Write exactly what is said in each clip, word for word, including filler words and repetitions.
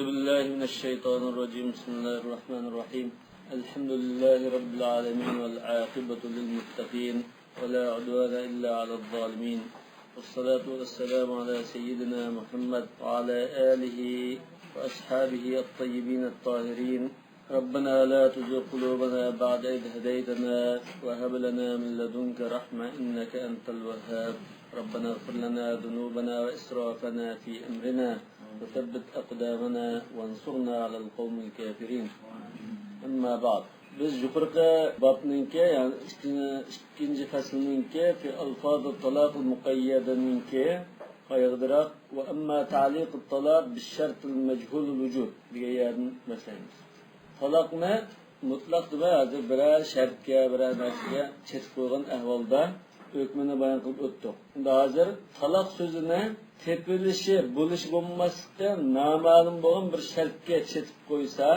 بالله من الشيطان الرجيم. بسم الله الرحمن الرحيم. الحمد لله رب العالمين والعاقبة للمتقين ولا عدوان إلا على الظالمين. والصلاة والسلام على سيدنا محمد وعلى آله وأصحابه الطيبين الطاهرين. ربنا لا تزغ قلوبنا بعد إذ هديتنا وهب لنا من لدنك رحمة إنك أنت الوهاب. ربنا اغفر لنا ذنوبنا وإسرافنا في أمرنا وثبت أقدامنا وانصرنا على القوم الكافرين. أما بعد. بىز يۇقىرىقى بابنىڭكى، يەنى ئىككىنچى، ئىككىنچى فەسلىنىڭكى في ألفاظ الطلاق المقيدة نىڭكى قايىغىدىراق، وأما تعليق الطلاق بالشرط المجهول الوجود دېگەن يەردىن باشلايمىز. تالاقنى مۇتلەق دېمەي، ھازىر بىرەر شەرتكە، بىرەر نەرسىگە چېتىپ قويغان ئەھۋالدا ھۆكمىنى بايان قىلىپ ئۆتتۇق. ئەمدى ھازىر تالاق سۆزىنى تېپىلىشى، بولۇشى بولماسلىقى نامەلۇم بولغان بىر شەرتكە چېتىپ قويسا،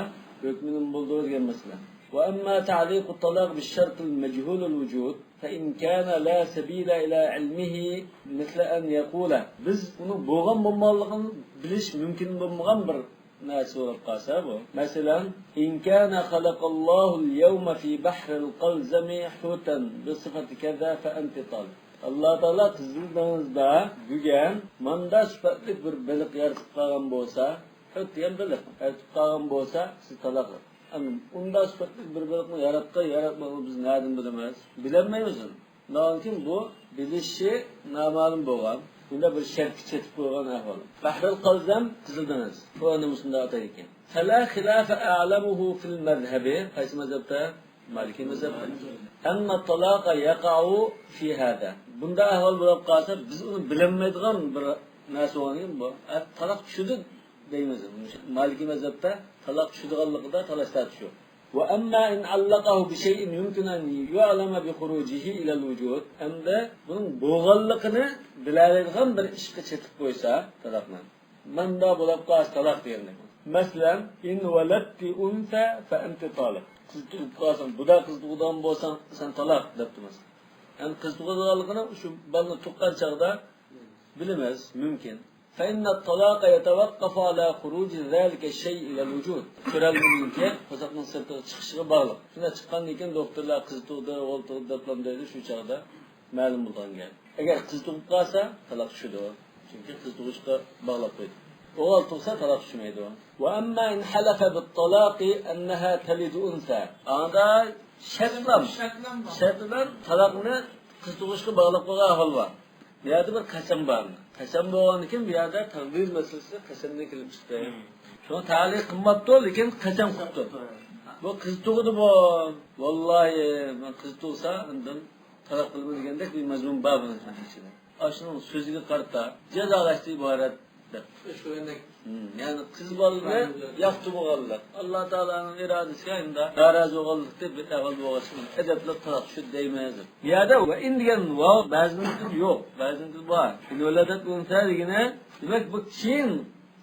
ھۆكمى نېمە بولىدۇ دېگەن مەسىلە. وأما تعليق الطلاق بالشرط المجهول الوجود فإن كان لا سبيل إلى علمه مثل أن يقول، بىز ئۇنىڭ بولغان بولمىغانلىقىنى بىلىش مۇمكىن بولمىغان بىر نەرسە بولۇپ قالسا بۇ. مەسىلەن، إن كان خلق الله اليوم في بحر القلزم حوتا بصفة كذا فأنت طالق. ئاللا تائالا قىزىل دېڭىزدا بۈگۈن ماندا سۈپەتلىك بىر بېلىق يارىتىپ قالغان بولسا، ھۆت دېگەن بېلىق يارىتىپ قالغان بولسا، سىز تالاقلىق. ئەمدى ئۇندا سۈپەتلىك بىر بېلىقنى ياراتقان، ياراتمىغانلىقىنى بىز نەدىن بىلىمىز؟ بىلەلمەيمىز ئۇنى. شۇنىڭ ئۈچۈن بۇ بىلىشى نامەلۇم بولغان، بۇنداق بىر شەرتكە چېتىپ قويغان ئەھۋال. بەھرىل قەلزەم، قىزىل دېڭىز. بۇ ئەنە مۇشۇنداق ئاتايدىكەن. فلا خلاف أعلمه في المذهب. قايسى مەزھەپتە؟ مالىكىي مەزھەپتە. أن الطلاق يقع في هذا. بۇنداق ئەھۋال بولۇپ قالسا، بىز ئۇنى بىلەلمەيدىغان بىر نەرسە بولغاندىكىن بۇ. ئە، تالاق چۈشىدۇ دەيمىز. مالىكىي مەزھەپتە تالاق چۈشىدىغانلىقىدا تالاش تارتىش يوق. وأما إن علقه بشيء يمكن أن يعلم بخروجه إلى الوجود. ئەمدى بۇنىڭ بولغانلىقىنى بىلەلەيدىغان بىر ئىشقا چېتىپ قويسا، تالاقنى. ماندا بولۇپ قالسا تالاق دېگەندەك. مەسىلەن، إن ولدت أنثى فأنت طالق. قىز تۇغۇپ قالساڭ، بۇدا قىز تۇغىدىغان بولساڭ، سەن تالاق دەپتۇ مەسىلەن. يەنى قىز تۇغىدىغانلىقىنى شۇ بالىنى تۇغقان چاغدا بىلىمىز، مۇمكىن. فإن الطلاق يتوقف على خروج ذلك الشيء إلى الوجود. كۆرەلمىنىڭكى قورساقنىڭ سىرتىغا چىقىشىغا باغلىق. شۇنداق چىققاندىن كېيىن دوختۇرلار قىز تۇغدى، ئوغۇل تۇغدى دەپلا دەيدۇ، شۇ چاغدا مەلۇم بولغان گەپ. ئەگەر قىز تۇغۇپ قالسا، تالاق چۈشىدۇ. چۈنكى قىز تۇغۇشقا باغلاپ قويدى. ئوغۇل تۇغسا، تالاق چۈشمەيدۇ. وأما إن حلف بالطلاق أنها تلد أنثى. ئاندا شەرتلەم، شەرتلەم بار. شەرتلەم تالاقنى قىز تۇغۇشقا باغلاپ قويغان ئەھۋال بار. بۇ يەردە بىر قەسەم بار. قەسەم بولغاندىكىن بۇ يەردە تەقدىر مەسىلىسى قەسەمدىن كېلىپ چىقتى. شۇڭا تەلىق قىلماپتۇ، لېكىن قەسەم قىپتۇ. بۇ قىز تۇغدى بۇ. ۋاللاھى، مەن قىز تۇغسا، ئاندىن تالاق قىلىمەن دېگەندەك بىر مەزمۇن بار بۇنىڭ ئىچىدە. ئاشۇنىڭ سۆزىگە قارىتا جازالاشتىن ئىبارەت دەپ. ئۆچ قويغاندەك. ھىم، يەنى قىز بالىنى ياقتۇرمىغانلىق، ئاللا تائالانىڭ ئىرادىسىگە ئەمدى نارازى بولغانلىق دەپ بىر ئەھۋال بولغاچقا، ئەدەپلىك تالاق چۈشىدۇ دەيمىز. بۇ يەردە ۋە ئىن دېگەن ۋاۋ بەزىنىڭكىدە يوق، بەزىنىڭكىدە بار. ئىن ۋەلەدەت ئۇنسا دېگىنى، دېمەك، بۇ كېيىن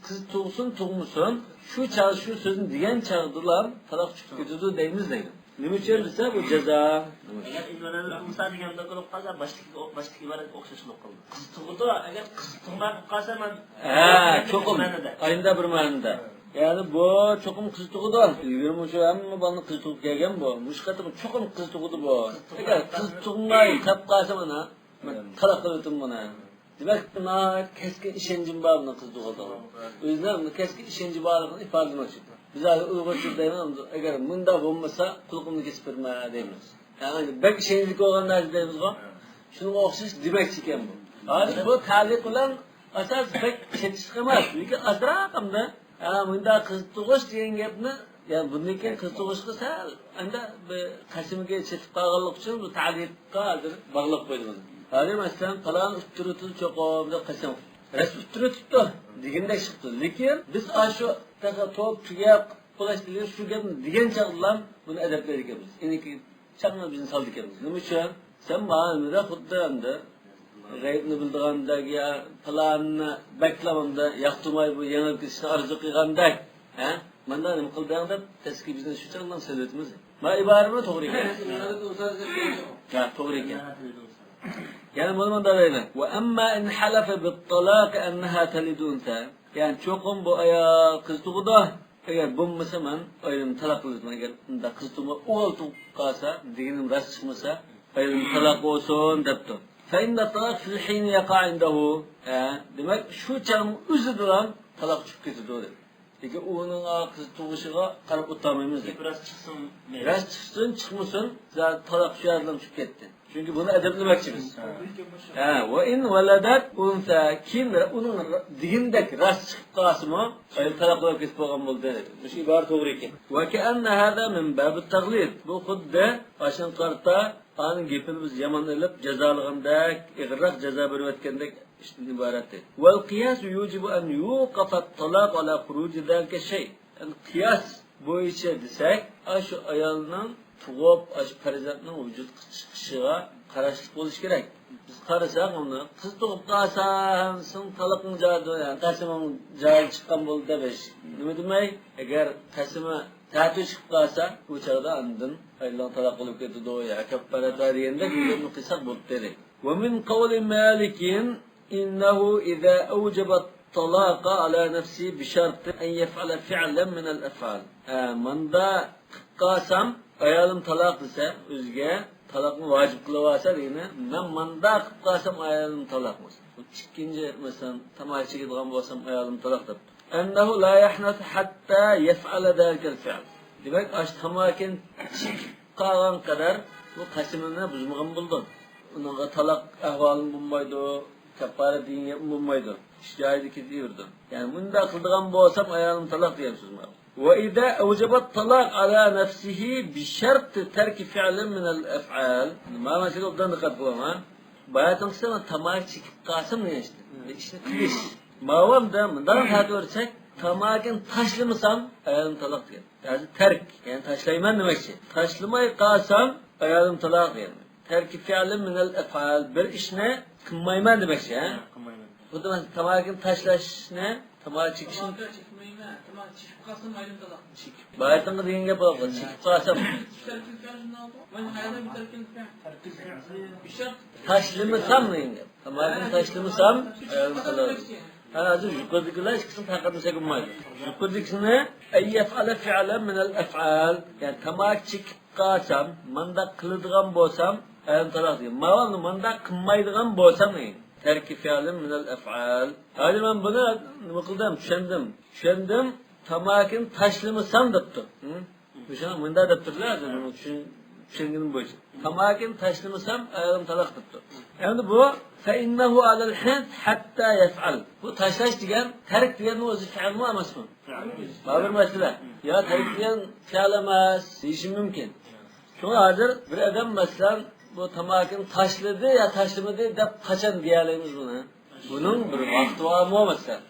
قىز تۇغسۇن، تۇغمىسۇن، شۇ چاغ، شۇ سۆزنى دېگەن چاغدىلا تالاق چۈشۈپ كېتىدۇ دەيمىز دەيدۇ. نېمە ئۈچۈن دېسە، بۇ جازا. ئەگەر ئىن ۋەلەدەت ئۇنسا دېگەندە بولۇپ قالسا، باشتىكى، باشتىكى ئىبارەتكە ئوخشاش بولۇپ قالدى. قىز تۇغىدۇ، ئەگەر قىز تۇغماي قالسا، مەن ھە، چوقۇم. مەنىدە. ئاينىدا بىر مەنىدە. يەنى بۇ چوقۇم قىز تۇغىدۇ. ئىلگىرىمۇ شۇ ھەممە بالىنى قىز تۇغۇپ كەلگەن بۇ. مۇشۇ قېتىم چوقۇم قىز تۇغىدۇ بۇ. ئەگەر قىز تۇغماي قېلىپ قالسا، مانا، مەن تالاق قىلىۋېتىمەن بۇنى. دېمەك، ناھايىتى كەسكىن ئىشەنچىم بار بۇنىڭ قىز تۇغىدىغان. ئۆزىنىڭ بۇ كەسكىن ئىشەنچى بارلىقىنى ئىپادىلىمەكچى. بىز ھازىر ئۇيغۇرچە دەيمىز، ئەگەر مۇنداق بولمىسا، قۇلىقىمنى كېسىپ بېرىمەن دەيمىز. يەنى بەك ئىشەنچلىك بولغان نەرسە دەيمىزغۇ. شۇنىڭغا ئوخشاش دېمەكچى ئىكەن بۇ. ھازىر بۇ تەلىق بىلەن ئاساس بەك چېتىشلىق ئەمەس، لېكىن ئازراق ئەمدى ھە، مۇنداق قىز تۇغۇش دېگەن گەپنى، يا بۇندىن كېيىن قىز تۇغۇشقا سەل ئەمدى بىر قەسىمگە چېتىپ قالغانلىقى ئۈچۈن بۇ تەلىققا ھازىر باغلاپ قويدى بۇنى. ھازىر مەسىلەن، پالان ئۇتتۇرۇۋېتىدۇ چوقۇم دەپ قەسەم. راست ئۇتتۇرۇۋېتىپتۇ دېگەندەك چىقىپتۇ. لېكىن بىز ئاشۇ تېخى توپ تۈگەپ قىلىپ بولۇش دېگەن شۇ گەپنى دېگەن چاغدىلا بۇنى ئەدەپلەيدىكەنمىز. يەنى چاقنى بىزنى سالىدىكەنمىز. نېمە ئۈچۈن؟ سەن ماڭا نېمىدە خۇددى ئەمدى غەيىبنى بىلىدىغاندەك يا پىلاننى بەكلا ئەمدى ياقتۇرماي بۇ يېڭىلىپ كېتىشنى ئارزۇ قىلغاندەك، ھە؟ مانداق نېمە قىلدىڭ دەپ تەسكى بىزنى شۇ چاغدىن سېلىۋېتىمىز. ما ئىبارىمۇ توغرا ئىكەن. ھە، توغرا ئىكەن. يەنە بۇنى مۇنداق دەيدۇ. وأما إن حلف بالطلاق أنها تلد أنثى. يەنى چوقۇم بۇ ئايال قىز تۇغىدۇ. ئەگەر بولمىسا، مەن ئايالىمنى تالاق قىلىۋېتىمەن. ئەگەر ئۇنداق قىز تۇغما ئوغۇل تۇغۇپ قالسا، دېگىنىم راست چىقمىسا، ئايالىم تالاق بولسۇن دەپتۇ. فإن الطلاق في الحين يقع عنده. ھە، دېمەك، شۇ چاغنىڭ ئۆزىدىلا تالاق چۈشۈپ كېتىدۇ دەپ. لېكىن ئۇنىڭ قىز تۇغۇشىغا قاراپ ئولتۇرالمايمىز دەپ. گېپى راست چىقسۇن، مەيلى. راست چىقسۇن، چىقمىسۇن، زادى تالاق شۇ يەردىلا چۈشۈپ كەتتى. چۈنكى بۇنى ئەدەپلىمەكچىمىز. ھە. ھە، وإن ولدت أنثى، كېيىن ئۇنىڭ دېگىنىدەك راست چىقىپ قالسىمۇ، ئايال تالاق بولۇپ كېتىپ بولغان بولدى. مۇشۇ ئىبارە توغرا ئىكەن. وكأن هذا من باب التغليظ. بۇ خۇددى ئاشۇنىڭغا قارىتا ئانىڭ گېپىنى بىز يامان ئېلىپ، جازالىغاندەك، ئېغىرراق جازا بېرىۋەتكەندەك ئىشتىن ئىبارەت. والقياس يوجب أن يوقف الطلاق على خروج ذلك الشيء. يەنى قىياس بويىچە دېسەك، ئاشۇ ئايالنىڭ تۇغۇپ، ئاشۇ پەرزەنتنىڭ ۋۇجۇدقا چىقىشىغا قاراشلىق بولۇش كېرەك. بىز قارىساق، ئۇنى قىز تۇغۇپ قالسا، سېنىڭ تالاقىڭ جارى، يەنى قەسىمىڭ جارى چىققان بولدى دەپ ھېچ نېمە دېمەي، ئەگەر قەسىمى تەتۈر چىقىپ قالسا، بۇ چاغدا ئاندىن ئايالىڭ تالاق بولۇپ كېتىدۇ، يا كاپپارەت بار دېگەندەك بىر گەپنى قىلساق بولۇپتۇ. ومن قول مالك إنه إذا أوجب الطلاق على نفسه بشرط أن يفعل فعلا من الأفعال. ھە، ماندا قىلىپ قالسام، ئايالىم تالاق دېسە، ئۆزىگە تالاقنى ۋاجىپ قىلىۋالسا دېگىنى، مەن ماندا قىلىپ قالسام، ئايالىم تالاق بولسا. بۇ ئىككىنچى، مەسىلەن، تاماكا چېكىدىغان بولسام، ئايالىم تالاق دەپتۇ. أنه لا يحنث حتى يفعل ذلك الفعل. دېمەك، ئاشۇ تاماكىنى چېكىپ قالغان قەدەر بۇ قەسىمىنى بۇزمىغان بولىدۇ. ئۇنىڭغا تالاق ئەھۋالىمۇ بولمايدۇ، كاپپارەت دېگەن گەپمۇ بولمايدۇ. ئىش جايىدا كېتىۋېرىدۇ. يەنى مۇنداق قىلىدىغان بولسام، ئايالىم تالاق دېگەن سۆز بار. وإذا أوجب الطلاق على نفسه بشرط ترك فعل من الأفعال. مانا مەسىلىگە ئوبدان دىققەت قىلىڭ، ھە. باياتىنقىسى تاماكا چېكىپ قالسام دېگەن ئىشنى. بىر ئىشنى قىلىش. ماۋامدا مۇنداق خاتىرە بەرسەك، تاماكىنى تاشلىمىسام، ئايالىم تالاق دېگەن. ھازىر تەرك، يەنى تاشلايمەن دېمەكچى. تاشلىماي قالسام، ئايالىم تالاق دېگەن. تەرك فعل من الأفعال، بىر ئىشنى قىلمايمەن دېمەكچى، ھە؟ ھە، قىلمايمەن. خۇددى مەسىلەن، تاماكىنى تاشلاشنى، تاماكا چېكىشنى. تاماكا چەكمەيمەن، تاماكا چېكىپ قالسام ئايالىم تالاق. چېكىپ. باياتىنقى دېگەن گەپ بولغان، چېكىپ قالسام. تاشلىمىسام دېگەن گەپ. تاماكىنى تاشلىمىسام، ئايالىم تالاق. ھە، ھازىر يۇقىرىدىكىلەر ئىككىسىنى پەرقلەتمىسەك بولمايدۇ. يۇقىرىدىكىسىنى أن يفعل فعلا من الأفعال، يەنى تاماكا چېكىپ قالسام، مانداق قىلىدىغان بولسام، ئايالىم تالاق دېگەن. ماۋۇنى مانداق قىلمايدىغان بولسام، تەرك فعل من الأفعال. ھازىر مەن بۇنى نېمە قىلدىم؟ چۈشەندىم. چۈشەندىم. تاماكىنى تاشلىمىسام دەپتۇ. ھە؟ مۇشۇ مۇنداق دەپتۇرلا، ھازىر بۇنى چۈشەن-، چۈشەنگىنىم بويىچە. تاماكىنى تاشلىمىسام، ئايالىم تالاق دەپتۇ. ئەمدى بۇ، فإنه على الحنث حتى يفعل. بۇ تاشلاش دېگەن، تەرك دېگەننىڭ ئۆزى فېئىلمۇ ئەمەسمۇ؟ بۇ بىر مەسىلە. يا تەرك دېگەن فېئىل ئەمەس دېيىشى مۇمكىن. شۇڭا ھازىر بىر ئادەم، مەسىلەن، بۇ تاماكىنى تاشلىدى يا تاشلىمىدى دەپ قاچان دېيەلەيمىز بۇنى؟ بۇنىڭ بىر ۋاقتى بارمۇ، مەسىلەن؟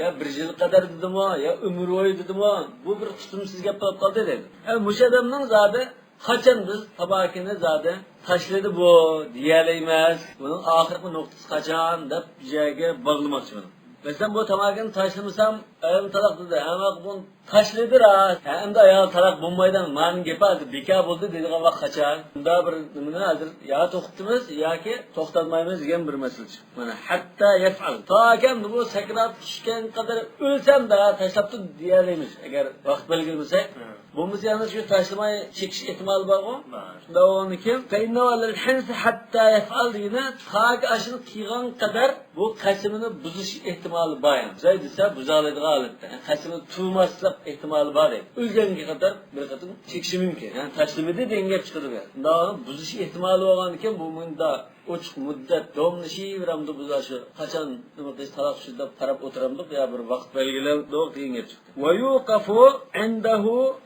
يا بىر يىل قەدەر دېدىمۇ، يا ئۆمۈر بويى دېدىمۇ، بۇ بىر تۇتۇمسىز گەپ بولۇپ قالدى دەيدۇ. ئە، مۇشۇ ئادەمنىڭ زادى قاچان بىز تاماكىنى زادى تاشلىدى بۇ دېيەلەيمىز. بۇنىڭ ئاخىرقى نۇقتىسى قاچان دەپ بىر يەرگە باغلىماقچى مەن. مەسىلەن، بۇ تاماكىنى تاشلىمىسام، ئايالىم تالاق دېدى. ھەممە بۇنى تاشلىدى راست. ھە، ئەمدى ئايال تالاق بولمايدۇ، مانىڭ گېپى ھازىر بىكار بولدى دەيدىغان ۋاقىت قاچان؟ بۇنداق بىر نېمىنى ھازىر يا توختىتىمىز ياكى توختاتمايمىز دېگەن بىر مەسىلە چىقتى. مانا، ھەتتا يەفئەل. تاكى بۇ سەكرات چۈشكەن قەدەر ئۆلسەم دە تاشلاپتۇ دېيەلەيمىز، ئەگەر ۋاقىت بەلگىلىمىسەك. ھە. بولمىسا يەنە شۇ تاشلىماي چېكىش ئېھتىمالى بارغۇ؟ بار. شۇنداق بولغاندىن كېيىن، فإنه على الحنث حتى يفعل دېگىنى تاكى ئاشۇنى قىلغان قەدەر بۇ قەسىمىنى بۇزۇش ئېھتىمالى بار. يەنى بۇزاي دېسە بۇزالايدىغان ھالەتتە. يەنى قەسىمى تۇرماسلىق ئېھتىمالى بار دەيدۇ. ئۆلگەنگە قەدەر بىر قېتىم چېكىشى مۇمكىن. يەنى تاشلىمىدى دېگەن گەپ چىقىدۇ بۇ يەردە. بۇنداق بۇزۇش ئېھتىمالى بولغاندىكىن بۇ مۇنداق ئوچۇق مۇددەت داۋاملىشىۋېرەمدۇ بۇ شۇ؟ قاچان نېمە قىلىش، تالاق چۈشىدۇ دەپ قاراپ ئولتۇرامدۇق يا بىر ۋاقىت بەلگىلەمدۇق دېگەن گەپ چىقتى. ويوقف عنده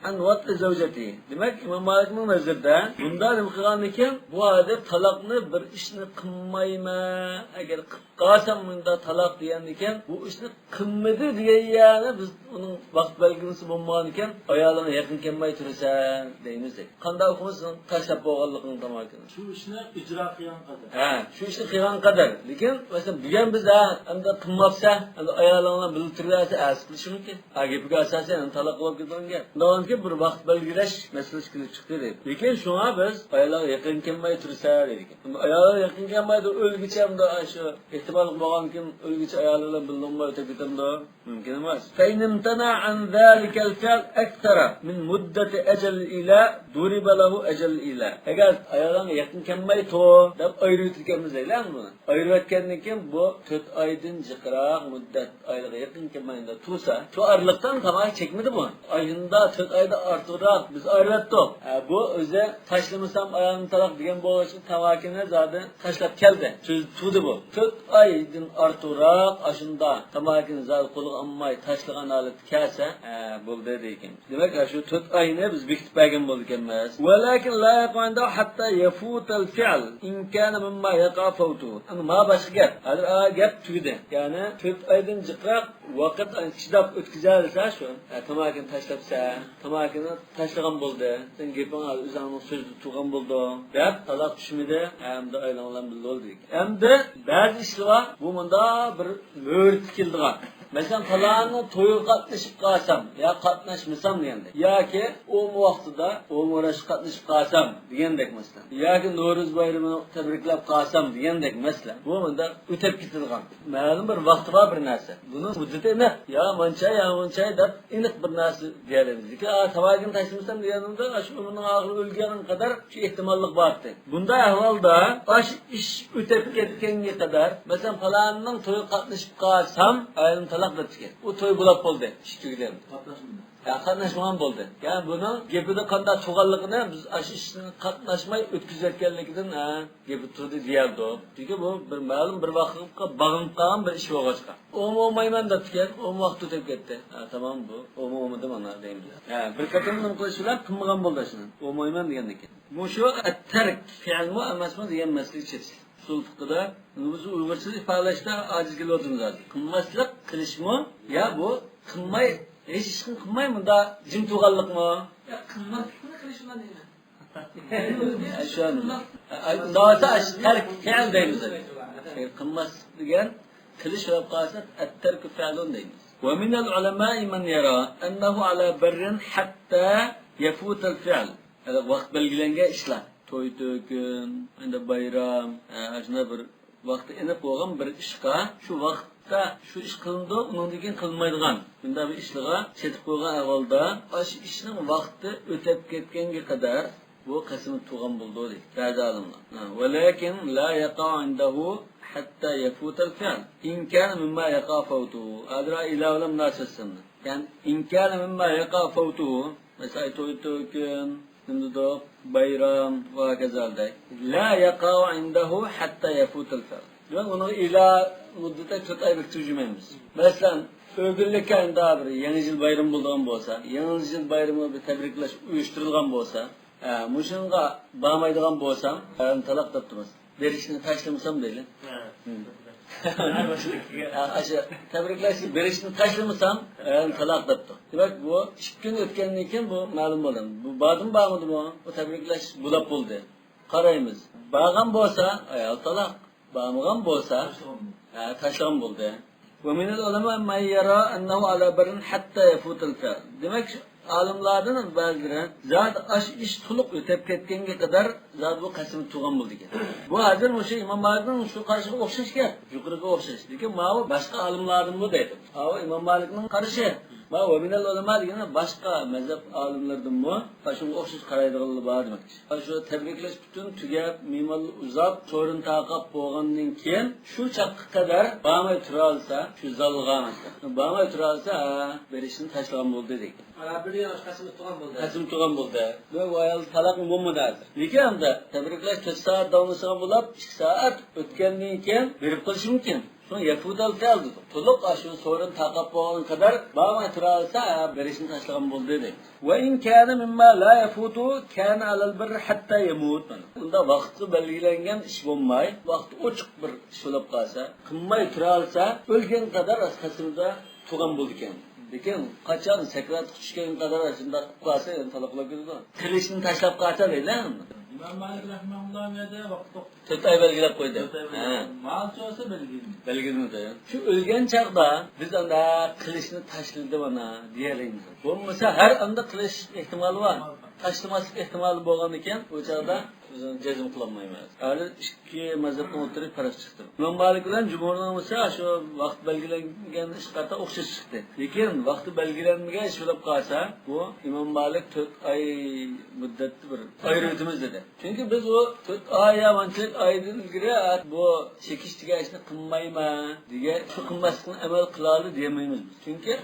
عن وطء زوجته. دېمەك، ئىمام مالىكنىڭ نەزىرىدە بۇنداق نېمە قىلغاندىكىن، بۇ ھازىر تالاقنى بىر ئىشنى قىلمايمەن، ئەگەر قىلىپ قالسام مۇنداق تالاق دېگەندىكىن، بۇ ئىشنى قىلمىدى دېگەن يەرنى بىز ئۇنىڭ ۋاقىت بەلگىلىمىسى بولمىغانىكەن، ئايالىڭغا يېقىن كەلمەي تۇرىسەن دەيمىز دەيدۇ. قانداق ئۇقىمىز سېنىڭ تاشلاپ بولغانلىقىڭ تاماكىنى؟ شۇ ئىشنى ئىجرا قىلغان قەدەر. ھە، شۇ ئىشنى قىلغان قەدەر. لېكىن، مەسىلەن، بۈگۈن بىز، ھە، ئەمدى قىلماپسەن، ئەمدى ئايالىڭ بىلەن بىللە تۇرۇۋەرسە، ئەرز قىلىشى مۇمكىن. ھە، گېپىگە ئاساسەن، تالاق بولۇپ كېتىدىغان گەپ. شۇنداق بىر ۋاقىت بەلگىلەش مەسىلىسى كېلىپ چىقتى، دەيدۇ. لېكىن شۇڭا بىز ئاياللارغا يېقىن كەلمەي تۇرسا، دەيدىكەن. ئاياللار يېقىن كەلمەيدۇ، ئۆلگۈچە ئەمدى شۇ ئېھتىماللىق بولغاندىكىن، ئۆلگۈچە ئايالى بىلەن بىللە بولماي ئۆتۈپ كېتەمدۇ؟ مۇمكىن ئەمەس. فإن امتنع عن ذلك الفعل أكثر من مدة أجل الإيلاء ضرب له أجل الإيلاء. ئەگەر ئايالىڭ يېقىن كەلمەي تۇر دەپ ئايرىۋېتىدىكەنمىز دەيلى بۇنى. ئايرىۋەتكەندىن كېيىن بۇ تۆت ئايدىن جىقراق مۇددەت، ئايلىقى يېقىن كەلمەيدۇ تۇرسا، شۇ ئارىلىقتا تاماكا چەكمىدى بۇ. ئاشۇنداق تۆت ئايدىن ئارتۇقراق بىز ئايرىۋەتتۇق. ھە، بۇ ئۆزى تاشلىمىسام ئايالىم تالاق دېگەن بولغاچقا تاماكىنى زادى تاشلاپ كەلدى. سۆز تۇردى بۇ. تۆت ئايدىن ئارتۇقراق ئاشۇنداق تاماكىنى زادى قولىغا ئالماي تاشلىغان ھالەتتە كەلسە، ھە، بولدى دەيدىكەن. دېمەك، شۇ تۆت ئاينى بىز بېكىتىپ بەرگەن بولىدىكەنمىز. ولكن لا يقع عنده حتى يفوت الفعل إن كان مما يقع فوته. ئەمما ما باشقا گەپ. ھازىر ئا گەپ تۈگىدى. يەنى تۆت ئايدىن جىقراق ۋاقىت چىداپ ئۆتكۈزەلىسە شۇ، ھە، تاماكىنى تاشلاپسە، تاماكىنى تاشلىغان بولدى. سېنىڭ گېپىڭ ھازىر ئۆزۈڭنىڭ سۆزىدە تۇرغان بولدى دەپ، تالاق چۈشمىدى. ئەمدى ئايالىڭ بىلەن بىللە بول دېگەن. ئەمدى بەزى ئىشلار بار، بۇ مۇندا بىر مۆھلىتى كېلىدىغان. مەسىلەن، پالانىنىڭ تويىغا قاتنىشىپ قالسام يا قاتناشمىسام دېگەندەك. ياكى ئومۇ ۋاقتىدا ئومۇ ئوراشقا قاتنىشىپ قالسام دېگەندەك مەسىلەن. ياكى نورۇز بايرىمىنى تەبرىكلەپ قالسام دېگەندەك مەسىلەن. بۇ مۇندا ئۆتۈپ كېتىدىغان. مەلۇم بىر ۋاقتى بار بىر نەرسە. بۇنىڭ مۇددىتى ئېنىق. يا مانچە، يا مۇنچە دەپ ئېنىق بىر نەرسە دېيەلەيمىز. لېكىن، ئا، تاماكىنى تاشلىمىسام دېگەندە، ئاشۇ ئۆمرىنىڭ ئاخىرى ئۆلگەن قەدەر شۇ ئېھتىماللىق بار ئىدى. بۇنداق ئەھۋالدا ئاشۇ ئىش ئۆتۈپ كەتكەنگە قەدەر، مەسىلەن، پالانىنىڭ تويىغا قاتنىشىپ قالسام، ئايالىم تالاق دەپتىكەن. ئۇ توي بولاپ بولدى، ئىش تۈگىدى. قاتناشمىدى. يا، قاتناشمىغان بولدى. يا، بۇنىڭ گېپىدە قانداق تۇرغانلىقىنى بىز ئاشۇ ئىشنى قاتناشماي ئۆتكۈزۈۋەتكەنلىكىدىن، ھە، گېپى تۇردى دېيەلدۇق. چۈنكى بۇ بىر مەلۇم بىر ۋاقىتقا باغلىنىپ قالغان بىر ئىش بولغاچقا. ئۇمۇ ئۇمايمەن دەپتىكەن، ئۇمۇ ۋاقىت ئۆتۈپ كەتتى. ھە، تامام بۇ. ئۇمۇ ئۇمىدى مانا دەيمىز. ھە، بىر قېتىم نېمە قىلىش بىلەن قىلمىغان بولدى شۇنى. ئۇمايمەن دېگەندىن كېيىن. مۇشۇ ئەتتەرك فېئىلمۇ ئەمەسمۇ دېگەن مەسىلىگە چېتىش. ئۇسۇل فىقىدا بىز ئۇيغۇرچىدا ئىپادىلەشتە ئاجىز كېلىۋاتىمىز ھازىر. قىلماسلىق قىلىشمۇ يا بۇ قىلماي، ھېچ ئىشنى قىلماي مۇندا جىم تۇرغانلىقمۇ؟ يا قىلماسلىقنى قىلىش بىلەن دەيمەن. شۇ ئۇنداق بولسا تەرك فېئىل دەيمىز. قىلماسلىق دېگەن قىلىش بولۇپ قالسا، الترك فعل دەيمىز. ومن العلماء من يرى أنه على بر حتى يفوت الفعل. ھەدە ۋاقىت بەلگىلەنگەن ئىشلار. توي-تۆكۈن، ئەمدى بايرام، ھە، ئاشۇنداق بىر ۋاقتى ئېنىق بولغان بىر ئىشقا، شۇ ۋاقىتتا شۇ ئىش قىلىنىدۇ، ئۇنىڭدىن كېيىن قىلىنمايدىغان مۇنداق بىر ئىشلارغا چېتىپ قويغان ئەھۋالدا، ئاشۇ ئىشنىڭ ۋاقتى ئۆتۈپ كەتكەنگە قەدەر بۇ قەسىمدە تۇرغان بولىدۇ، دەيدۇ بەزى ئالىملار. ھە، ولكن لا يقع عنده حتى يفوت الفعل إن كان مما يقع فوته. ھازىر ئىلا بىلەن مۇناسىۋەتسىزلىك. يەنى إن كان مما يقع فوته، مەسىلەن، توي-تۆكۈن، نېمە دېدۇق، بايرام ۋە ھاكازا دەي. لا يقع عنده حتى يفوت الفعل. دېمەك، ئۇنىڭغا ئىلا مۇددىتى تۆت ئاي بېكىتىپ يۈرمەيمىز. مەسىلەن، ئۆگۈنلۈككە ئەمدى بىر يېڭى يىل بايرىمى بولىدىغان بولسا، يېڭى يىل بايرىمىغا بىر تەبرىكلەش ئۇيۇشتۇرۇلغان بولسا، ھە، مۇشۇنىڭغا بارمايدىغان بولسام، ئايالىمنى تالاق دەپتىمىز. بېرىشنى تاشلىمىسام دەيلى. ھە. ھە، ئاشۇ تەبرىكلەشكە بېرىشنى تاشلىمىسام، ئايالىمنى تالاق دەپتۇ. دېمەك، بۇ ئىككى كۈن ئۆتكەندىن كېيىن بۇ مەلۇم بولدى. بۇ باردىمۇ بارمىدىمۇ؟ بۇ تەبرىكلەش بولاپ بولدى. قارايمىز. بارغان بولسا، ئايال تالاق. بارمىغان بولسا، ھە، تاشلىغان بولدى. ومن العلماء من يرى أنه على بر حتى يفوت الفعل. دېمەك، ئالىملاردىن بەزىلىرى زادى ئاشۇ ئىش تولۇق ئۆتۈپ كەتكەنگە قەدەر زادى بۇ قەسىمدە تۇرغان بولىدىكەن. بۇ ھازىر مۇشۇ ئىمام مالىكنىڭ شۇ قارىشىغا ئوخشاش گەپ، يۇقىرىقىغا ئوخشاش. لېكىن ماۋۇ باشقا ئالىملاردىنمۇ دەيدۇ. ماۋۇ ئىمام مالىكنىڭ قارىشى. ماۋۇ ومن العلماء دېگىنى باشقا مەزھەپ ئالىملىرىدىنمۇ شۇنىڭغا ئوخشاش قارايدىغانلار بار دېمەكچى. شۇ تەبرىكلەش پۈتۈن تۈگەپ، مېھمانلار ئۇزاپ، سورۇن تارقاپ بولغاندىن كېيىن، شۇ چاغقا قەدەر بارماي تۇرالىسا، شۇ زالغا مەسىلەن، بارماي تۇرالىسا، ھە، بېرىشنى تاشلىغان بولدى دېگەن. ئانا بىر ياش قەسىم تۇغان بولدى. قەسىم تۇغان بولدى. ۋە ئۇ ئايال تالاق بولمىدى ھازىر. لېكىن ئەمدى تەبرىكلەش تۆت سائەت داۋاملىشىدىغان بولۇپ، ئىككى سائەت ئۆتكەندىن كېيىن بېرىپ قېلىشى مۇمكىن. شۇڭا يەفۇتەل فەئل دېدۇق. تولۇق ئاشۇ سورۇن تاقاپ بولغان قەدەر بارماي تۇرالىسا، ھە، بېرىشنى تاشلىغان بولدى دەيمىز. وإن كان مما لا يفوت كان على البر حتى يموت. ئۇنداق ۋاقىتقا بەلگىلەنگەن ئىش بولماي، ۋاقتى ئوچۇق بىر ئىش بولۇپ قالسا، قىلماي تۇرالىسا، ئۆلگەن قەدەر قەسىمدە تۇغان بولىدىكەن. لېكىن قاچان سەكراتقا چۈشكەن قەدەر شۇنداق قىلىپ قالسا، يەنە تالاقلاپ كېتىدۇ. قىلىشنى تاشلاپ قالسا دەيلى. ئىمام مالىك رەھىمەھۇللاھ بۇ يەردە ۋاقىت توختىتىپ، تۆت ئاي بەلگىلەپ قويدى. تۆت ئاي بەلگىلەپ. ھە. مالچى بولسا بەلگىلىمىدى. بەلگىلىمىدى. شۇ ئۆلگەن چاغدا بىز ئانا قىلىچنى تاشلىدى مانا دېيەلەيمىز. بولمىسا ھەر ئاندا قىلىش ئېھتىمالى بار. تاشلىماسلىق ئېھتىمالى بولغاندىكىن، ئۇ چاغدا بىز ئۇنى جەزم قىلالمايمىز. ھازىر ئىككى مەزھەپنىڭ ئوتتۇرىسى پەرق چىقتى. ئىمام مالىك بىلەن جۇمھۇرنىڭ بولسا شۇ ۋاقىت بەلگىلەنگەن ئىشقا قارىتا ئوخشاش چىقتى. لېكىن ۋاقتى بەلگىلەنمىگەن ئىش بولۇپ قالسا، بۇ ئىمام مالىك تۆت ئاي مۇددەتتە بىر ئايرىۋېتىمىز دېدى. چۈنكى بىز ئۇ تۆت ئاي يا مانچىلىك ئايدىن ئىلگىرى، «ھە، بۇ چېكىش دېگەن ئىشنى قىلمايمەن» دېگەن، شۇ قىلماسلىقنى ئەمەل قىلالى دېيەلمەيمىز بىز. چۈنكى،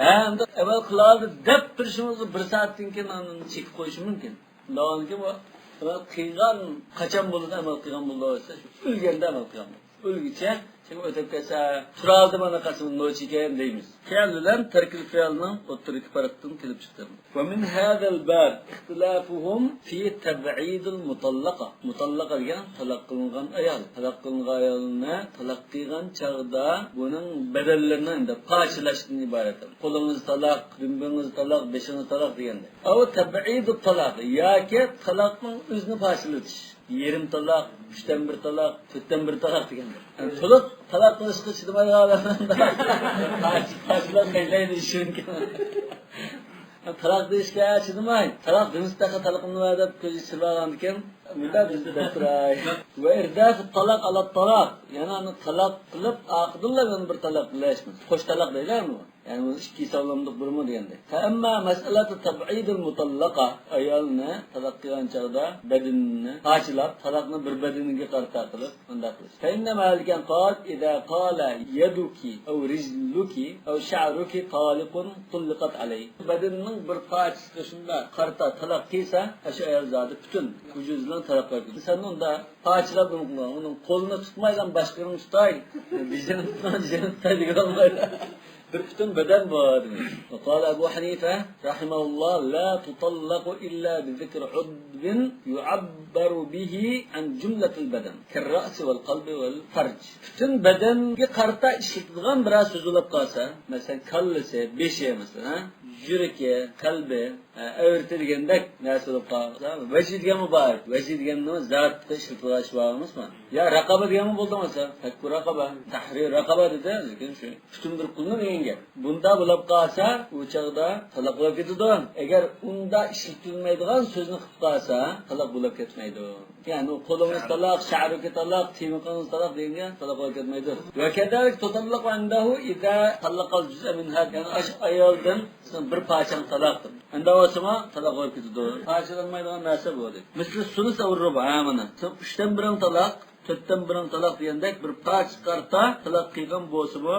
ھە، ئەمدى ئەمەل قىلالى دەپ تۇرۇشىمىزغا بىر سائەتتىن كېيىن ئاندىن چېكىپ قويۇشى مۇمكىن. ئۇنداق بولغاندىكىن بۇ ئەمەل قىلغان، قاچان بولىدۇ ئەمەل قىلغان بولىدۇ دېسە، شۇ ئۆلگەندە ئەمەل قىلغان بولىدۇ. ئۆلگۈچە چىڭ ئۆتۈپ كەتسە، تۇرالدى مانا قاسىم نوچى ئىكەن دەيمىز. فعل بىلەن تەركىل فىئىلنىڭ ئوتتۇرىدىكى پەرقتىن كېلىپ چىقتى. ومن هذا الباب اختلافهم في تبعيد المطلقة. مۇتاللىقا دېگەن تالاق قىلىنغان ئايال. تالاق قىلىنغان ئايالنى تالاق قىلغان چاغدا بۇنىڭ بەدەنلىرىنى ئەمدى پارچىلاشتىن ئىبارەت. قولىڭىز تالاق، دۈمبىڭىز تالاق، بېشىڭىز تالاق دېگەندەك. ئەۋ تەبئىدۇت تالاق ياكى تالاقنىڭ ئۆزىنى پارچىلىتىش. يېرىم تالاق، ئۈچتىن بىر تالاق، تۆتتىن بىر تالاق دېگەندەك. يەنى تولۇق تالاق قىلىشقا چىدىمايدىغان ئادەم پارچە-، پارچىلاپ قايتايدۇ ئىشىنكى. تالاق دېيىشكە چىدىماي، تالاق دېمىسە تېخى تالىقىمنى بەر دەپ كۆزى چىرىلغاندىكىن، مۇنداق بىز دەپ تۇراي. ۋە ئىردافۇت تالاق ئالات تالاق. يەنى ئۇنى تالاق قىلىپ، ئارقىدىنلا يەنە بىر تالاق قىلىش. قوش تالاق دەيدۇ ئەمدى بۇ. يەنى بۇ ئىككى ھېسابلامدۇق بىرمۇ دېگەندەك. فەئەمما مەسئەلەتۇ تەبئىدىل مۇتاللەقە، ئايالنى تالاق قىلغان چاغدا بەدىنىنى پارچىلاپ، تالاقنى بىر بەدىنىگە قارىتا قىلىپ، ئۇنداق قىلىش. فەئىننە مالىكەن قال، ئىزا قالە يەدۇكى ئەۋ رىجلۇكى ئەۋ شەئرۇكى تالىقۇن تۇللىقەت ئەلەيھ. بەدىنىنىڭ بىر پارچىسىغا شۇنداق قارىتا تالاق قىلسا، ئاشۇ ئايال زادى پۈتۈن ۋۇجۇدى بىلەن تالاق قىلىپ كېتىدۇ. سەن ئۇندا پارچىلاپ نېمە قىلغان؟ ئۇنىڭ قولىنى تۇتمايلا باشقىنىڭ تۇتاي، بېشىنى تۇتماي، بېشىنى تۇتاي دېگەن بولمايدۇ. بىر پۈتۈن بەدەن بۇ دېمەك. وقال أبو حنيفة رحمه الله: لا تطلق إلا بذكر عضو يعبر به عن جملة البدن كالرأس والقلب والفرج. پۈتۈن بەدەنگە قارىتا ئىشلىتىدىغان بىرەر سۆز بولۇپ قالسا، مەسىلەن، كاللىسى، بېشى، مەسىلەن، ھە؟ يۈرىكى، قەلبى، ھە، ئەۋرىتى دېگەندەك نەرسە بولۇپ قالسا، ۋەجھى دېگەنمۇ بار. ۋەجھى دېگەننىڭ زاتقا ئىشلىتىلىدىغان ئىش بار ئەمەسمۇ؟ يا رەقابە دېگەنمۇ بولدى مەسىلەن. پەككۇ رەقابە، تەھرىر رەقابە دېدى، لېكىن شۇ پۈتۈن بىر قۇلنى دېگەن گەپ. بۇندا بولۇپ قالسا، ئۇ چاغدا تالاق بولۇپ كېتىدۇ. ئەگەر ئۇندا ئىشلىتىلمەيدىغان سۆزنى قىلىپ قالسا، تالاق بولۇپ كەتمەيدۇ. يەنى قولىڭىز تالاق، شەئرۇكى تالاق، تىيمىقىڭىز تالاق دېگەن گەپ تالاق بولۇپ كەتمەيدۇ. وكذلك تطلق عنده إذا طلق الجزء منها. يەنى ئاشۇ ئايالدىن سېنىڭ بىر پارچاڭ تالاق دەپ. ئەمدى بولسىمۇ تالاق بولۇپ كېتىدۇ. پارچىلانمايدىغان نەرسە بۇ دەيدۇ. مثل الثلث أو الربع، ھە، مانا. سېنىڭ ئۈچتىن بىرىڭ تالاق، تۆتتىن بىرىڭ تالاق دېگەندەك بىر پارچە قارىتا تالاق قىلغان بولسىمۇ،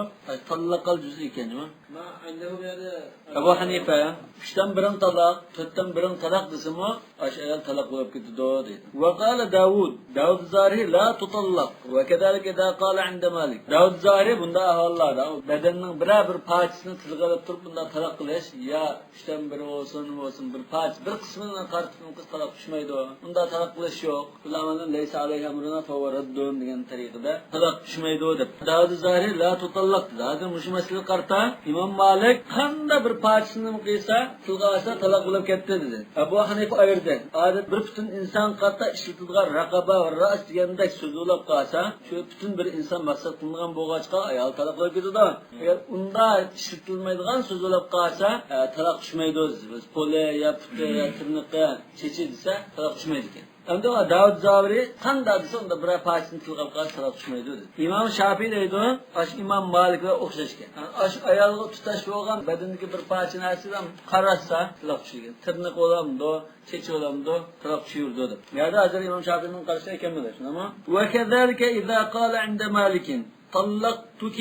تاللىقال جۇزئى ئىكەن، جۇمۇ. ما عنده بۇ يەردە ئەبۇ ھەنىفە، ئۈچتىن بىرىڭ تالاق، تۆتتىن بىرىڭ تالاق دېسىمۇ، ئاشۇ ئايال تالاق بولۇپ كېتىدۇ، دەيدۇ. وقال داوود، داۋۇد زاھىرى، لا تطلق، وكذلك إذا قال عند مالك. داۋۇد زاھىرى بۇنداق ئەھۋاللاردا، بەدەننىڭ بىرەر بىر پارچىسىنى تىلغا ئېلىپ تۇرۇپ، بۇنداق تالاق قىلىش، يا ئۈچتىن بىرى بولسۇن، بولسۇن، بىر پارچە، بىر قىسمىنى قارىتىپ قىلسا تالاق چۈشمەيدۇ. ئۇنداق تالاق قىلىش يوق. بۇلار لەيسە ئەلەيھى ئەمرۇنا فەھۇۋە رەددۇن دېگەن تەرىقىدە تالاق چۈشمەيدۇ دەپ. داۋۇد زاھىرى لا تۇتاللاق دېدى. ھازىر مۇشۇ مەسىلىگە قارىتا ئىمام مالىك قانداق بىر پارچىسىنى قىلسا، تىلغا ئالسا تالاق بولۇپ كەتتى دېدى. ئەبۇ ھەنىفە ئايرىدى. ئادەتتە بىر پۈتۈن ئىنسانغا قارىتا ئىشلىتىلىدىغان رەقابە ۋە رەئس دېگەندەك سۆز بولۇپ قالسا، شۇ پۈتۈن بىر ئىنسان مەقسەت قىلىنغان بولغاچقا، ئايال تالاق بولۇپ كېتىدۇ. ئەگەر ئۇنداق ئىشلىتىلمەيدىغان سۆز بولۇپ قالسا، ئە، تالاق چۈشمەيدۇ دەيمىز. پولى يا پۇتى يا تىرنىقى، چېچى دېسە، تالاق چۈشمەيدىكەن. ئەمدى داۋۇد زاھىرى قانداق دېسە، ئۇندا بىرەر پارچىسىنى تىلغا ئالغان تالاق چۈشمەيدۇ دېدى. ئىمام شافىئى دەيدۇ، ئاشۇ ئىمام مالىك بىلەن ئوخشاش ئىكەن. ئاشۇ ئايالغا تۇتاش بولغان بەدىنىدىكى بىر پارچە نەرسىدىن قاراتسا، تالاق چۈشىدىكەن. تىرنىقى بولامدۇ، چېچى بولامدۇ، تالاق چۈشۈۋېرىدۇ دەپ. يەنى ھازىر ئىمام شافىئىنىڭ قارىشىدا ئىكەن بۇ، شۇنداقمۇ؟ وكذلك إذا قال عند مالك طلقتك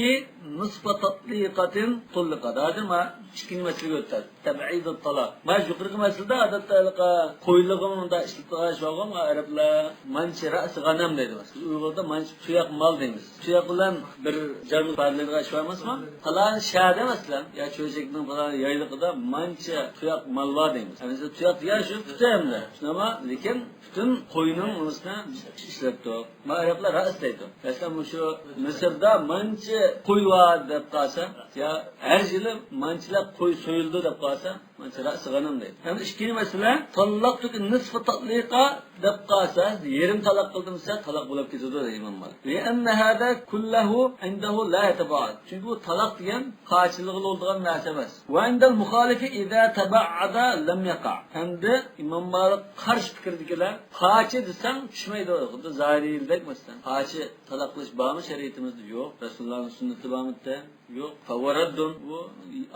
نصف تطليقة طلقت. ھازىر ما ئىككىنچى مەسىلىگە ئۆتتۇق. تەبئىدۇت تالاق. ما يۇقىرىقى مەسىلىدە ئادەتتە ھېلىقى قويلىغىنى مۇنداق ئىشلىتىدىغان ئىش بارغۇ، ئەرەبلەر مانچە رەئس غەنەم دەيدۇ. بىز ئۇيغۇردا مانچە تۇياق مال دەيمىز. تۇياق بىلەن بىر جاننى ئىپادىلەيدىغان ئىش بار ئەمەسمۇ؟ پالان شەھەردە مەسىلەن، يا چۆچەكنىڭ پالان يايلىقىدا مانچە تۇياق مال بار دەيمىز. مەسىلەن، تۇياق دېگەن شۇ پۈتۈن ئەمدى. شۇنداقمۇ؟ لېكىن پۈتۈن قوينىڭ ئۇنىسىنى ئىشلەپتۇ. ما ئەرەبلەر رەئس دەيدۇ. مەسىلەن، مۇشۇ مىسىردا مانچە قوي بار دەپ قالسا، يا ھەر يىلى مانچىلەپ قوي سويۇلىدۇ دەپ قالسا، ئانچە رەئسى غەنىم دەيدۇ. ھەم ئىككىنچى مەسىلە، تاللەقتۇكى نىسفى تەتلىقا دەپ قالسا، يېرىم تالاق قىلدىم دېسە، تالاق بولۇپ كېتىدۇ دەيدۇ ئىمام مالىك. لأن هذا كله عنده لا يتباعد. چۈنكى بۇ تالاق دېگەن قاچىلىغىلى بولىدىغان نەرسە ئەمەس. وعند المخالف إذا تباعد لم يقع. ھەمدە ئىمام مالىك قارشى پىكىردىكىلەر، قاچا دېسەڭ چۈشمەيدۇ. خۇددى زاھىرىيلىدەك مەسىلەن. قاچا تالاق قىلىش بارمۇ شەرىئىتىمىزدە؟ يوق. رەسۇلۇللانىڭ سۈننىتى بارمىدى؟ يوق. فهو رد، بۇ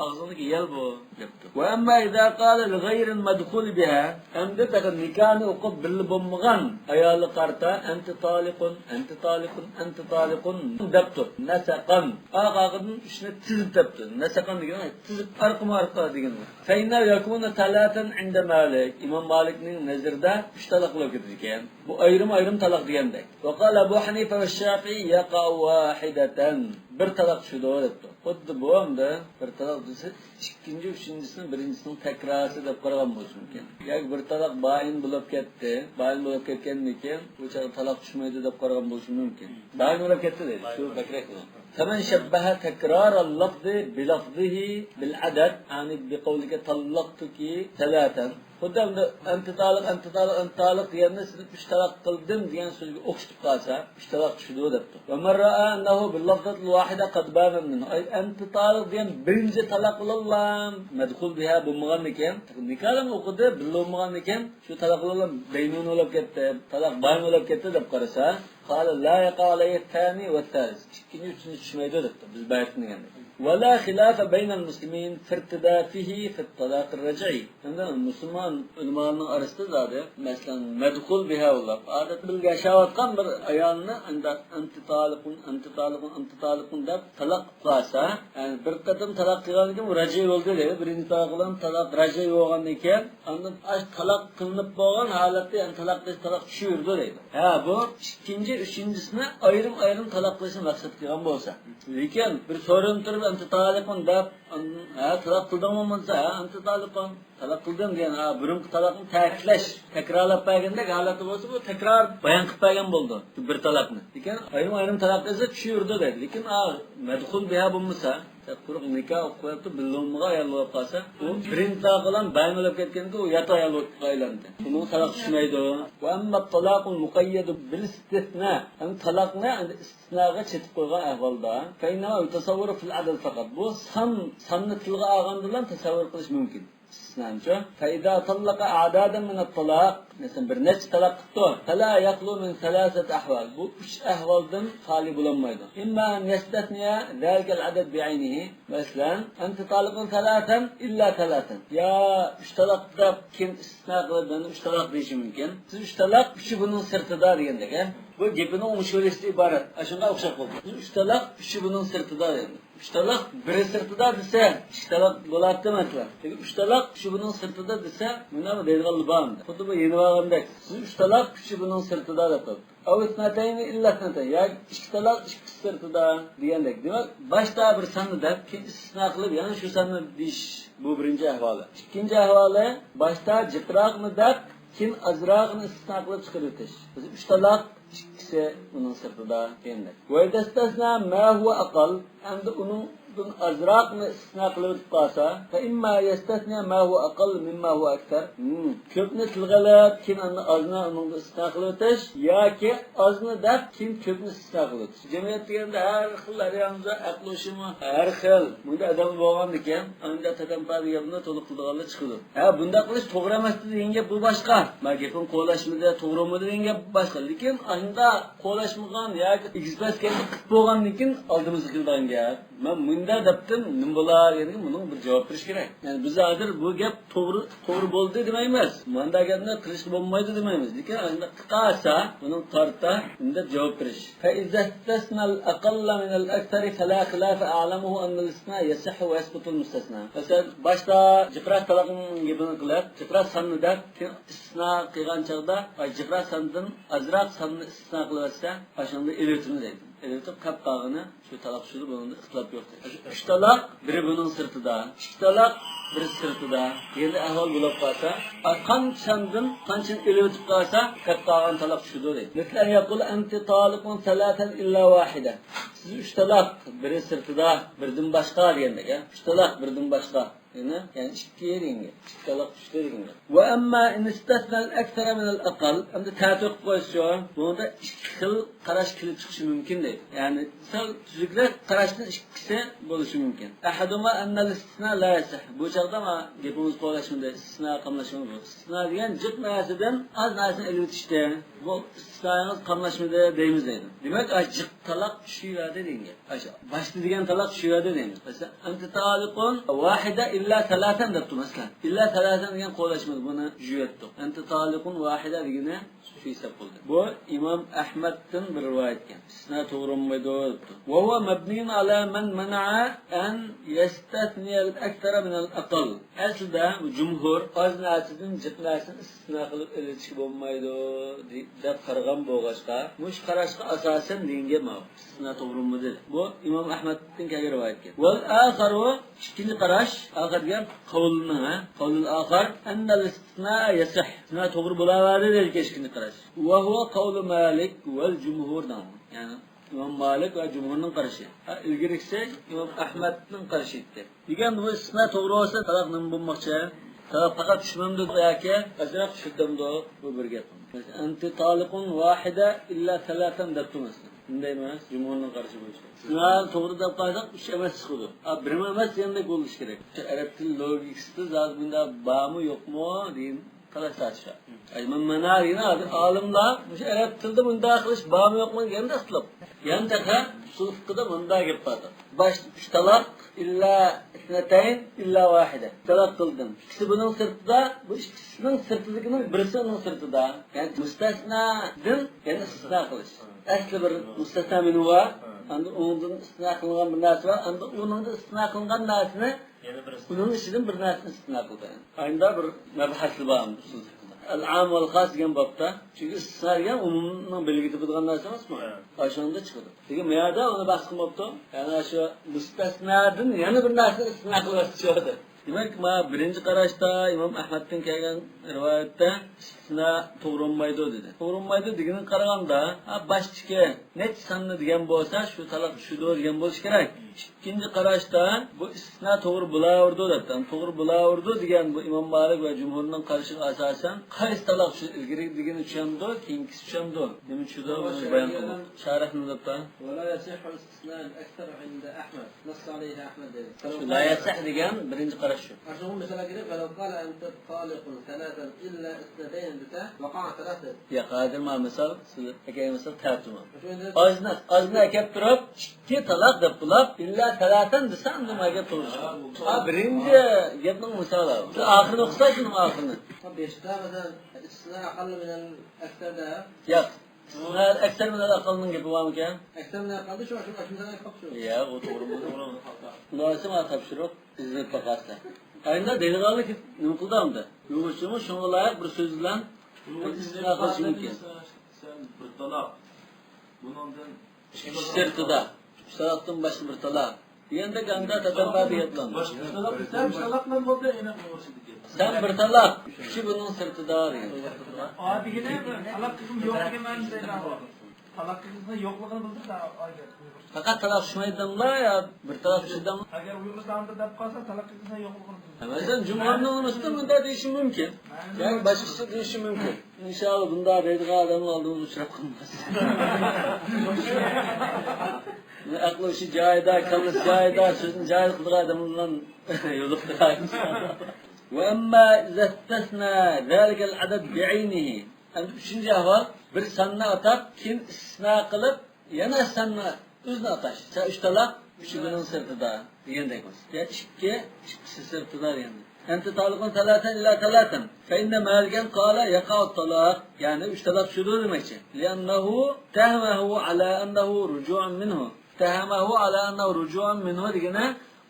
ئاغزىڭدىكى يەل بۇ، دەپتۇ. وأما إذا قال لغير المدخول بها، ئەمدى پەقەت نىكاھنى ئوقۇپ بىللە بولمىغان ئايالى قارىتا، أنت طالق، أنت طالق، أنت طالق دەپتۇ. نسقا. ئارقىدىن ئۈچنى تىزىپ دەپتۇ. نسقا دېگەن تىزىپ، ئارقىمۇ ئارقا دېگەن. فإنه يكون ثلاثا عند مالك. ئىمام مالىكنىڭ نەزىرىدە ئۈچ تالاق بولۇپ كېتىدىكەن. بۇ ئايرىم-ئايرىم تالاق دېگەندەك. وقال أبو حنيفة والشافعي يقع واحدة. بىر تالاق چۈشىدۇ دەپتۇ. خۇددى بۇ ئەمدى بىر تالاق دېسە، ئىككىنچى، ئۈچىنچىسىنى بىرىنچىسىنىڭ تەكرارى دەپ قارىغان بولۇشى مۇمكىن. ياكى بىر تالاق بايىن بولۇپ كەتتى. بايىن بولۇپ كەتكەندىن كېيىن بۇ چاغدا تالاق چۈشمەيدۇ دەپ قارىغان بولۇشى مۇمكىن. بايىن بولۇپ كەتتى دەيدۇ. شۇ بەكرەك. فمن شبه تكرار اللفظ بلفظه بالعدد، يعني بقولك طلقتك ثلاثا. خۇددى ئەمدى ئەنتى تالىق، ئەنتى تالىق، ئەنتى تالىق دېگەندە سىز ئۈچ تالاق قىلدىم دېگەن سۆزگە ئوخشىتىپ قالسا، ئۈچ تالاق چۈشىدۇ دەپتۇ. ومن رأى أنه باللفظة الواحدة قد بان منه. ئەي، ئەنتى تالىق دېگەن بىرىنچى تالاق بىلەنلا مەدخۇل بىھا بولمىغاندىكىن، نىكاھلارنى ئوقۇدى، بىللە بولمىغاندىكىن، شۇ تالاق بىلەنلا بەينۇن بولۇپ كەتتى، تالاق بايىن بولۇپ كەتتى دەپ قارىسا، قال لا يقع عليه الثاني والثالث. ئىككىنچى، ئۈچىنچى چۈشمەيدۇ دەپتۇ، بىز بەرتىن دېگەندەك. ولا خلاف بين المسلمين في ارتدافه في الطلاق الرجعي. ئەمدى مۇسۇلمان ئۆلىمالارنىڭ ئارىسىدا زادى، مەسىلەن، مەدخۇل بىھا بولۇپ، ئادەتتە بىللە ياشاۋاتقان بىر ئايالنى ئەمدى ئەنتى تالىقۇن، ئەنتى تالىقۇن، ئەنتى تالىقۇن دەپ تالاق قىلسا، يەنى بىر قېتىم تالاق قىلغاندىن كېيىن ئۇ رەجئىي بولدى دەيدۇ. بىرىنچى تالاق بىلەن تالاق رەجئىي بولغاندىن كېيىن، ئاندىن ئاش تالاق قىلىنىپ بولغان ھالەتتە، يەنى تالاق قىلىش، تالاق چۈشۈرىدۇ دەيدۇ. ھە، بۇ ئىككىنچى، ئۈچىنچىسىنى ئايرىم-ئايرىم تالاق قىلىشنى مەقسەت قىلغان بولسا. لېكىن بىر سورىنىپ تۇرۇپ، ئەنتى تالىقۇن دەپ، ئاندىن، ھە، تالاق قىلدىڭمۇ بولسا، ھە، ئەنتى تالىقۇن، تالاق قىلدىم دېگەن، ھە، بۇرۇنقى تالاقنى تەكىتلەش، تەكرارلاپ بەرگەندەك ھالەتتە بولسا، بۇ تەكرار بايان قىلىپ بەرگەن بولىدۇ بىر تالاقنى. لېكىن ئايرىم-ئايرىم تالاق قىلسا چۈشۈرىدۇ دەيدۇ. لېكىن، ھە، مەدخۇل بىھا بولمىسا، قۇرۇق نىكاھ ئوقۇپ قويۇپتۇ، بىللە بولمىغان ئايال بولۇپ قالسا، ئۇ بىرىنچى تالاق بىلەن بايىن بولۇپ كەتكەندىكىن، ئۇ يات ئايال بولۇپ ئايلاندى. بۇنىڭ تالاق چۈشمەيدۇ. وأما الطلاق المقيد بالاستثناء، ئەمدى تالاقنى ئەمدى ئىستىسناغا چېتىپ قويغان ئەھۋالدا، فإنما يتصور في العدد فقط. بۇ سان، ساننى تىلغا ئالغاندىلا تەسەۋۋۇر قىلىش مۇمكىن. ئىستىسنانچۇ؟ فإذا طلق أعدادا من الطلاق، مەسىلەن، بىر نەچچە تالاق قىپتۇ، فلا يخلو من ثلاثة أحوال. بۇ ئۈچ ئەھۋالدىن خالىي بولالمايدۇ. إما أن يستثني ذلك العدد بعينه، مەسىلەن، أنت طالق ثلاثا إلا ثلاثا. يا ئۈچ تالاق دەپ كېيىن ئىستىسنا قىلىپ، يەنە ئۈچ تالاق دېيىشى مۇمكىن. سىز ئۈچ تالاق، ئۈچى بۇنىڭ سىرتىدا دېگەندەك، ھە؟ بۇ گېپىنىڭ ئوڭشىۋېلىشتىن ئىبارەت. ئاشۇنىڭغا ئوخشاپ قالدى. سىز ئۈچ تالاق، ئۈچى بۇنىڭ سىرتىدا دېگەندەك. ئۈچ تالاق بىرى سىرتىدا دېسە، ئىككى تالاق بولاتتى مەسىلەن. لېكىن ئۈچ تالاق ئۈچى بۇنىڭ سىرتىدا دېسە، مۇنداق دەيدىغانلار بار ئەمدى. خۇددى بۇ يېنىۋالغاندەك. سىز ئۈچ تالاق ئۈچى بۇنىڭ سىرتىدا دەپ قالدى. أو اثنتين إلا اثنتين. ياكى ئىككى تالاق ئىككىسى سىرتىدا دېگەندەك. دېمەك، باشتا بىر ساننى دەپ، كېيىن ئىستىسنا قىلىپ، يەنە شۇ ساننى دېيىش، بۇ بىرىنچى ئەھۋالى. ئىككىنچى ئەھۋالى، باشتا جىقراقنى دەپ، كېيىن ئازراقنى ئىستىسنا قىلىپ چىقىرىۋېتىش. مەسىلەن، ئۈچ تالاق، ئىككىسى بۇنىڭ سىرتىدا دېگەندەك. وإذا استثنى ما هو أقل، ئەمدى ئۇنىڭدىن ئازراقنى ئىستىسنا قىلىۋېتىپ قالسا، فإما يستثني ما هو أقل مما هو أكثر. ھىم، كۆپنى تىلغا ئېلىپ، كېيىن ئاندىن ئازنى ئۇنىڭدىن ئىستىسنا قىلىۋېتىش ياكى ئازنى دەپ، كېيىن كۆپنى ئىستىسنا قىلىۋېتىش. جەمئىيەت دېگەندە ھەر خىل، ھەر ياندا ئەقلى ھوشىمۇ ھەر خىل. بۇنداق ئادەم بولغاندىكىن، ئانداق تەتەمپە دېگەننى تولۇق قىلىدىغانلار چىقىدۇ. ھە، بۇنداق قىلىش توغرا ئەمەس دېگەن گەپ بۇ باشقا. ما گېپىڭ قولاشمىدى، توغرا بولمىدى دېگەن گەپ باشقا. لېكىن ئاشۇنداق قولاشمىغان ياكى ئېگىز پەس گەپنى قىلىپ بولغاندىن كېيىن ئالدىمىزغا كېلىدىغان گەپ. مەن مۇنداق دەپتىم، نېمە بولا دېگەندىن بۇنىڭغا بىر جاۋاب بېرىش كېرەك. يەنى بىز ھازىر بۇ گەپ توغرا، توغرا بولدى دېمەيمىز. مۇنداق گەپنى قىلىشقا بولمايدۇ دېمەيمىز. لېكىن ئاشۇنداق قىلىپ قالسا، بۇنىڭغا قارىتا مۇنداق جاۋاب بېرىش. فإذا استثنى الأقل من الأكثر فلا خلاف أعلمه أن الاستثناء يصح ويسقط المستثنى. مەسىلەن، باشتا جىقراق تالاقنىڭ گېپىنى قىلىپ، جىقراق ساننى دەپ، كېيىن ئىستىسنا قىلغان چاغدا، ئاي، جىقراق ساندىن ئازراق ساننى ئىستىسنا قىلىۋەتسە، ئاشۇندا ئېلىۋېتىمىز دەيدۇ. ئېلىۋېتىپ، قاپ قالغىنى شۇ تالاق چۈشىدۇ، بۇنىڭدا ئىختىلاپ يوق دەيدۇ. ئۈچ تالاق، بىرى بۇنىڭ سىرتىدا، ئىككى تالاق، بىرى سىرتىدا دېگەندەك ئەھۋال بولۇپ قالسا، قانچە ساندىن قانچىنى ئېلىۋېتىپ قالسا، قاپ قالغان تالاق چۈشىدۇ دەيدۇ. مثل أن يقول أنت طالق ثلاثا إلا واحدة. سىز ئۈچ تالاق، بىرى سىرتىدا، بىردىن باشقا دېگەندەك، ھە؟ ئۈچ تالاق، بىردىن باشقا. يەنى، يەنى ئىككى دېگەن گەپ. ئىككى تالاق چۈشتى دېگەن گەپ. وأما إن استثنى الأكثر من الأقل، ئەمدى تەتۈر قويسا، بۇنىڭدا ئىككى خىل قاراش كېلىپ چىقىشى مۇمكىن دەيدۇ. يەنى سەل تۈزۈكرەك قاراشتىن ئىككىسى بولۇشى مۇمكىن. أحدهما أن الاستثناء لا يصح. بۇ چاغدا مانا گېپىڭىز قولاشمىدى، ئىستىسنا قاملاشمىدى. ئىستىسنا دېگەن جىق نەرسىدىن ئاز نەرسىنى ئېلىۋېتىشتە، بۇ ئىستىسنايىڭىز قاملاشمىدى دەيمىز دەيدۇ. دېمەك، ئاشۇ جىق تالاق چۈشۈۋەردى دېگەن گەپ. ئاشۇ باشتا دېگەن تالاق چۈشۈۋەردى دەيمىز. مەسىلەن، أنت طالق واحدة إلا ثلاثا دەپتۇ، مەسىلەن. إلا ثلاثا دېگەن قولاشمىدى، بۇنى يۇيۇۋەتتۇق. أنت طالق واحدة دېگىنى شۇ ھېساب قىلدى. بۇ ئىمام ئەھمەدتىن بىر رىۋايەت ئىكەن. ئىستىسنا توغرا بولمايدۇ دەپتۇ. وهو مبني على من منع أن يستثني الأكثر من الأقل. ئەسلىدە بۇ جۇمھۇر ئاز نەرسىدىن جىق نەرسىنى ئىستىسنا قىلىپ ئېلىۋېتىشكە بولمايدۇ دەپ قارىغان بولغاچقا، مۇشۇ قاراشقا ئاساسەن دېگەن گەپ ماۋۇ. ئىستىسنا توغرا بولمىدى. بۇ ئىمام ئەھمەدتىن كەلگەن رىۋايەت ئىكەن. والآخر، ئىككىنچى قاراش، ئاخىر دېگەن قەۋلنىڭ، ھە؟ قەۋلۇل ئاخار، أن الاستثناء يصح. ئىستىسنا توغرا بولاۋەردى دېگەن ئىككىنچى قاراش. وهو قول مالك والجمهور دەڭ. يەنى ئىمام مالىك ۋە جۇمھۇرنىڭ قارىشى. ھە، ئىلگىرىكىسى ئىمام ئەھمەدنىڭ قارىشى ئىدى. دېگەن بۇ ئىستىسنا توغرا بولسا، تالاق نېمە بولماقچى؟ تالاق پەقەت چۈشمەمدۇ ياكى ئازراق چۈشۈردەمدۇ؟ بۇ بىر گەپ. أنت طالق واحدة إلا ثلاثا دەپتۇ مەسىلەن. شۇندايمۇ ئەمەس؟ جۇمھۇرنىڭ قارىشى بويىچە. ئىستىسنا توغرا دەپ قارىساق، ئۈچ ئەمەس چىقىدۇ. ھە، بىرمۇ ئەمەس دېگەندەك بولۇشى كېرەك. شۇ ئەرەب تىل لوگىكىسىدا زادى بۇنداق بارمۇ يوقمۇ دېگەن قاراش تارتىشار. ئەي، مەن مانا دېگەن ھازىر ئالىملار مۇشۇ ئەرەب تىلىدا مۇنداق قىلىش بارمۇ يوقمۇ دېگەندە ئىختىلاپ. يەنە تېخى ئۇسۇل فىقىدا مۇنداق گەپ بار. باش ئۈچ تالاق، إلا اثنتين إلا واحدة. تالاق قىلدىم. ئىككىسى بۇنىڭ سىرتىدا، بۇ ئىككىسىنىڭ سىرتىدىكىنىڭ بىرسى ئۇنىڭ سىرتىدا. يەنى مۇستەسنادىن يەنە ئىستىسنا قىلىش. ئەسلى بىر مۇستەسنا مىنھۇ بار، ئاندىن ئۇنىڭدىن ئىستىسنا قىلىنغان بىر نەرسە بار، ئاندىن ئۇنىڭدىن ئىستىسنا قىلىنغان نەرسىنى يەنە بىرسى. ئۇنىڭ ئىچىدىن بىر نەرسىنى ئىستىسنا قىلدى. ئاينىدا بىر مەبھەسى بار ئۇسۇل فىقھدا. ئەل-ئام ۋەل خاس دېگەن بابتا. چۈنكى ئىستىسنا دېگەن ئومۇمنىڭ بىلگە تېپىدىغان نەرسە ئەمەسمۇ؟ ھە. ئاشۇنىڭدا چىقىدۇ. لېكىن بۇ يەردە ئۇنى بەس قىلماپتۇ. يەنى شۇ مۇستەسنادىن يەنە بىر نەرسىنى ئىستىسنا قىلىۋەتتى شۇ يەردە. دېمەك، مانا بىرىنچى قاراشتا ئىمام ئەھمەدتىن كەلگەن رىۋايەتتە ئىستىسنا توغرا بولمايدۇ دېدى. توغرا بولمايدۇ دېگىنىگە قارىغاندا، ھە، باشتىكى نەچچە ساننى دېگەن بولسا، شۇ تالاق چۈشىدۇ دېگەن بولۇشى كېرەك. ئىككىنچى قاراشتا بۇ ئىستىسنا توغرا بولاۋېرىدۇ دەپتۇ. توغرا بولاۋېرىدۇ دېگەن بۇ ئىمام مالىك ۋە جۇمھۇرنىڭ قارىشىغا ئاساسەن، قايسى تالاق چۈشىدۇ؟ ئىلگىرىكى دېگىنى چۈشەمدۇ، كېيىنكىسى چۈشەمدۇ؟ نېمە چۈشىدۇ؟ بۇنى بايان قىلدۇق. شارىھ نېمە دەپتۇ؟ ولا يصح استثناء الأكثر عند أحمد. نص عليه أحمد دېدى. شۇ لا يصح دېگەن بىرىنچى قاراش شۇ. ئاشۇنىڭغا مىسال كېلىپ، فلو قال أنت طالق ثلاثا إلا اثنتين دېسە، وقع ثلاثة. ياق، ھازىر مانا مىسال، سىز ئەكەلگەن مىسال تەتۈرمە. شۇ ئەمدى ئازنى، ئازنى ئەكەپ تۇرۇپ، ئىككى تالاق دەپ بولۇپ، إلا ثلاثا دېسە، ئەمدى مانا گەپ توغرا چىقىدۇ. ھە، بىرىنچى گەپنىڭ مىسالى. بىز ئاخىرىنى ئوقۇساق، شۇنىڭ ئاخىرىنى. بۇ بەشتە، مەسىلەن، ئىستىسنا أقل من الأكثر دە. ياق. ئىستىسنا أكثر من الأقلنىڭ گېپى بارمىكەن؟ أكثر من الأقل شۇ، شۇ، شۇ، شۇ، شۇ. ياق، ئۇ توغرا بولمايدۇ. ئۇنداق دېسە، مانا تاپشۇرۇق، ئىزدىنىپ باقارسەن. ئاينىدا دەيدىغانلىق نېمە قىلدى ئەمدى؟ ئۇيغۇرچىمۇ شۇنىڭغا لايىق بىر سۆز بىلەن ئىستىسنا قىلىشى مۇمكىن. سەن بىر تالاق. بۇنىڭدىن ئىككى سىرتىدا. ئۈچ تالاقتىن باشقا بىر تالاق. دېگەندەك ئەمدى تەتەببا دېگەن بىلەن. باشقا تالاق، سەن تالاق بىلەن بولدى، ئەينەك ئۇيغۇرچىدىكى. سەن بىر تالاق، ئۈچى بۇنىڭ سىرتىدا دېگەن. ئا دېگىنى تالاق قىلغۇم يوق دېگەن مەنىدە. تالاق قىلغۇنىڭ يوقلۇقىنى بىلدۈرسە، ئايدە. پەقەت تالاق چۈشمەيدۇ دەڭلار يا بىر تالاق چۈشىدۇ دەڭلار؟ ئەگەر ئۇيغۇرىستاندا دەپ قالسا، تالاق قىلغۇنىڭ يوقلۇقىنى بىلدۈرسە. مەسىلەن، جۇمھۇرنىڭ نۇسخىسىدا مۇنداق دېيىشى مۇمكىن. ياكى باشقىچە دېيىشى مۇمكىن. ئىنشاللا، بۇنداق دەيدىغان ئادەمنىڭ ئالدىمىزغا ئۇچراپ قالماس. ئەقلى ھوشى جايىدا، كاللىسى جايىدا، سۆزىنى جايىدا قىلىدىغان ئادەم بىلەن يولۇقتۇرار، ئىنشاللا. وأما إذا استثنى ذلك العدد بعينه. ئەمدى ئۈچىنچى ئەھۋال، بىر ساننى ئاتاپ، كېيىن ئىستىسنا قىلىپ، يەنە ساننى ئۆزىنى ئاتاش. سەن ئۈچ تالاق، ئۈچى بۇنىڭ سىرتىدا دېگەندەك بولسا. يا ئىككى، ئىككىسى سىرتىدا دېگەندەك. أنت طالق ثلاثا إلا ثلاثا. فإن مالكا قال يقع الطلاق. يەنى ئۈچ تالاق چۈشىدۇ دېمەكچى. لأنه اتهمه على أنه رجوع منه. اتهمه على أنه رجوع منه دېگىنى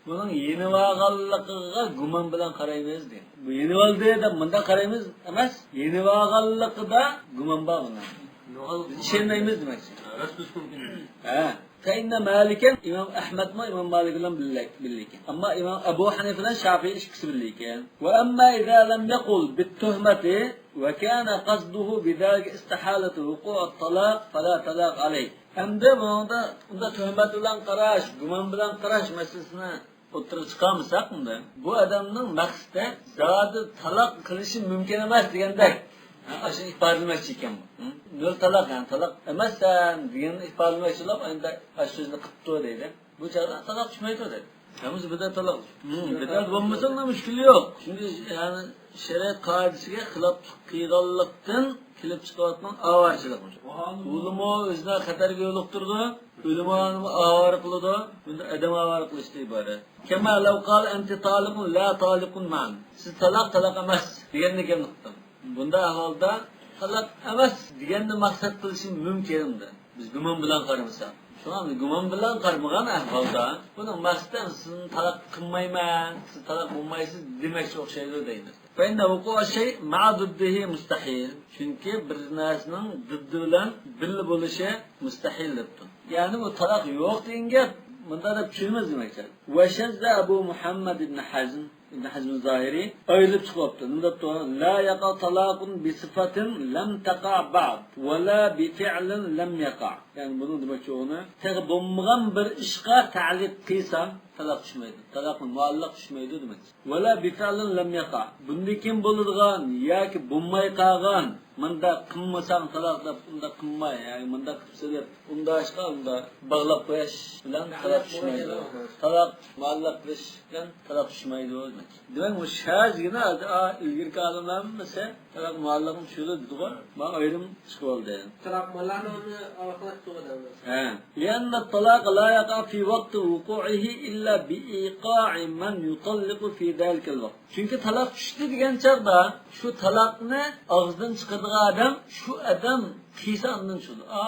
بۇنىڭ يېنىۋالغانلىقىغا گۇمان بىلەن قارايمىز دېگەن. بۇ يېنىۋالدى دەپ مۇنداق قارايمىز ئەمەس، يېنىۋالغانلىقىدا گۇمان بار بۇنىڭ. بىز ئىشەنمەيمىز دېمەكچى. ھە. فإن مالكا، ئىمام ئەھمەدمۇ ئىمام مالىك بىلەن بىللە، بىللە ئىكەن. ئەمما ئىمام ئەبۇ ھەنىفە بىلەن شافىئى ئىككىسى بىللە ئىكەن. وأما إذا لم يقل بالتهمة وكان قصده بذلك استحالة وقوع الطلاق فلا طلاق عليه. ئەمدى بۇنىڭدا ئۇنداق تۆھمەت بىلەن قاراش، گۇمان بىلەن قاراش مەسىلىسىنى ئوتتۇرىغا چىقارمىساق، ئۇندا بۇ ئادەمنىڭ مەقسىتى زادى تالاق قىلىشى مۇمكىن ئەمەس دېگەندەك، ھە، ئاشۇنى ئىپادىلىمەكچى ئىكەن بۇ. ھە؟ نۆل تالاق، يەنى تالاق ئەمەسسەن دېگەننى ئىپادىلىمەكچى بولۇپ، ئەمدى ئاشۇ سۆزنى قىپتۇ دەيدۇ. بۇ چاغدا تالاق چۈشمەيدۇ دەيدۇ. ھەممىسى بىدئەت تالاق. ھە، بىدئەت بولمىسا، ئۇندا مۈشكۈل يوق. چۈنكى، يەنى، شەرىئەت قائىدىسىگە خىلاپلىق قىلغانلىقتىن كېلىپ چىقىۋاتقان ئاۋارىچىلىق. ئۇلىمۇ ئۆزىنى خەتەرگە يولۇقتۇرىدۇ، ئۆلىمانىمۇ ئاۋارە قىلىدۇ، بۇندا ئادەم ئاۋارە قىلىشتىن ئىبارەت. كما لو قال أنت طالق لا طالق معا. سىز تالاق، تالاق ئەمەس دېگەندەك گەپنى قىپتۇ. بۇنداق ئەھۋالدا تالاق ئەمەس دېگەننى مەقسەت قىلىشى مۇمكىن ئەمدى. بىز گۇمان بىلەن قارىمىساق. شۇڭا گۇمان بىلەن قارىمىغان ئەھۋالدا بۇنىڭ مەقسىتى سىزنى تالاق قىلمايمەن، سىز تالاق بولمايسىز دېمەكچى ئوخشايدۇ دەيمىز. فإن وقوع الشيء مع ضده مستحيل. چۈنكى بىر نەرسىنىڭ زىددى بىلەن بىللە بولۇشى مۇستەھىل دەپتۇ. يەنى بۇ تالاق يوق دېگەن گەپ، مۇنداق دەپ چۈشىنىمىز دېمەكچى. وشذ أبو محمد بن حزم، ئىبن ھەزم زاھىرى ئايرىلىپ چىقىۋاپتۇ. نېمە دەپتۇ؟ لا يقع طلاق بصفة لم تقع بعد ولا بفعل لم يقع. يەنى بۇنىڭ دېمەكچى بولغىنى، تېخى بولمىغان بىر ئىشقا تەئلىق قىلسا تالاق چۈشمەيدۇ. تالاققا مۇئەللەق چۈشمەيدۇ دېمەكچى. ولا بفعل لم يقع. بۇندىن كېيىن بولىدىغان ياكى بولماي قالغان، مۇنداق قىلمىساڭ تالاق دەپ، ئۇنداق قىلماي، ياكى مۇنداق قىلسا دەپ، ئۇنداق ئىشقا ئۇنداق باغلاپ قويۇش بىلەن تالاق چۈشمەيدۇ. تالاق مۇئەللەق قىلىش بىلەن تالاق چۈشمەيدۇ دېمەك. دېمەك، بۇ شاز دېگىنى ھازىر، ئا، ئىلگىرىكى ئالىملار ھەممىسى تالاق مۇئەللەقنى چۈشۈرىدۇ دېدىغۇ. مانا ئايرىم چىقىۋالدى. تالاق مۇئەللەقنى ئۇنى ئالاقىلاشتۇرغان ئەمەس. ھە. لأن الطلاق لا يقع في وقت وقوعه إلا بإيقاع من يطلق في ذلك الوقت. چۈنكى تالاق چۈشتى دېگەن چاغدا، شۇ تالاقنى ئاغزىدىن چىقىرىدىغان ئادەم، شۇ ئادەم قىلسا ئاندىن چۈشىدۇ. ئا،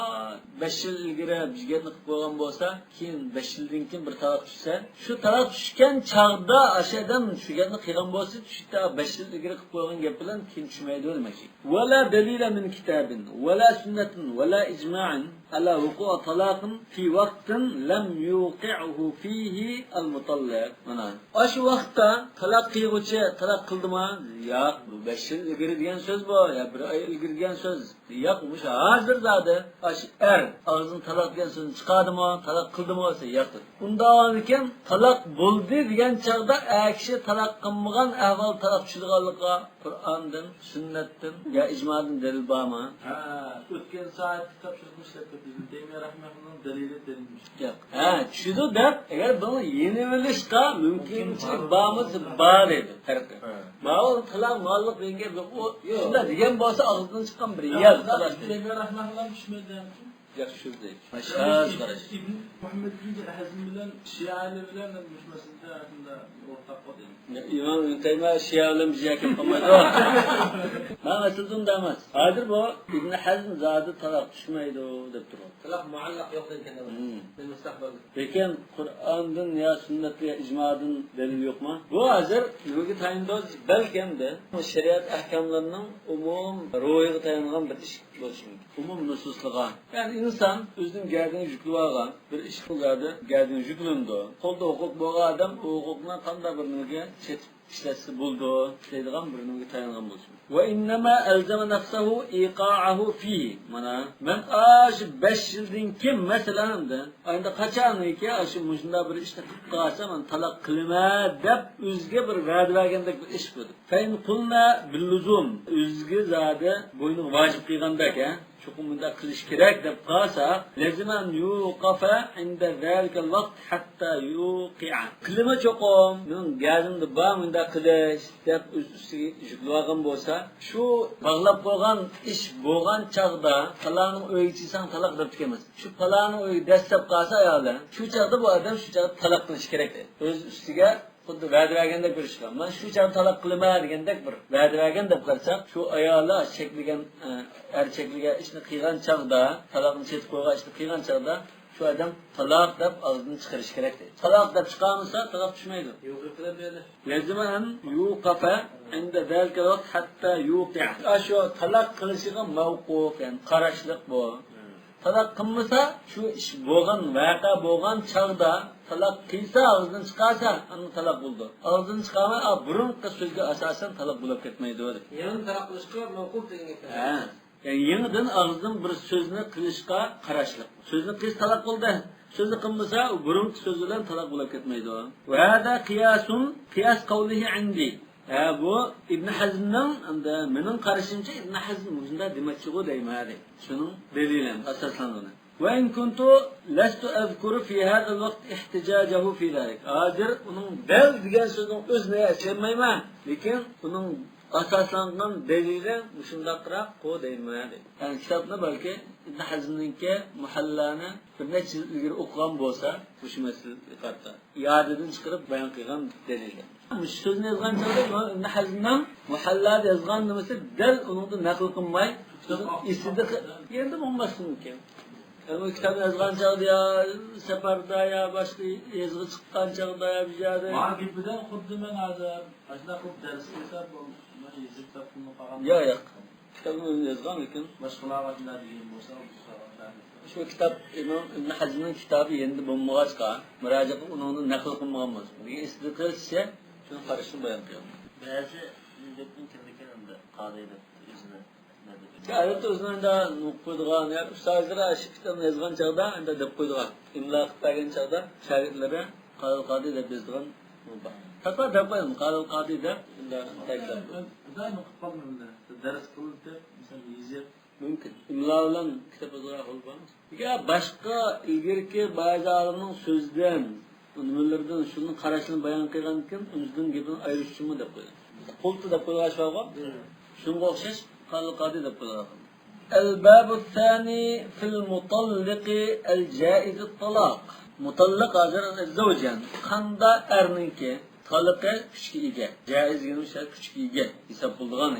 بەش يىل ئىلگىرى بىر گەپنى قىلىپ قويغان بولسا، كېيىن بەش يىلدىن كېيىن بىر تالاق چۈشسە، شۇ تالاق چۈشكەن چاغدا ئاشۇ ئادەم شۇ گەپنى قىلغان بولسا، چۈشتى، بەش يىل ئىلگىرى قىلىپ قويغان گەپ بىلەن كېيىن چۈشمەيدۇ دېمەكچى. ولا دليل من كتاب ولا سنة ولا إجماع على وقوع طلاق في وقت لم يوقعه فيه المطلق. مانا، ئاشۇ ۋاقىتتا تالاق قىلغۇچى تالاق قىلدىما؟ ياق، بۇ بەش يىل ئىلگىرى دېگەن سۆز بۇ، يا بىر ئاي ئىلگىرى دېگەن سۆز. ياق، مۇشۇ ھازىر زادى ئاشۇ ئەر ئاغزىدىن تالاق دېگەن سۆزنى چىقاردىمۇ، تالاق قىلدىمۇ دېسە، ياق دېدى. ئۇنداق بولغاندىكىن تالاق بولدى دېگەن چاغدا ئەر كىشى تالاق قىلمىغان ئەھۋال تالاق چۈشىدىغانلىقىغا قۇرئاندىن، سۈننەتتىن يا ئىجمادىن دەلىل بارمۇ؟ ھە، ئۆتكەن سائەتتە تاپشۇرۇقنى ئىشلەپ كەتتى. ئىبن تەيمىيە رەھمەھۇللاھنىڭ دەلىلى دەلىل. ياق. ھە، چۈشىدۇ دەپ، ئەگەر بۇنى يېنىۋېلىشقا مۇمكىنچىلىك بارمۇ؟ بار دەيدۇ پەرقى. ھە. ماۋۇ تالاق مۇئەللەق دېگەن گەپ، ئۇ شۇنداق دېگەن بولسا ئاغزىدىن چىققان بىر ياز، خالاس. ئىبن تەيمىيە رەھمەھۇللاھ چۈشمەيدۇ. ياخشى سۆز دەيدۇ. شاز قاراش. ئىبن مۇھەممەد ئىبن ھەزم بىلەن شىئەلەر بىلەن مۇشۇ مەسىلىدە شۇنداق ئورتاق بولدى. ئىمام ئىبن تەيمىيە شىئە بىلەن بىر يەرگە كېلىپ قالمايدۇ. مانا ئەسلىدە ئۇنداق ئەمەس. ھازىر بۇ ئىبن ھەزم زادى تالاق چۈشمەيدۇ دەپ تۇرغان. تالاق مۇئەللەق يوق دېگەن. مۇستەقبەل. لېكىن قۇرئاندىن يا سۈننەتتىن يا ئىجمادىن دەلىل يوقمۇ؟ بۇ ھازىر نېمىگە تايىنىدۇ؟ بەلكىمدە شەرىئەت ئەھكاملىرىنىڭ ئومۇم روھىغا تايانغان بىر ئىش بولۇشى مۇمكىن. ئومۇم نۇسۇسلىغا. يەنى ئىنسان ئۆزىنىڭ گەدىنىگە يۈكلىۋالغان بىر ئىش، بۇ زادى گەدىنىگە يۈكلىنىدۇ. قولدا ھوقۇق بولغان ئادەم ئۇ ھوقۇقنى قانداق بىر نېمىگە چېتىپ ئىشلەتسە بولىدۇ دەيدىغان بىر نېمىگە تايانغان بولۇشى مۇمكىن. وإنما ألزم نفسه إيقاعه فيه. مانا، مەن ئاشۇ بەش يىلدىن كېيىن، مەسىلەن، ئەمدى، ئەمدى قاچانكى ئاشۇ مۇشۇنداق بىر ئىشنى قىلىپ قالسا، مەن تالاق قىلىمەن دەپ ئۆزىگە بىر ۋەدە بەرگەندەك بىر ئىش بۇ. فإن قلنا باللزوم، ئۆزىگە زادى بوينىغا ۋاجىپ قىلغاندەك، ھە؟ چوقۇم مۇنداق قىلىش كېرەك دەپ قالسا، لزم أن يوقف عند ذلك الوقت حتى يوقع. قىلىمەن چوقۇم، مېنىڭ گەدىنىمدە بار مۇنداق قىلىش دەپ ئۆز ئۈستىگە يۈكلەۋالغان بولسا، شۇ باغلاپ قويغان ئىش بولغان چاغدا، پالانىڭ ئۆيىگە چىقساڭ تالاق دەپتىكەنمىز. شۇ پالانىڭ ئۆيىگە دەسسەپ قالسا ئايالى، شۇ چاغدا بۇ ئادەم شۇ چاغدا تالاق قىلىشى كېرەك دەيدۇ. ئۆز ئۈستىگە خۇددى ۋەدە بەرگەندەك بىر ئىش قىلغان. مەن شۇ چاغدا تالاق قىلىمەن دېگەندەك بىر ۋەدە بەرگەن دەپ قارىساق، شۇ ئايالى چەكلىگەن، ئە، ئەر چەكلىگەن ئىشنى قىلغان چاغدا، تالاقنى چېتىپ قويغان ئىشنى قىلغان چاغدا شۇ ئادەم تالاق دەپ ئاغزىدىن چىقىرىشى كېرەك دەيدۇ. تالاق دەپ چىقارمىسا، تالاق چۈشمەيدۇ. يوقىتىلىپ بېرىلىپ. لزم أن يوقف عند ذلك الوقت حتى يوقع. ئاشۇ تالاق قىلىشىغا مەۋقۇپ، يەنى قاراشلىق بۇ. تالاق قىلمىسا، شۇ ئىش بولغان، ۋەقە بولغان چاغدا تالاق قىلسا، ئاغزىدىن چىقارسا، ئاندىن تالاق بولىدۇ. ئاغزىدىن چىقارماي، ئا، بۇرۇنقى سۆزگە ئاساسەن تالاق بولۇپ كەتمەيدۇ دەپ. يەنە تالاق قىلىشقا مەۋقۇپ دېگەن گەپ. ھە. يەنى يېڭىدىن ئاغزىدىن بىر سۆزنى قىلىشقا قاراشلىق. سۆزنى قىلسا تالاق بولدى. سۆزنى قىلمىسا، ئۇ بۇرۇنقى سۆز بىلەن تالاق بولۇپ كەتمەيدۇ. ۋە ھازا قىياسۇن، قىياس قەۋلىھى ئىندى. ھە، بۇ ئىبن ھەزمنىڭ، ئەمدى مېنىڭ قارىشىمچە، ئىبن ھەزم مۇشۇنداق دېمەكچىغۇ دەيمەن، شۇنىڭ دەلىلى ئاساسلانغىنى. ۋە ئىن كۇنتۇ لەستۇ ئەزكۇرۇ فى ھازال ۋاقىت ئىھتىجاجەھۇ فى زالىك. ھازىر ئۇنىڭ دەل دېگەن سۆزىنىڭ ئۆزىنى ئەسلىيەلمەيمەن، لېكىن ئۇنىڭ ئاساسلانغان دەلىلى مۇشۇنداقراققۇ دەيمەن، دەيدۇ. يەنى كىتابنى بەلكى ئىبن ھەزمنىڭكى مۇھەللانى بىر نەچچە يىل ئىلگىرى ئوقۇغان بولسا، مۇشۇ مەسىلىگە قارىتا يادىدىن چىقىرىپ بايان قىلغان دەلىلى. مۇشۇ سۆزنى يازغان چاغدا ئىمام ئىبن ھەزمنىڭ مۇھەللادا يازغان نېمىسى دەل ئۇنىڭدىن نەقىل قىلماي، ئۆزىنىڭ ئېسىدە قى-، يەنە بولماسلىقى مۇمكىن. ئەمما كىتاب يازغان چاغدا يا سەپەردە يا باشقا يېزىغا چىققان چاغدا يا بىر يەردە. ماڭا گېپىدە خۇددى مەن ھازىر ئاشۇنداق قىلىپ دەرس قىلسا، بۇ مەن يېزىپ كىتابتىن قالغان. ياق، ياق. كىتابنى ئۆزى يازغان، لېكىن باشقىلارغا شۇنداق دېگەن بولسا، شۇ كىتاب ئىمام ئىبن ھەزمنىڭ كىتابى يېنىدا بولمىغاچقا، مۇراجىئەت قىلىپ ئۇنىڭدىن نەقىل قىلمىغان بولسا، لېكىن ئېسىدە قېلىشىچە شۇنى قارىشىنى بايان قىلغان. بەزى گەپنىڭ كىمدىكى ئەمدى قاضى دەپ ئۆزىنى ئادەتتە ئۆزىنى ئەندە نۇقۇپ قويىدىغان، يا ئۇستازلىرى ئاشۇ كىتابنى يازغان چاغدا ئەندە دەپ قويىدىغان. ئىملا قىلىپ بەرگەن چاغدا شاگىرتلىرى قاضى، قاضى دەپ يېزىدىغان بار. خاتا دەپ قويۇڭ، قاضى، قاضى دەپ ئەندە تەكىتلەپ قويۇڭ. دەرس قىلىپ، مىسال، يېزىپ. مۇمكىن. ئىملا بىلەن كىتاب يازغان ئەھۋال بارمۇ؟ يا باشقا ئىلگىرىكى بەزى ئالىمنىڭ سۆزىدىن، نېمىلىرىدىن شۇنىڭ قاراشلىرىنى بايان قىلغاندىكىن، ئۇنىڭدىن گېپىنى ئايرىش ئۈچۈنمۇ دەپ قويغان. قۇلتۇ دەپ قويغان شۇغۇ. شۇنىڭغا ئوخشاش قال قادى دەپ قويغان. الباب الثاني في المطلق الجائز الطلاق. مۇتەللىق ھازىر زەۋجەن. قاندا ئەرنىڭكى تالىقى كۈچكە ئىگە. جائىز دېگىنىمىز كۈچكە ئىگە ھېساب بولىدىغان.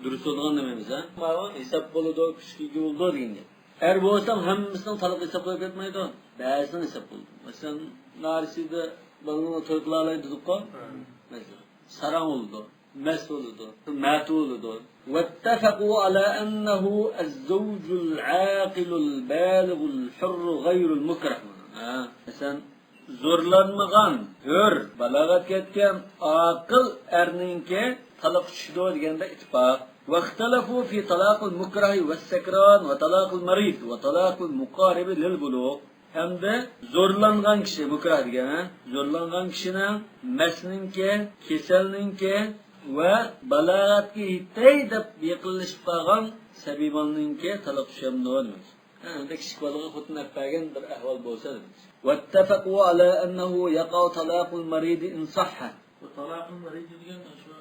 دۇرۇس بولىدىغان دېمەيمىز، ھە؟ ماۋۇ ھېساب بولىدۇ، كۈچكە ئىگە بولىدۇ دېگەن گەپ. ئەر بولسا ھەممىسىنىڭ تالىقى ھېساب بولۇپ كەتمەيدۇ. بەزىسىنىڭ ھېساب بولىدۇ. مەسىلەن، نارسىدە بالىنى توي قىلالايدۇ دېدۇققۇ. مەسىلەن، ساراڭ بولىدۇ، مەس بولىدۇ، مەتۇ بولىدۇ. واتفقوا على أنه الزوج العاقل البالغ الحر غير المكره. ھە، مەسىلەن، زورلانمىغان، ھۆر، بالاغەتكە يەتكەن، ئاقىل ئەرنىڭكى تالاق چۈشىدۇ دېگەندە ئىتتىپاق. واختلفوا في طلاق المكره والسكران وطلاق المريض وطلاق المقارب للبلوغ. ھەمدە زورلانغان كىشى، مۇكراھ دېگەن، ھە؟ زورلانغان كىشىنىڭ، مەستنىڭكى، كېسەلنىڭكى ۋە بالاغەتكە يېتەي دەپ يېقىنلىشىپ قالغان سەبىي بالىنىڭكى تالاق چۈشەمدۇ دېمەكچى. ھە، ئەمدى كىچىك بالىغا خوتۇن ئەپ بەرگەن بىر ئەھۋال بولسا دېمەكچى. واتفقوا على أنه يقع طلاق المريض إن صح. بۇ تالاقۇل مەرىج دېگەن شۇ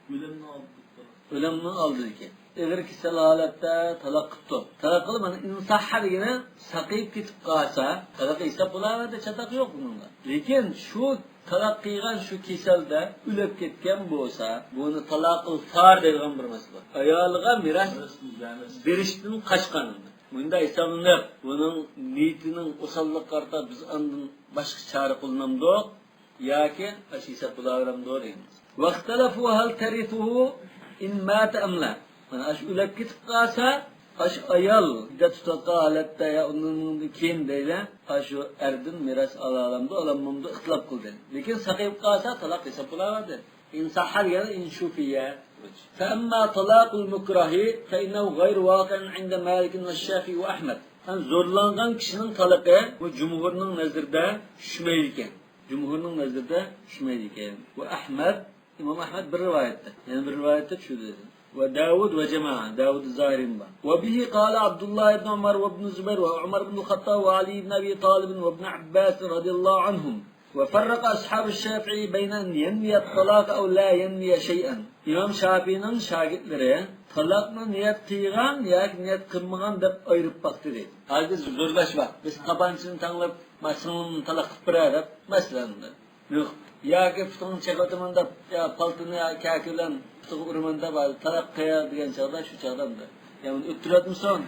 ئۆلۈمنىڭ ئالدىدىكى. ئۆلۈمنىڭ ئالدىدىكى. ئېغىر كېسەل ھالەتتە تالاق قىپتۇ. تالاق قىلىپ، مانا، ئىن ساھھا دېگىنى ساقىيىپ كېتىپ قالسا، تالاق ھېساب بولاۋەردى، چاتاق يوق بۇنىڭدا. لېكىن شۇ تالاق قىلغان شۇ كېسەلدە ئۆلۈپ كەتكەن بولسا، بۇنى تالاقۇل فار دەيدىغان بىر مەسىلە بار. ئايالىغا مىراس بېرىشتىن قاچقان. مۇنداق ھېسابلىنىپ، بۇنىڭ نىيىتىنىڭ ئوساللىقىغا قارىتا بىز ئاندىن باشقا چارە قوللىنامدۇق؟ ياكى ئاشۇ ھېساب بولاۋېرەمدۇ دەيمىز. واختلفوا هل ترثه إن مات أم لا. مانا ئاشۇ ئۆلۈپ كېتىپ قالسا، ئاشۇ ئايال ئىددە تۇتۇۋاتقان ھالەتتە يا ئۇنىڭدىن كېيىن دەيلى، ئاشۇ ئەردىن مىراس ئالالامدۇ، ئالالمامدۇ ئىختىلاپ قىلدى. لېكىن ساقىيىپ قالسا، تالاق ھېساب بولاۋەردى. إن صح دېگەن إن شفي. فأما طلاق المكره فإنه غير واقع عند مالك والشافعي وأحمد. يەنى زورلانغان كىشىنىڭ تالىقى بۇ جۇمھۇرنىڭ نەزىرىدە چۈشمەيدىكەن. جۇمھۇرنىڭ نەزىرىدە چۈشمەيدىكەن. وأحمد، ئىمام ئەھمەد بىر رىۋايەتتە، يەنە بىر رىۋايەتتە چۈشۈردى. وداود وجماعة، داۋۇد زاھىرىمۇ بار. وبه قال عبد الله بن عمر وابن الزبير وعمر بن الخطاب وعلي بن أبي طالب وابن عباس رضي الله عنهم. وفرق أصحاب الشافعي بين أن ينوي الطلاق أو لا ينوي شيئا. ئىمام شافىئىنىڭ شاگىرتلىرى تالاقنى نىيەت قىلغان ياكى نىيەت قىلمىغان دەپ ئايرىپ باقتى دەيدۇ. ھازىر زورلاش بار. بىز تاپانچىنى تەڭلەپ، ما سىڭلىمنى تالاق قىلىپ بېرە دەپ، مەسىلەن. يوق. ياكى پۇتۇڭنى چېقىۋېتىمەن دەپ، يا پالتىنى يا كەكە بىلەن پۇتىغا ئۇرىمەن دەپ، ھازىر تالاق قىل دېگەن چاغدا، شۇ چاغدا ئەمدى، يا ئۇنى ئۆلتۈرۈۋەتمىسۇن،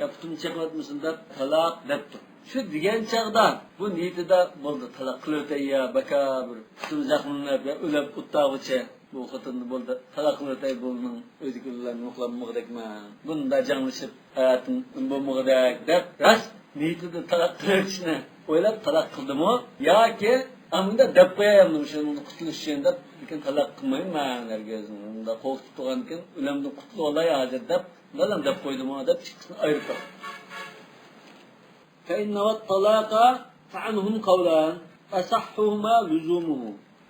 يا پۇتۇمنى چېقىۋەتمىسۇن دەپ تالاق دەپتۇ. شۇ دېگەن چاغدا بۇ نىيىتىدە بولدى، تالاق قىلىۋېتەي يا، باكا بىر پۇتۇم زەخىملىنىپ يا ئۆلۈپ ئۇتتاغۇچە بۇ خوتۇننى بولدى، تالاق قىلىۋېتەي، بۇنىڭ ئۆزىكى بىلەن يوقلانمىغۇدەكمەن، بۇندا جەڭلىشىپ ھاياتىم بولمىغۇدەك دەپ، راست نىيىتىدە تالاق قىلىۋېتىشنى ئويلاپ تالاق قىلدىمۇ؟ ياكى ئەمدى دەپ قوياي، ئەمدى مۇشۇنىڭدىن قۇتۇلۇش ئۈچۈن دەپ، لېكىن تالاق قىلمايمەن ھەرگىز، مۇنداق قورقۇتۇپ تۇرغاندىكىن، ئۆلۈمدىن قۇتۇلۇۋالاي ھازىر دەپ، بۇنداق دەپ قويدىمۇ دەپ ئىككىسىنى ئايرىپ بەردى. فإن نوى الطلاق فعنهم قولان، أصحهما لزومه.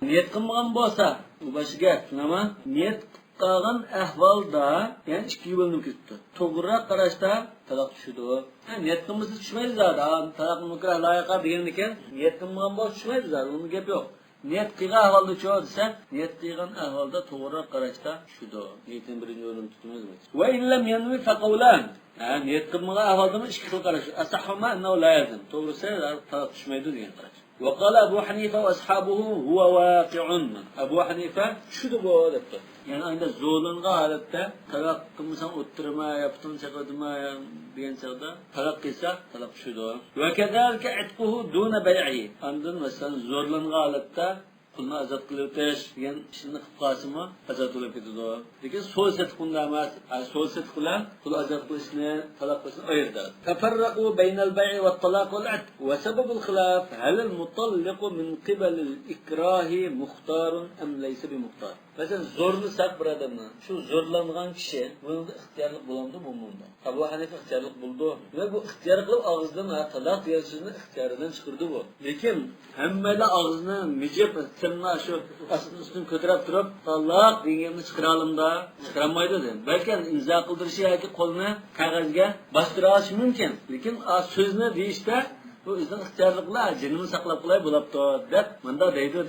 نىيەت قىلمىغان بولسا، بۇ باشقا گەپ، شۇنداقمۇ؟ نىيەت قىلىپ قالغان ئەھۋالدا، يەنى ئىككىگە بۆلۈنۈپ كېتىپتۇ. توغرىراق قاراشتا تالاق چۈشىدۇ. ھە، نىيەت قىلمىسا چۈشمەيدۇ زادى. ھا، تالاق مۇكراھ لايىقا دېگەندىكىن، نىيەت قىلمىغان بولسا چۈشمەيدۇ زادى، ئۇنىڭ گېپى يوق. نىيەت قىلغان ئەھۋالدىچۇ دېسە، نىيەت قىلغان ئەھۋالدا توغرىراق قاراشتا چۈشىدۇ. نىيىتىنى بىرىنچى ئورۇندا تۇتىمىز. وإن لم ينو فقولان. ھە، نىيەت قىلمىغان ئەھۋالدىمۇ ئىككى خىل قاراش. أصحهما أنه لا يلزم. توغرىسى، تالاق چۈشمەيدۇ دېگەن قاراش. وقال أبو حنيفة وأصحابه هو واقع. ئەبۇ ھەنىفە چۈشىدۇ بۇ دەپتۇ. يەنى ئايدا زورلانغان ھالەتتە تالاق قىلمىساڭ ئولتۇرما يا پۇتۇڭنى چاقىرتما يا دېگەن چاغدا تالاق قىلسا تالاق چۈشىدۇ. وكذلك عتقه دون بيعه. ئاندىن مەسىلەن زورلانغان ھالەتتە قۇلنى ئازاد قىلىۋېتىش دېگەن ئىشنى قىلىپ قالسىمۇ ئازاد بولۇپ كېتىدۇ. لېكىن سودا سېتىق بۇنداق ئەمەس. ھە، سودا سېتىق بىلەن قۇل ئازاد قىلىشنى، تالاق قىلىشنى ئايرىدى. ففرقوا بين البيع والطلاق والعتق، وسبب الخلاف هل المطلق من قبل الإكراه مختار أم ليس بمختار. مەسىلەن، زورلىساق بىر ئادەمنى، شۇ زورلانغان كىشى بۇنىڭدا ئىختىيارلىق بولامدۇ، بولمامدۇ؟ ئەبۇ ھەنىفە ئىختىيارلىق بولىدۇ. دېمەك، بۇ ئىختىيار قىلىپ ئاغزىدىن، ھە، تالاق دېگەن سۆزنى ئىختىيارىدىن چىقىرىدۇ بۇ. لېكىن ھەممەيلەن ئاغزىنى مىجىپ، تىلىنى شۇ ئاستىن ئۈستۈن كۆتۈرۈپ تۇرۇپ، تالاق دېگەن گەپنى چىقىرالامدا؟ چىقىرالمايدۇ دېدى. بەلكىم ئىمزا قىلدۇرۇشى ياكى قولىنى قەغەزگە باستۇرۇۋېلىشى مۇمكىن. لېكىن ئا سۆزنى دېيىشتە بۇ ئۆزىنىڭ ئىختىيارلىقى بىلەن جېنىمنى ساقلاپ قوياي بولاپتۇ دەپ مۇنداق دەيدۇ.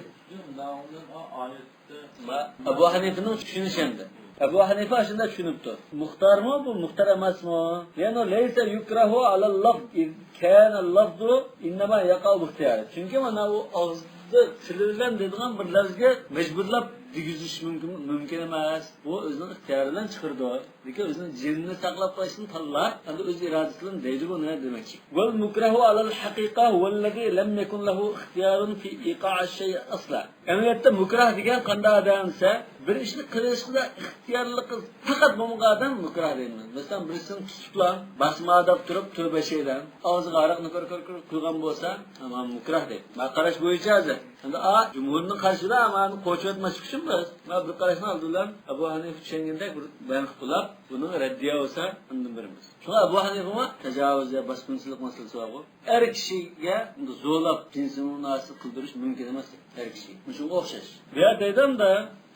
ئەبۇ ھەنىفىنىڭ چۈشىنىشى ئەمدى. ئەبۇ ھەنىفە شۇنداق چۈشىنىپتۇ. مۇختارمۇ بۇ، مۇختار ئەمەسمۇ؟ لأنه ليس يكره على اللفظ إذ كان اللفظ إنما يقع باختياره. چۈنكى مانا ئۇ ئاغزىدا تىلى بىلەن دەيدىغان بىر لەپزگە مەجبۇرلاپ دېگۈزۈش مۇمكىن، مۇمكىن ئەمەس. بۇ ئۆزىنىڭ ئىختىيارى بىلەن چىقىرىدۇ. لېكىن ئۆزىنىڭ جېنىنى ساقلاپ قېلىشنى تاللاپ، ئەمدى ئۆز ئىرادىسى بىلەن دەيدۇ بۇنى دېمەكچى. والمكره على الحقيقة هو الذي لم يكن له اختيار في إيقاع الشيء أصلا. ئەمەلىيەتتە مۇكراھ دېگەن قانداق ئادەم دېسە، بىر ئىشنى قىلىشقا ئىختىيارلىقى پەقەت بولمىغان ئادەم مۇكراھ دەيمەن. مەسىلەن، بىرسىنى تۇتۇپلا، باسما دەپ تۇرۇپ، تۆبە شەيلەن، ئاغزىغا ھاراقنى كىر كىر كىر قىلغان بولسا، تامام مۇكراھ دەيدۇ. مانا قاراش بويىچە ھازىر. ئەمدى ئا جۇمھۇرنىڭ قارىشىدا مانا قوچۇۋەتمەسلىك ئۈچۈن بىز مانا بىر قاراشنى ئالدى بىلەن ئەبۇ ھەنىفە چۈشەنگەندەك بىر بەيان قىلىپ، بۇنىڭ رەددىيە بولسا ئاندىن بېرىمىز. شۇڭا ئەبۇ ھەنىفىمۇ تاجاۋۇز يا باسقۇنچىلىق مەسىلىسى بارغۇ. ئەر كىشىگە زورلاپ جىنسىي مۇناسىۋەت قىلدۇرۇش مۇمكىن ئەمەس، ئەر كىشىگە. مۇشۇنىڭغا ئوخشاش. بۇ يەردە دەيدۇ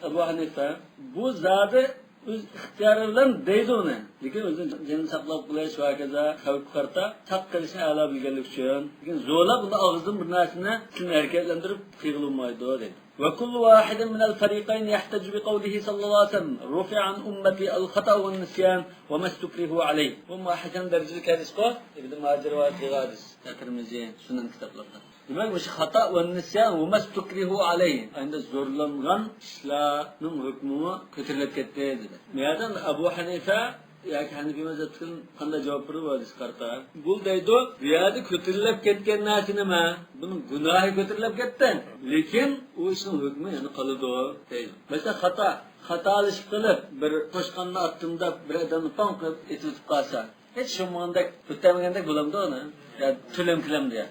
ئەبۇ ھەنىفە، بۇ زادى ئۆز ئىختىيارى بىلەن دەيدۇ ئۇنى. لېكىن ئۆزىنىڭ جېنىنى ساقلاپ قېلىش ۋە ھاكازا خەۋپكە قارىتا ساق قېلىشنى ئەلا بىلگەنلىكى ئۈچۈن. لېكىن زورلاپ ئۇنى ئاغزىدىن بىر نەرسىنى تىلنى ھەرىكەتلەندۈرۈپ قىلغىلى بولمايدۇ دەيدۇ. وكل واحد من الفريقين يحتج بقوله صلى الله عليه وسلم: رفع عن أمتي الخطأ والنسيان وما استكرهوا عليه. بۇ ھەسەن دەرىجىلىك ھەدىسقۇ، ئىبن ماجە رىۋايەت قىلغان ھەدىس. تىرمىزى، سۇنەن كىتابلىرىدا. دېمەك، مۇشۇ خاتا ۋە نىسيان ۋە مەستۇكرىھۇ ئەلەيھ، ئەمدى زورلانغان ئىشلارنىڭ ھۆكمىمۇ كۆتۈرۈلۈپ كەتتى دېدى. بۇ يەردە ئەبۇ ھەنىفە ياكى ھەنىفىي مەزھەپتىكىلەر قانداق جاۋاب بېرىدۇ بۇ ھەدىسكە قارىتا؟ بۇ دەيدۇ، بۇ يەردە كۆتۈرۈلۈپ كەتكەن نەرسە نېمە؟ بۇنىڭ گۇناھى كۆتۈرۈلۈپ كەتتى، لېكىن ئۇ ئىشنىڭ ھۆكمى يەنە قالىدۇ دەيدۇ. مەسىلەن، خاتا، خاتالىشىپ قېلىپ، بىر توشقاننى ئاتتىم دەپ، بىر ئادەمنى پاڭ قىلىپ ئېتىۋېتىپ قالسا، ھېچ بولمىغاندەك، ئۆتەلمىگەندەك بولامدۇ ئۇنى؟ يا تۆلەم كېلەمدۇ يا؟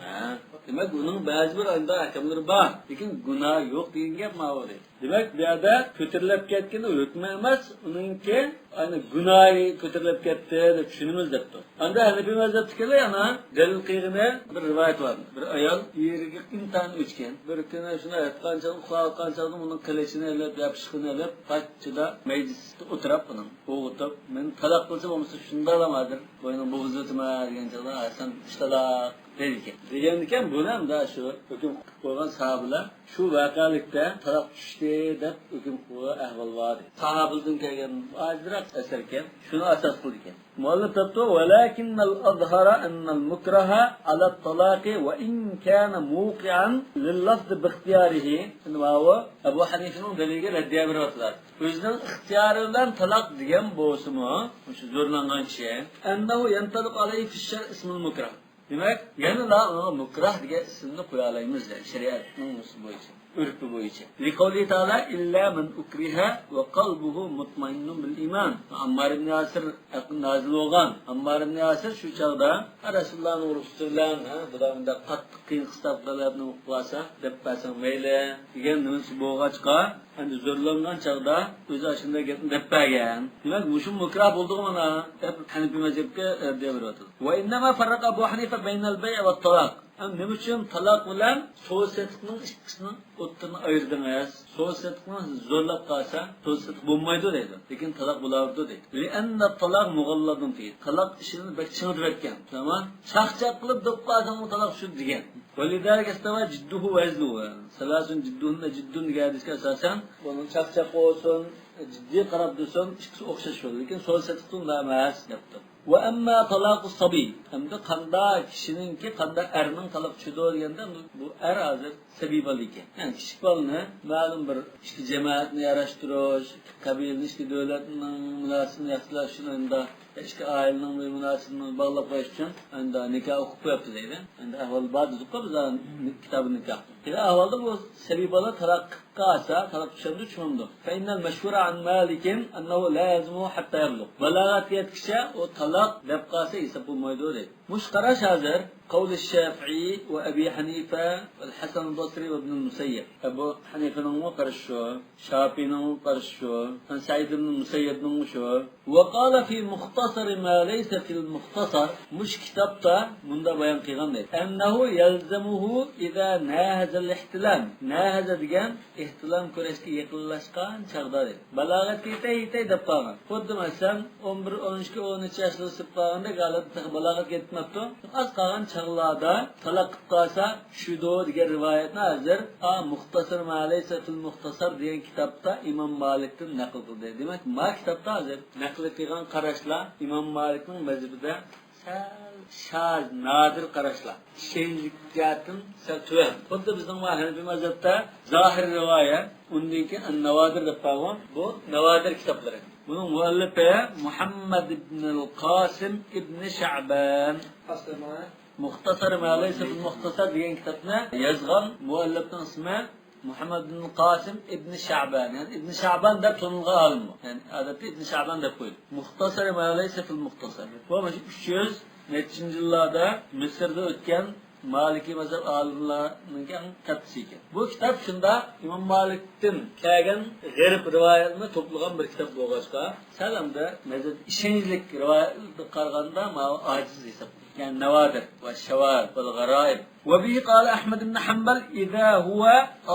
ھە. دېمەك، ئۇنىڭ بەزى بىر ئانداق ئەھكاملىرى بار. لېكىن گۇناھ يوق دېگەن گەپ ماۋۇ دەيدۇ. دېمەك، بۇ يەردە كۆتۈرۈلۈپ كەتكىنى ھۆكمى ئەمەس، ئۇنىڭكى ئەنە گۇناھى كۆتۈرۈلۈپ كەتتى دەپ چۈشىنىمىز دەپتۇ. ئەمدى ھەنىپىي مەزھەپتىكىلەر يەنە دەلىل قىلغىنى بىر رىۋايەت بار. بىر ئايال ئېرىگە ئىنتايىن ئۆچكەن. بىر كۈنى شۇنداق ياتقان چاغدا، ئۇخلاۋاتقان چاغدا ئۇنىڭ قىلىچىنى ئېلىپ، يا پىچىقىنى ئېلىپ، تاچچىدا مەيدىسىدە ئولتۇرۇپ ئۇنىڭ. ئوغۇتۇپ، مېنى تالاق قىلسا بولمىسا شۇنداقلا ھازىر بوينۇڭ بوغۇزىنى ئېتىمەن دېگەن چاغدا، ھە، سەن ئۈچ تالاق دەيدىكەن. دېگەندىكەن، بۇنى ئەمدى شۇ ھۆكۈم قىلىپ قويغان ساھابىلەر شۇ ۋەقەلىكتە تالاق چۈشتى دەپ ھۆكۈم قىلغان ئەھۋال بار. ساھابىلەردىن كەلگەن ئاجىزراق ئەسەركەن، شۇنى ئاساس قىلىدىكەن. مۇئەللىپ دەپتۇ، ولكن الأظهر أن المكره على الطلاق وإن كان موقعا لللفظ باختياره. ئەمدى ماۋۇ ئەبۇ ھەنىفىنىڭ دەلىلىگە رەددىيە بېرىۋاتىدۇ. ئۆزىنىڭ ئىختىيارى بىلەن تالاق دېگەن بولسىمۇ، مۇشۇ زورلانغان كىشى، أنه ينطلق عليه في الشرع اسم المكره. دېمەك، يەنىلا ئۇنىڭغا مۇكراھ دېگەن ئىسىمنى قويالايمىز، يەنى شەرىئەتنىڭ ئۇسۇلى بويىچە، ئۆرپى بويىچە. لقوله تعالى: إلا من أكره وقلبه مطمئن بالإيمان. ئاممار ئىبن ياسىر ھەققىدە نازىل بولغان. ئاممار ئىبن ياسىر شۇ چاغدا، ھە، رەسۇلۇللانىڭ رۇخسىتى بىلەن، ھە، بۇلار مۇنداق قاتتىق قىيىن قىستاق تەلەپنى قىلىپ قالسا، دەپ بەرسەڭ مەيلى، دېگەن نېمىسى بولغاچقا، ئەمدى زورلانغان چاغدا ئۆزى ئاشۇنداق گەپنى دەپ بەرگەن. دېمەك، مۇشۇ مۇكراھ بولدىغۇ مانا، دەپ ھەنىپىي مەزھەپكە رەددىيە بېرىۋاتىدۇ. وإنما فرق أبو حنيفة بين البيع والطلاق. ئەمما نېمە ئۈچۈن تالاق بىلەن سودا سېتىقنىڭ ئىككىسىنىڭ ئوتتۇرىنى ئايردىڭىز؟ سودا سېتىقنى زورلاپ قالسا، سودا سېتىق بولمايدۇ دەيدۇ. لېكىن تالاق بولاۋېرىدۇ دەيدۇ. لأن الطلاق مغلظ فيه. تالاق ئىشىنى بەك چىڭىتىۋەتكەن. تامام. چاقچاق قىلىپ دەپ قالساڭمۇ تالاق چۈشىدۇ دېگەن. ولذلك استوى جده وهزله. ثلاث جدهن جد دېگەن ھەدىسكە ئاساسەن، بۇنىڭ چاقچاق بولسۇن، جىددىي قاراپ تۇرسۇن، ئىككىسى ئوخشاش بولىدۇ. لېكىن سودا سېتىقتا ئۇنداق ئەمەس دەپتۇ. وأما طلاق الصبي، ئەمدى قانداق كىشىنىڭكى، قانداق ئەرنىڭ تالاق چۈشىدۇ دېگەندە، بۇ، بۇ ئەر ھازىر سەبىي بالا ئىكەن. يەنى كىچىك بالىنى مەلۇم بىر ئىككى جەمەتنى ياراشتۇرۇش، ئىككى قەبىلىنى، ئىككى دۆلەتنىڭ مۇناسىۋىتىنى ياخشىلاش ئۈچۈن ئەمدى ئىككى ئائىلىنىڭ بىر مۇناسىۋىتىنى باغلاپ قويۇش ئۈچۈن ئەمدى نىكاھ ئوقۇپ قويۇپتۇ دەيدۇ. ئەمدى ئەھۋال بار دېدۇققۇ بىز كىتابى نىكاھ. ئەگەر ئەھۋالدا بۇ سەبىي بالا تالاق قىلىپ قالسا، تالاق چۈشەمدۇ، چۈشمەمدۇ؟ فإن المشهور عن مالك أنه لا يلزمه حتى يبلغ. بالاغەتكە يەتكىچە ئۇ تالاق دەپ قالسا ھېساب بولمايدۇ دەيدۇ. مۇشۇ قاراش ھازىر قول الشافعي وأبي حنيفة والحسن البصري وابن المسيب. ئەبۇ ھەنىفىنىڭمۇ قارىشى شۇ، شافىئىنىڭمۇ قارىشى شۇ، سەئىد ئىبن مۇسەييەبنىڭمۇ شۇ. وقال في مختصر ما ليس في المختصر، مۇشۇ كىتابتا مۇنداق بايان قىلغان دەيدۇ. أنه يلزمه إذا ناهز الاحتلام. ناهز دېگەن ئېھتىلام كۈرەشكە يېقىنلاشقان چاغدا دەيدۇ. بالاغەتكە يېتەي، يېتەي دەپ قالغان. خۇددى مەسىلەن، ئون بىر، ئون ئىككى، ئون ئۈچ ياشلىرى سىپ قالغاندەك ھالەتتە تېخى بالاغەتكە يەتمەپتۇ. ئاز قالغان چاغلاردا تالاق قىلىپ قالسا، چۈشىدۇ دېگەن رىۋايەتنى ھازىر، ئا، مۇختەسەر ما لەيسە فىل مۇختەسەر دېگەن كىتابتا ئىمام مالىكتىن نەقىل قىلدى. دېمەك، ما كىتابتا ھازىر نەقىل قىلغان قاراشلار ئىمام مالىكنىڭ مەزھىپىدە سەل شاز، نادىر قاراشلار. ئىشەنچلىك جەھەتتىن سەل تۆۋەن. خۇددى بىزنىڭ ما ھەنىفىي مەزھەپتە زاھىر رىۋايە، ئۇندىن كېيىن ئەن ناۋادىر دەپ قالغان. بۇ ناۋادىر كىتابلىرى. بۇنىڭ مۇئەللىپى مۇھەممەد ئىبنىل قاسىم ئىبنى شەبان. مۇختەسەر ما لەيسە فىل مۇختەسەر دېگەن كىتابنى يازغان مۇئەللىپنىڭ ئىسمى مۇھەممەد ئىبن قاسىم ئىبن شەبان، يەنى ئىبن شەبان دەپ تونۇلغان ئالىم بۇ. يەنى ئادەتتە ئىبن شەبان دەپ قويىدۇ. مۇختەسەر ما لەيسە فىل مۇختەسەر. بۇ مۇشۇ ئۈچ يۈز نەچچىنچى يىللاردا مىسىردا ئۆتكەن مالىكىي مەزھەپ ئالىملارنىڭكى ئەڭ كاتتىسى ئىكەن. بۇ كىتاب شۇنداق ئىمام مالىكتىن كەلگەن غېرىب رىۋايەتنى توپلىغان بىر كىتاب بولغاچقا، سەل ئەمدى مەزھەپ ئىشەنچلىك رىۋايەتلەرگە قارىغاندا ماۋۇ ئاجىز ھېسابلىنىدۇ. يەنى ناۋادىر ۋە شاۋاھىد ۋەل غارايىب. وبه قال أحمد بن حنبل إذا هو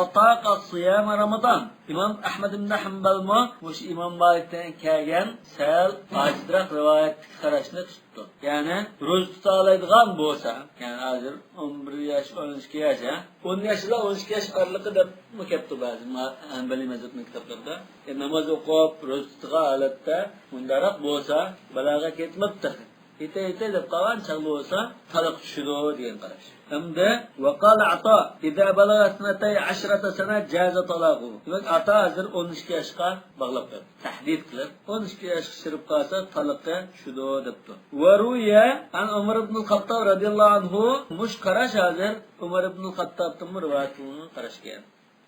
أطاق صيام رمضان. ئىمام ئەھمەد ئىبن ھەنبەلمۇ مۇشۇ ئىمام مالىكتىن كەلگەن سەل ئاجىزراق رىۋايەتتىكى قاراشنى تۇتۇپتۇ. يەنى روزا تۇتالايدىغان بولسا، يەنى ھازىر ئون بىر ياش، ئون ئىككى ياش، ھە؟ ئون ياش بىلەن ئون ئىككى ياش ئارىلىقى دەپمۇ كەپتۇ بەزى ما-، ھەنبەلىي مەزھەپنىڭ كىتابلىرىدا. يەنى ناماز ئوقۇپ، روزا تۇتىدىغان ھالەتتە مۇنداقراق بولسا، بالاغەتكە يەتمەپتۇ تېخى. يېتەي، يېتەي دەپ قالغان چاغدا بولسا، تالاق چۈشىدۇ دېگەن قاراش. ھەمدە وقال عطاء إذا بلغ اثنتي عشرة سنة جاز طلاقه. دېمەك، ئاتا ھازىر ئون ئىككى ياشقا باغلاپ بەردى. تەھدىد قىلىپ، ئون ئىككى ياشقا كىرىپ قالسا، تالاققا چۈشىدۇ دەپتۇ. وروي عن عمر بن الخطاب رضي الله عنه، مۇشۇ قاراش ھازىر ئۆمەر ئىبن خەتتابتىنمۇ رىۋايەت قىلىنغان قاراش ئىكەن.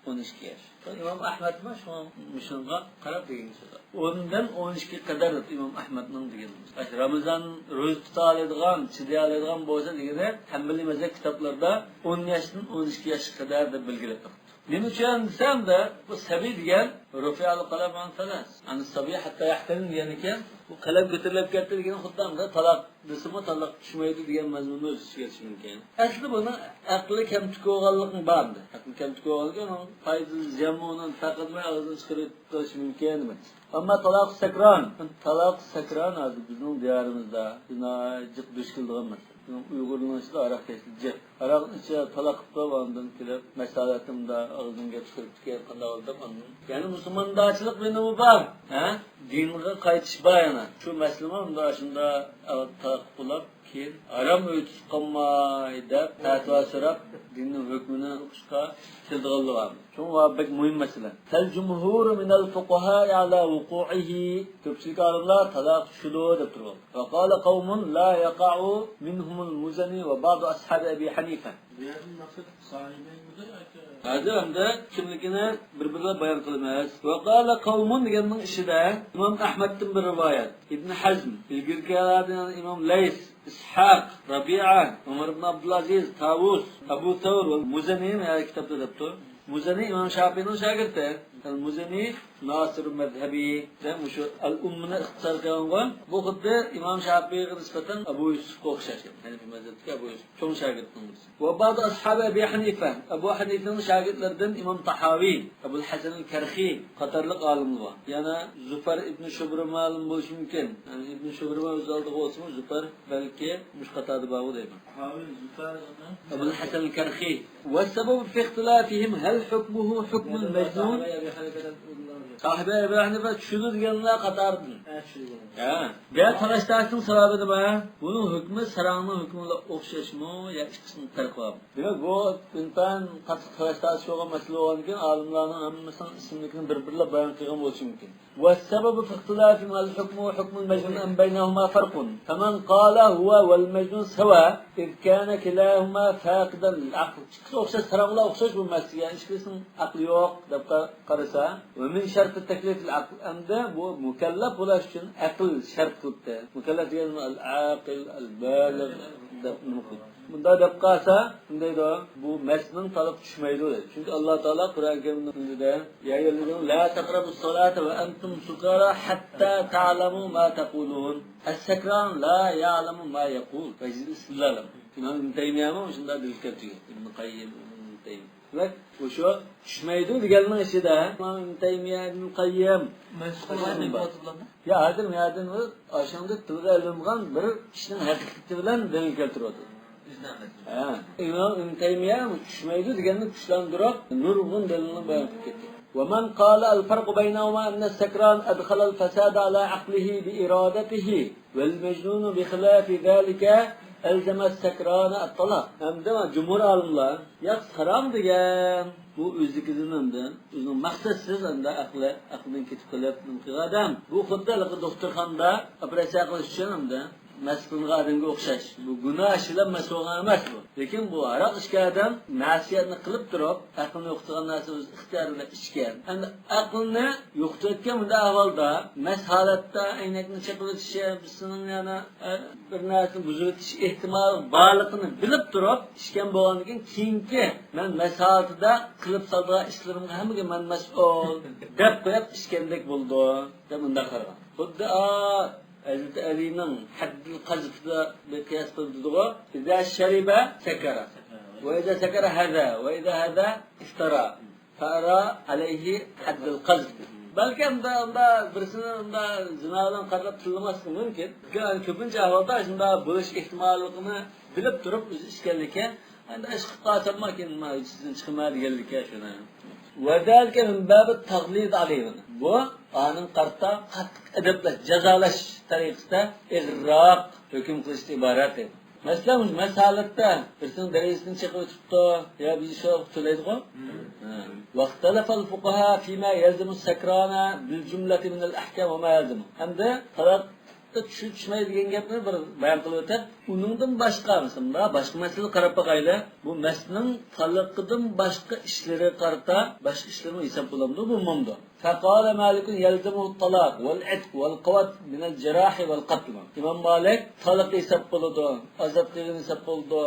ئون ئىككى ياش. ئىمام ئەھمەدمۇ شۇڭا مۇشۇنىڭغا قاراپ دېگەن سۆز. ئوندىن ئون ئىككى قەدەر دەپتۇ ئىمام ئەھمەدنىڭ دېگەن. ئاشۇ رامىزان روزا تۇتالايدىغان، چىدىيالايدىغان بولسا دېگىنى، ھەنبەلىي مەزھەپ كىتابلىرىدا ئون ياشتىن ئون ئىككى ياشقا قەدەر دەپ بەلگىلەپ بېقىپتۇ. نېمە ئۈچۈن دېسەم، بۇ سەبىي دېگەن رۇفىئەل قەلەم ئەن سەلەس. يەنى سەبىي ھەتتا يەھتەلىم دېگەن ئىكەن، بۇ قەلەم كۆتۈرۈلۈپ كەتتى دېگەن خۇددى تالاق دېسىمۇ تالاق چۈشمەيدۇ دېگەن مەزمۇننى ئۆز ئىچىگە ئېلىشى مۇمكىن. ئەسلى بۇنىڭ ئەقلى كەمتۈك بولغانلىقىنى بار ئەمدى. ئەقلى كەمتۈك بولغانلىقى ئۇنىڭ پايدىسى زىيانمۇ ئۇنىڭ پەرقى قىلماي ئاغزىدىن چىقىرىپ قىلىشى مۇمكىن دېمەكچى. ئەمما تالاق سەكران، تالاق سەكران ھازىر بىزنىڭ دىيارىمىزدا جىنايى جىق دۇچ كېلىدىغان مەسىلە. بىزنىڭ ئۇيغۇرنىڭ ئىچىدە ھاراق ئىچىش جىق. ھاراقنى ئىچىپ تالاق قىلىپ قويۇپ ئاندىن كېلىپ مەسلىھەتىمدە ئاغزىدىن گەپ چىقىرىپتىكەن قانداق بولدى دەپ ئاندىن. يەنى مۇسۇلماندارچىلىق بىلىمى بار. ھە؟ دىنغا قايتىش بار يەنە. شۇ مەسىلىمۇ ئۇنداق شۇنداق تالاق قىلىپ كېيىن ھارام ئۆي تۇتۇپ قالماي دەپ پەتىۋا سوراپ دىننىڭ ھۆكمىنى ئوقۇشقا كېلىدىغانلىقى بار. شۇڭا بەك مۇھىم مەسىلە. فالجمهور من الفقهاء على وقوعه. كۆپچىلىك ئالىملار تالاق چۈشىدۇ دەپ تۇرغان. وقال قوم لا يقع منهم المزني وبعض أصحاب أبي حنيفة. بۇ يەردىن مەقسەت ساھىبەينمىدۇ ياكى؟ ھازىر ئەمدى كىملىكىنى بىر-بىرلەپ بايان قىلىمىز. وقال قوم دېگەننىڭ ئىچىدە ئىمام ئەھمەدتىن بىر رىۋايەت، ئىبن ھەزم، ئىلگىرىكىلەردىن ئىمام لەيس، ئىسھاق، رەبىئە، ئۆمەر ئىبن ئابدۇلئەزىز، تاۋۇس، ئەبۇ سەۋر ۋە مۇزەنى ھەر كىتابتا دەپتۇ. مۇزەنى ئىمام شافىئىنىڭ شاگىرتى. ئەل مۇزىنى ناسىر مەزھەبى دە مۇشۇ ئەل ئۇممىنى ئىختىسار قىلغانغۇ. بۇ خۇددى ئىمام شافىئىغا نىسبەتەن ئەبۇ يۈسۈفقا ئوخشاش. ھەنەفىي مەزھەپتىكى ئەبۇ يۈسۈف. چوڭ شاگىرتنىڭ بىرسى. ۋە بەزى ئەسھابى ئەبى ھەنىفە. ئەبۇ ھەنىفىنىڭ شاگىرتلىرىدىن ئىمام تاھاۋى، ئەبۇل ھەسەن كەرخى قاتارلىق ئالىملار بار. يەنە زۇفەر ئىبن شۇبرىمالىم بولۇشى مۇمكىن. يەنى ئىبن شۇبرىما ئۆز ئالدىغا بولسىمۇ، زۇفەر بەلكى مۇشۇ قاتاردا بارغۇ دەيمەن. تاھاۋى زۇفەر ئەبۇل ھەسەن كەرخى. والسبب في اختلافهم هل حكمه حكم المجنون؟ ساھىبى ئەبۇ ھەنىفە چۈشىدۇ دېگەنلەر قاتارىدىن. ھە، چۈشىدۇ. ھە. بۇ تالاش-تارتىشنىڭ سەۋەبى نېمە؟ بۇنىڭ ھۆكمى ساراڭنىڭ ھۆكمى بىلەن ئوخشاشمۇ يا ئىككىسىنىڭ پەرقى بارمۇ؟ دېمەك، بۇ ئىنتايىن قاتتىق تالاش-تارتىش بولغان مەسىلە بولغاندىكىن، ئالىملارنىڭ ھەممىسىنىڭ ئىسىملىكىنى بىر-بىرلەپ بايان قىلغان بولۇشى مۇمكىن. والسبب في اختلافهم هل حكمه حكم المجنون أم بينهما فرق؟ فمن قال هو والمجنون سواء إذ كان كلاهما فاقدا للعقل. ئىككىسى ئوخشاش، ساراڭلار ئوخشاش بولماس دېگەن، ئىككىسىنىڭ ئەقلى يوق دەپ قا-، قارىسا، ومن شرط التكليف العقل، ئەمدى بۇ مۇكەللەپ بولاش ئۈچۈن ئەقىل شەرت قىلىپتۇ. مۇكەللەپ دېگەن ئەل ئاقىل، ئەل بالىغ دەپ نېمە قىلىدۇ. بۇنداق دەپ قالسا، نېمە دەيدۇ؟ بۇ مەستنىڭ تالىقى چۈشمەيدۇ دەيدۇ. چۈنكى ئاللا تائالا قۇرئان كەرىمدە يا أيها الذين لا تقربوا الصلاة وأنتم سكارى حتى تعلموا ما تقولون. السكران لا يعلم ما يقول. فيجزئ استدلالا. ئىمام ئىبن تەيمىيەمۇ شۇنداق دەلىل كەلتۈرگەن. ئىبن قەييىم، ئىبن تەيمىيە. دېمەك، بۇ شۇ چۈشمەيدۇ دېگەننىڭ ئىچىدە ئىمام ئىبن تەيمىيە، ئىبن قەييىم، يا، ھازىر مۇيەردىن ئۇ ئاشۇندەك تىلغا ئېلىنغان بىر كىشىنىڭ ھەقىقىتى بىلەن دەلىل كەلتۈرۈۋاتىدۇ. ھە. ئىمام ئىبن تەيمىيە چۈشمەيدۇ دېگەننى كۈچلەندۈرۈپ، نۇرغۇن دەلىلنى بايان قىلىپ كەتتى. ومن قال الفرق بينهما أن السكران أدخل الفساد على عقله بإرادته والمجنون بخلاف ذلك ألزم السكران الطلاق. ئەمدى جۇمھۇر ئالىملار، ياق، ساراڭ دېگەن بۇ ئۆزلۈكىدىن ئەمدى ئۆزىنىڭ مەقسەتسىز ئەمدى ئەقلى، ئەقلىدىن كېتىپ قېلىپ نېمە قىلغان ئادەم. بۇ خۇددى ھېلىقى دوختۇرخانىدا ئوپېراتسىيە قىلىش ئۈچۈن ئەمدى مەس قىلىنغان ئادەمگە ئوخشاش. بۇ گۇناھ ئىش بىلەن مەس بولغان ئەمەس بۇ. لېكىن بۇ ھاراق ئىچكەن ئادەم مەسىيەتنى قىلىپ تۇرۇپ، ئەقلىنى يوقىتىدىغان نەرسە ئۆز ئىختىيارى بىلەن ئىچكەن. ئەمدى ئەقلىنى يوقىتىۋەتكەن بۇنداق ئەھۋالدا، مەس ھالەتتە ئەينەكنى چېقىۋېتىشى، بىرسىنىڭ يەنە، ئە، بىر نەرسىنى بۇزۇۋېتىش ئېھتىمالى بارلىقىنى بىلىپ تۇرۇپ، ئىچكەن بولغاندىن كېيىن، كېيىنكى مەن مەس ھالىتىدە قىلىپ سالىدىغان ئىشلىرىمغا ھەممىگە مەن مەسئۇل دەپ قويۇپ ئىچكەندەك بولىدۇ، دەپ مۇنداق قارىغان. خۇددى، ئا، ھەزرىتى ئەلىنىڭ ھەددىل قەزفىدە بىر قىياس قىلىپ دېدىغۇ، «إذا شرب سكر، وإذا سكر هذا، وإذا هذا افترى، فأرى عليه حد القذف.» بەلكى ئۇندا، ئۇندا بىرسىنى ئۇندا زىنا بىلەن قارىلاپ تىللىماسلىقى مۇمكىن. لېكىن كۆپىنچە ئەھۋالدا شۇنداق بولۇش ئېھتىماللىقىنى بىلىپ تۇرۇپ ئۆزى ئىچكەنلىكى، ئەندى ئىش قىلىپ قالسامما كېيىن مەن ھۆججىتىدىن چىقىمەن دېگەنلىكى شۇنى. وذلك من باب التغليظ عليه. بۇ ئانىڭ قارىتا قاتتىق ئەدەپلەش، جازالاش تەرىقىسىدە ئېغىرراق ھۆكۈم قىلىشتىن ئىبارەت. مەسىلەن، مەس ھالەتتە بىرسىنىڭ دېرىزىسىنى چېقىۋېتىپتۇ، يا بىر شۇ تۆلەيدىغۇ. ھە. واختلف الفقهاء فيما يلزم السكران بالجملة من الأحكام وما يلزمه. ئەمدى تالاق چۈشۈپ چۈشمەي دېگەن گەپنى بىر بايان قىلىپ ئۆتۈپ، ئۇنىڭدىن باشقا، مەسىلەن، مۇنداق باشقا مەسىلىگە قاراپ باقايلى. بۇ مەسنىڭ تالىقىدىن باشقا ئىشلىرىغا قارىتا، باشقا ئىشلىرىمۇ ھېساب بولامدۇ، بولمامدۇ؟ فقال مالك يلزمه الطلاق والعتق والقود من الجراح والقتل. ئىمام مالىك تالاق ھېساب بولىدۇ، ئازاد قىلغان ھېساب بولىدۇ،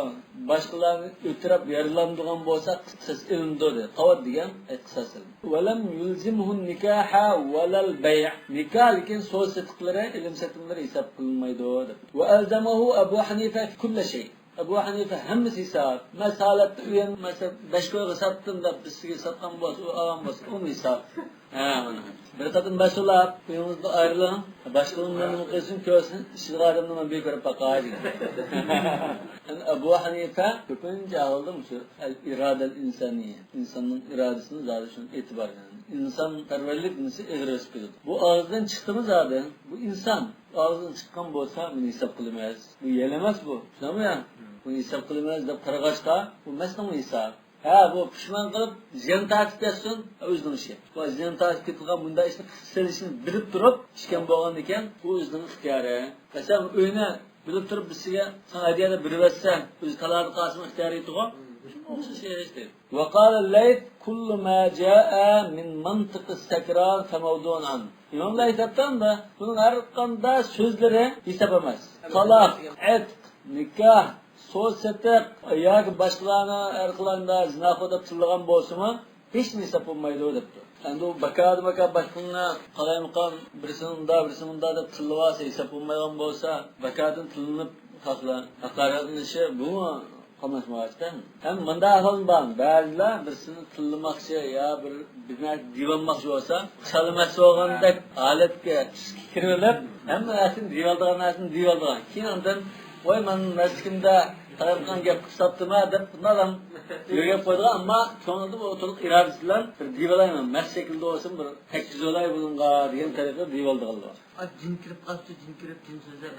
باشقىلارنى ئۆلتۈرۈپ يارىلاندۇرغان بولسا قىساس ئېلىنىدۇ دېدى. قود دېگەن، ئەي، قىساس ئېلىنىدۇ. ولم يلزمه النكاح ولا البيع. نىكاھ، لېكىن سودا سېتىقلىرى، ئېلىم سېتىملىرى ھېساب قىلىنمايدۇ دەپ. وألزمه أبو حنيفة كل شيء. ئەبۇ ھەنىفە ھەممىسى ھېساب. مەس ھالەتتە ئۆيەن، مەسىلەن، بەش كويغا ساتتىم دەپ بىرسىگە ساتقان بولسا، ئۇ ئالغان بولسا، ئۇمۇ ھېساب. ھە، مانا. بىر قېتىم بەس ئۇلاپ، ئۆيىڭىزدىن ئايرىلىڭ. باشقىلار نېمە قىلسۇن كۆرسۇن، ئىشلىغان ئادەمنى مەن بىكۆرۈپ باقاي دېگەن. يەنى ئەبۇ ھەنىفە كۆپىنچە ئەھۋالدا مۇشۇ ئەل ئىرادەل ئىنسانىيە، ئىنساننىڭ ئىرادىسىنى زادى شۇنى ئېتىبار، يەنى ئىنسانپەرۋەرلىك نېمىسى ئېغىر بېسىپ كېلىدۇ. بۇ ئاغزىدىن چىقتىمۇ زادى، بۇ ئىنسان. ئاغزىدىن چىققان بولسا، بۇنى ھېساب قىلىمىز. بۇ يەل ئەمەس بۇ. چۈشەنمۇ يا؟ بۇنى ھېساب قىلىمىز دەپ قارىغاچقا، بۇ مەسنىڭ ھېسابى. ھە، بۇ پۇشمان قىلىپ، زىيان تارتىپ كەتسۇن، ئۆزىنىڭ ئىشى. بۇ زىيان تارتىپ كېتىدىغان بۇنداق ئىشنى قىلىپ سېلىشنى بىلىپ تۇرۇپ ئىچكەن بولغاندىكىن، بۇ ئۆزىنىڭ ئىختىيارى. مەسىلەن، ئۆينى بىلىپ تۇرۇپ بىرسىگە ساڭا ھەدىيە دەپ بېرىۋەتسە، ئۆزى تالادا قالسىمۇ ئىختىيارى يوقتىغۇ. شۇنىڭغا ئوخشاش ئىش دەيدۇ. وقال الليث: كل ما جاء من منطق السكران فموضوع عنه. ئىمام لەيس دەپتۇ ئەمدى، بۇنىڭ ھەر قانداق سۆزلىرى ھېساب ئەمەس. تالاق، ئەتىق، نىكاھ، سودا سېتىق ياكى باشقىلارنى ھەر قانداق زىناخور دەپ تىللىغان بولسىمۇ، ھېچنېمە ھېساب بولمايدۇ دەپتۇ. ئەمدى ئۇ باكادىن باكا باشقىلىرىنى قالايمىقان بىرسىنى ئۇنداق، بىرسىنى ئۇنداق دەپ تىللىۋالسا، ھېساب بولمايدىغان بولسا، باكادىن تىللىنىپ خەقلەر ھاقارەتلىنىشى، بۇمۇ قاملاشمايۋاتىدۇ. ھەم مۇنداق ئەھۋال بار، بەزىلەر بىرسىنى تىللىماقچى يا بىر، بىر نەرسە دېيىۋالماقچى بولسا، خۇشال ئەمەس بولغاندەك ھالەتكە كىرىۋېلىپ، ھەممە نەرسىنى دېيىۋالىدىغان نەرسىنى دېيىۋالىدىغان. كېيىن ئاندىن، ۋاي، مەن مەسلىكىمدە قالايمىقان گەپ قىلىپ ساپتىما دەپ، بۇنداق ھەم يۆگەپ قويىدىغان، ئەمما كۆڭلىدە بۇ ئوتتۇرىلىق ئىرادىسى بىلەن بىر دېيىۋالايمەن، مەس شەكلىدە بولسۇن، بىر تەككۈزىۋالاي بۇنىڭغا دېگەن تەرىپىدە دېيىۋالىدىغانلار. ئا، جىن كىرىپ قاپتۇ، جىن كىرىپ، جىن سۆزلەپ.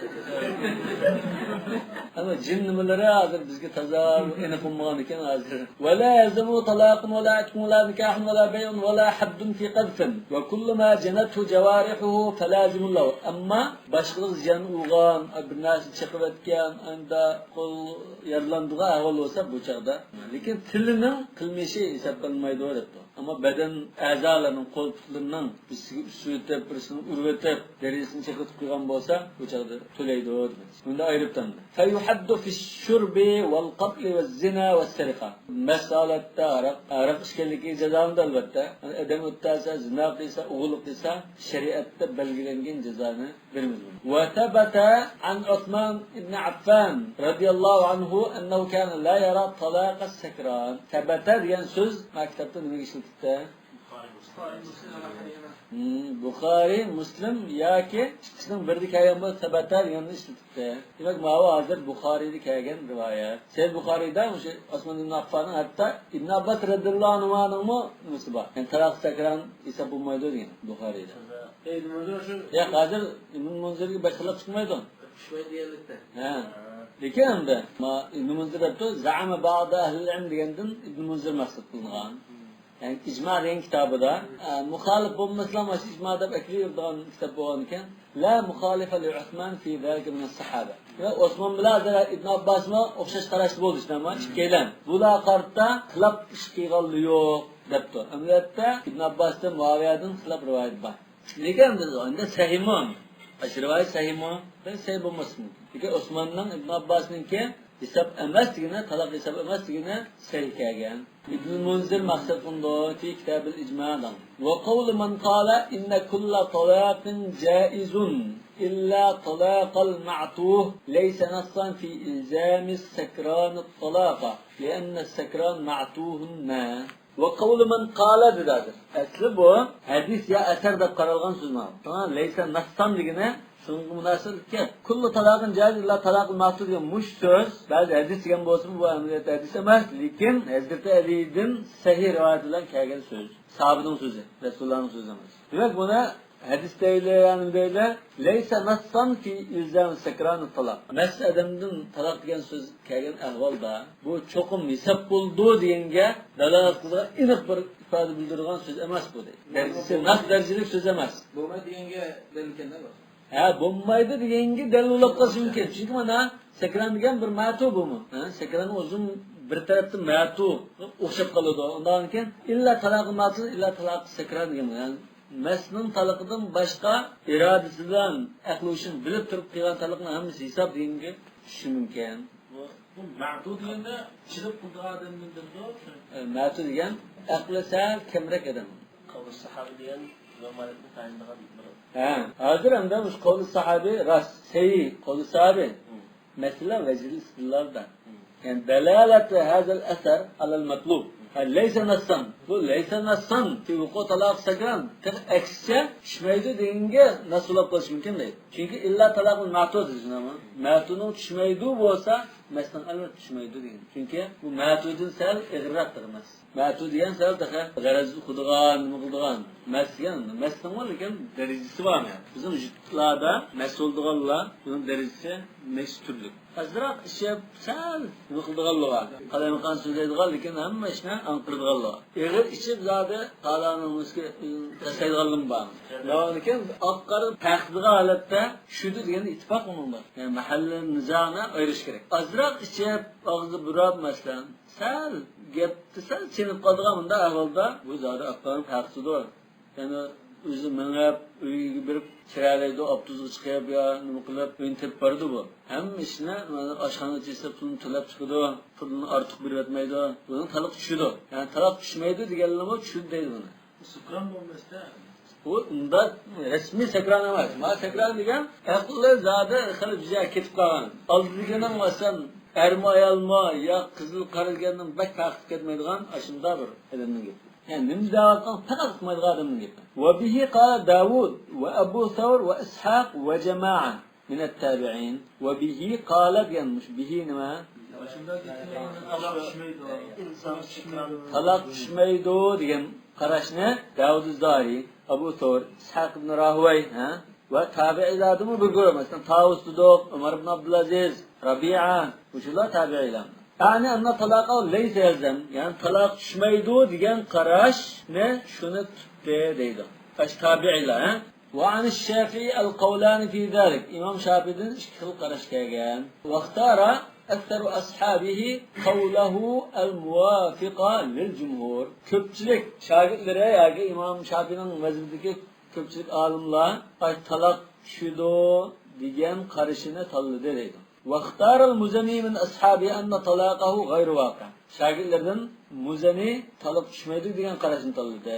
ئەمما جىن نېمىلىرى ھازىر بىزگە تازا ئېنىق بولمىغان ئىكەن ھازىر. ولا يلزمه طلاق ولا عتق ولا نكاح ولا بيع ولا حد في قذف وكل ما جنته جوارحه فلازم له. ئەمما باشقىلىق زىيان ئۇرغان، بىر نەرسە چېقىۋەتكەن، ئەمدى قول يارىلاندىغان ئەھۋال بولسا بۇ چاغدا. لېكىن تىلىنىڭ قىلمىشى ھېسابلانمايدۇ دەپتۇ. ئەمما بەدەن ئەزالىرىنىڭ، قول پۇتلىرىنىڭ بىرسىگە ئۈسۈۋېتىپ، بىرسىنى ئۇرۇۋېتىپ، دېرىسىنى چېقىۋېتىپ قويغان بولسا، بۇ چاغدا تۆلەيدۇ دېمەكچى. بۇندا ئايرىپ تەڭدە. فيحد في الشرب والقتل والزنا والسرقة. مەست ھالەتتە ھاراق، ھاراق ئىچكەنلىكى جازالىنىدۇ ئەلۋەتتە. ئادەم ئۆلتۈرسە، زىنا قىلسا، ئوغرىلىق قىلسا، شەرىئەتتە بەلگىلەنگەن جازانى بىرىمىز بۇ. وثبت عن عثمان بن عفان رضي الله عنه أنه كان لا يرى طلاق السكران. ثبت دېگەن سۆز ما كىتابتا نېمىگە ئىشلىتىپتۇ؟ بۇخارىي، مۇسلىم. ھىم، بۇخارىي، مۇسلىم ياكى ئىككىسىنىڭ بىرىدە كەلگەن بولسا، ثبت دېگەننى ئىشلىتىپتۇ. دېمەك، ماۋۇ ھازىر بۇخارىيدا كەلگەن رىۋايەت. سەھىھ بۇخارىيدا مۇشۇ ئوسمان ئىبن ئاففاننىڭ، ھەتتا ئىبن ئابباس رەزىياللاھۇ ئەنھۇنىڭمۇ نېمىسى بار. يەنى تالاق سەكران ھېساب بولمايدۇ دېگەن بۇخارىيدا. ئىبن مۇنزىر شۇ. ياق، ھازىر ئىبن مۇنزىرگە باشقىلار چىقمايدۇ. چۈشمەيدۇ دېگەنلىكتە. ھە. لېكىن ئەمدى، ما، ئىبن مۇنزىر دەپتۇ، زەئەمە بەئزۇ ئەھلىل ئىلم دېگەندىن ئىبن مۇنزىر مەقسەت قىلىنغان. يەنى ئىجما دېگەن كىتابىدا، ئە، مۇخالىپ بولمىسىلا، مانا شۇ ئىجما دەپ ئەكىرىۋېرىدىغان كىتاب بولغانىكەن. لا مۇخالىفە لى ئۇسمان فى زالىكە مىنەس ساھابە. ۋە ئوسمان بىلەن ھەزرەت ئىبن ئابباسمۇ ئوخشاش قاراشتا بولدى، شۇنداقمۇ؟ ئىككىيلەن. بۇلار قارىتا خىلاپ ئىش قىلغانلىرى يوق، دەپتۇ. ئەمەلىيەتتە ئىبن ئابباستىن، مۇئاۋىيەدىن خىلاپ رىۋايەت بار. لېكىن بىز ئەمدى سەھىھمۇ؟ ئاشۇ رىۋايەت سەھىھمۇ؟ بەلكى سەھىھ بولماسلىقى مۇمكىن. لېكىن ئوسماننىڭ، ئىبن ئابباسنىڭكى ھېساب ئەمەس دېگىنى، تالاق ھېساب ئەمەس دېگىنى سەھىھ كەلگەن. ئىبن مۇنزىر مەقسەت قىلىنىدۇ، في كتاب الإجماع دەڭ. وقول من قال إن كل طلاق جائز إلا طلاق المعتوه ليس نصا في إلزام السكران الطلاق لأن السكران معتوه ما. وقول من قال دېدى ھازىر. ئەسلى بۇ ھەدىس يا ئەسەر دەپ قارالغان سۆز مانا. شۇڭا لەيسە نەسسان دېگىنى شۇنىڭغا مۇناسىۋەتلىك. كل طلاق جائز إلا طلاق المعتوه دېگەن مۇشۇ سۆز. بەزى ھەدىس دېگەن بولسىمۇ، بۇ ئەمەلىيەتتە ھەدىس ئەمەس، لېكىن ھەزرىتى ئەلىدىن سەھىھ رىۋايەت بىلەن كەلگەن سۆز. ساھابىنىڭ سۆزى، رەسۇلۇللانىڭ سۆزى ئەمەس. دېمەك، بۇنى ھەدىس دەيلى، يا نېمە دەيلى؟ ليس نصا في إلزام السكران الطلاق. مەست ئادەمدىن تالاق دېگەن سۆز كەلگەن ئەھۋالدا، بۇ چوقۇم ھېساب بولىدۇ دېگەنگە دالالەت قىلىدىغان ئېنىق بىر ئىپادە بىلدۈرىدىغان سۆز ئەمەس بۇ دەيدۇ. دەرىجىسى، نەس دەرىجىلىك سۆز ئەمەس. بولمايدۇ دېگەنگە دەلىل ئىكەن-دە بۇ. ھە، بولمايدۇ دېگەنگە دەلىل بولۇپ قېلىشى مۇمكىن. چۈنكى مانا سەكران دېگەن بىر مەتۇ بۇمۇ. ھە، سەكران ئۆزىمۇ بىر تەرەپتىن مەتۇ ئوخشاپ قالىدۇ. ئۇنداق ئىكەن، ئىللا تالاقى مەتۇ، ئىللا تالاقى سەكران دېگەن. يەنى مەستنىڭ تالاقىدىن باشقا ئىرادىسى بىلەن ئەقلى ھوشىنى بىلىپ تۇرۇپ قىلغان تالاقنىڭ ھەممىسى ھېساب دېگەنگە چۈشۈشى مۇمكىن. بۇ، بۇ مەتۇ دېگەندە چېلىپ قىلىدىغان ئادەمنى بىلدۈرىدۇ. ئە، مەتۇ دېگەن ئەقلى سەل كەمرەك ئادەم. قەۋلى ساھابە دېگەن ئىمام مالىكنى تايىنىدىغان بىر. ھە، ھازىر ئەمدى مۇشۇ قەۋلى ساھابە راست، سەھىھ، قەۋلى ساھابە. مەسىلە ۋەجھىل ئىستىدلالدا. يەنى دالالەتۇ ھازال ئەسەر ئالال مەتلۇب. ھە، لەيسە نەسسان. بۇ لەيسە نەسسان فى ۋۇقۇ تالاق سەكران. تېخى ئەكسىچە چۈشمەيدۇ دېگەنگە نەس بولاپ قېلىشى مۇمكىن دەيدۇ. چۈنكى ئىللا تالاقۇل مەتۇ دېدى، شۇنداقمۇ؟ مەتۇنىڭ چۈشمەيدۇ بولسا، مەستنىڭ ئەلۋەتتە چۈشمەيدۇ دېگەن. چۈنكى بۇ مەتۇدىن سەل ئېغىرراق تېخى مەس. مەتۇ دېگەن سەل تېخى غەرەز ئۇقىدىغان، نېمە قىلىدىغان. مەس دېگەن، مەستنىڭمۇ لېكىن دەرىجىسى بار. بىزنىڭ ۋۇجۇدلاردا مەس بولىدىغانلار، بۇنىڭ دەرىجىسى نەچچە تۈرلۈك. ئازراق ئىچىپ، سەل نېمە قىلىدىغانلار بار. قالايمىقان سۆزلەيدىغان، لېكىن ھەممە ئىشنى ئاڭقىرىدىغانلار بار. ئېغىر ئىچىپ زادى قالانىڭىزگە تاشلايدىغانلىرىمۇ بار. لېكىن ئاق-قارا پەرقلىدىغان ھالەتتە چۈشىدۇ دېگەندە ئىتتىپاق ئۇنىڭدا. يەنى مەھەللە نىزانى ئايرىش كېرەك. ئازراق ئىچىپ، ئاغزى بۇراپ، مەسىلەن، سەل گەپتە سەل چېنىپ قالىدىغان بۇنداق ئەھۋالدا بۇ زادى ئاق-قارىنىڭ پەرقىسىدۇر. يەنى ئۆزى مېڭىپ، ئۆيىگە بېرىپ كىرەلەيدۇ، ئاپتوبۇسقا چىقىپ يا نېمە قىلىپ ئۆيىنى تېپىپ بارىدۇ بۇ. ھەممە ئىشنى، مانا، ئاشخانىغا چىقسا پۇلنى تۆلەپ چىقىدۇ، پۇلنى ئارتۇق بېرىۋەتمەيدۇ. بۇنىڭ تالاق چۈشىدۇ. يەنى تالاق چۈشمەيدۇ دېگەنلىرىمۇ چۈشىدۇ دەيدۇ بۇنى. سۇكران بولماستا. ئۇ ئۇنداق رەسمىي سەكران ئەمەس. ما سەكران دېگەن ئەقلى زادى خېلى بىر يەرگە كېتىپ قالغان. ئالدىدىكىنىڭ مەسىلەن ئەرمۇ ئايالمۇ يا قىزىل قارا دېگەننىڭ بەك پەرقى كەتمەيدىغان ئاشۇنداق بىر ئادەمنىڭ گېپى. يەنى نېمە دەۋاتقان پەقەت ئۇقمايدىغان ئادەمنىڭ گېپى. وبه قال داود وأبو ثور وإسحاق وجماعة من التابعين. وبه قال دېگەن مۇشۇ به نېمە؟ تالاق چۈشمەيدۇ دېگەن قاراشنى داۋۇد زاھىرى، ئەبۇ سەۋر، ئىسھاق ئىبن راھۇۋەي، ھە؟ ۋە تابىئىيلاردىمۇ بىر گۇرۇھ، مەسىلەن، تاۋۇس دېدۇق، ئۆمەر ئىبن ئابدۇلئەزىز، رابىئە، مۇشۇلار تابىئىيلار. يعني أن طلاقه ليس يلزم، يەنى تالاق چۈشمەيدۇ دېگەن قاراشنى شۇنى تۇتتى دەيدۇ. ئاشۇ تابىئىيلار، ھە؟ وعن الشافعي القولان في ذلك. ئىمام شافىئىدىن ئىككى خىل قاراش كەلگەن. واختار أكثر أصحابه قوله الموافق للجمهور. كۆپچىلىك شاگىرتلىرى ياكى ئىمام شافىئىنىڭ مەزھىپىدىكى كۆپچىلىك ئالىملار ئاشۇ تالاق چۈشىدۇ دېگەن قارىشىنى تاللىدى دەيدۇ. واختار المزني من أصحابه أن طلاقه غير واقع. شاگىرتلىرىدىن مۇزەنى تالاق چۈشمەيدۇ دېگەن قاراشنى تاللىدى.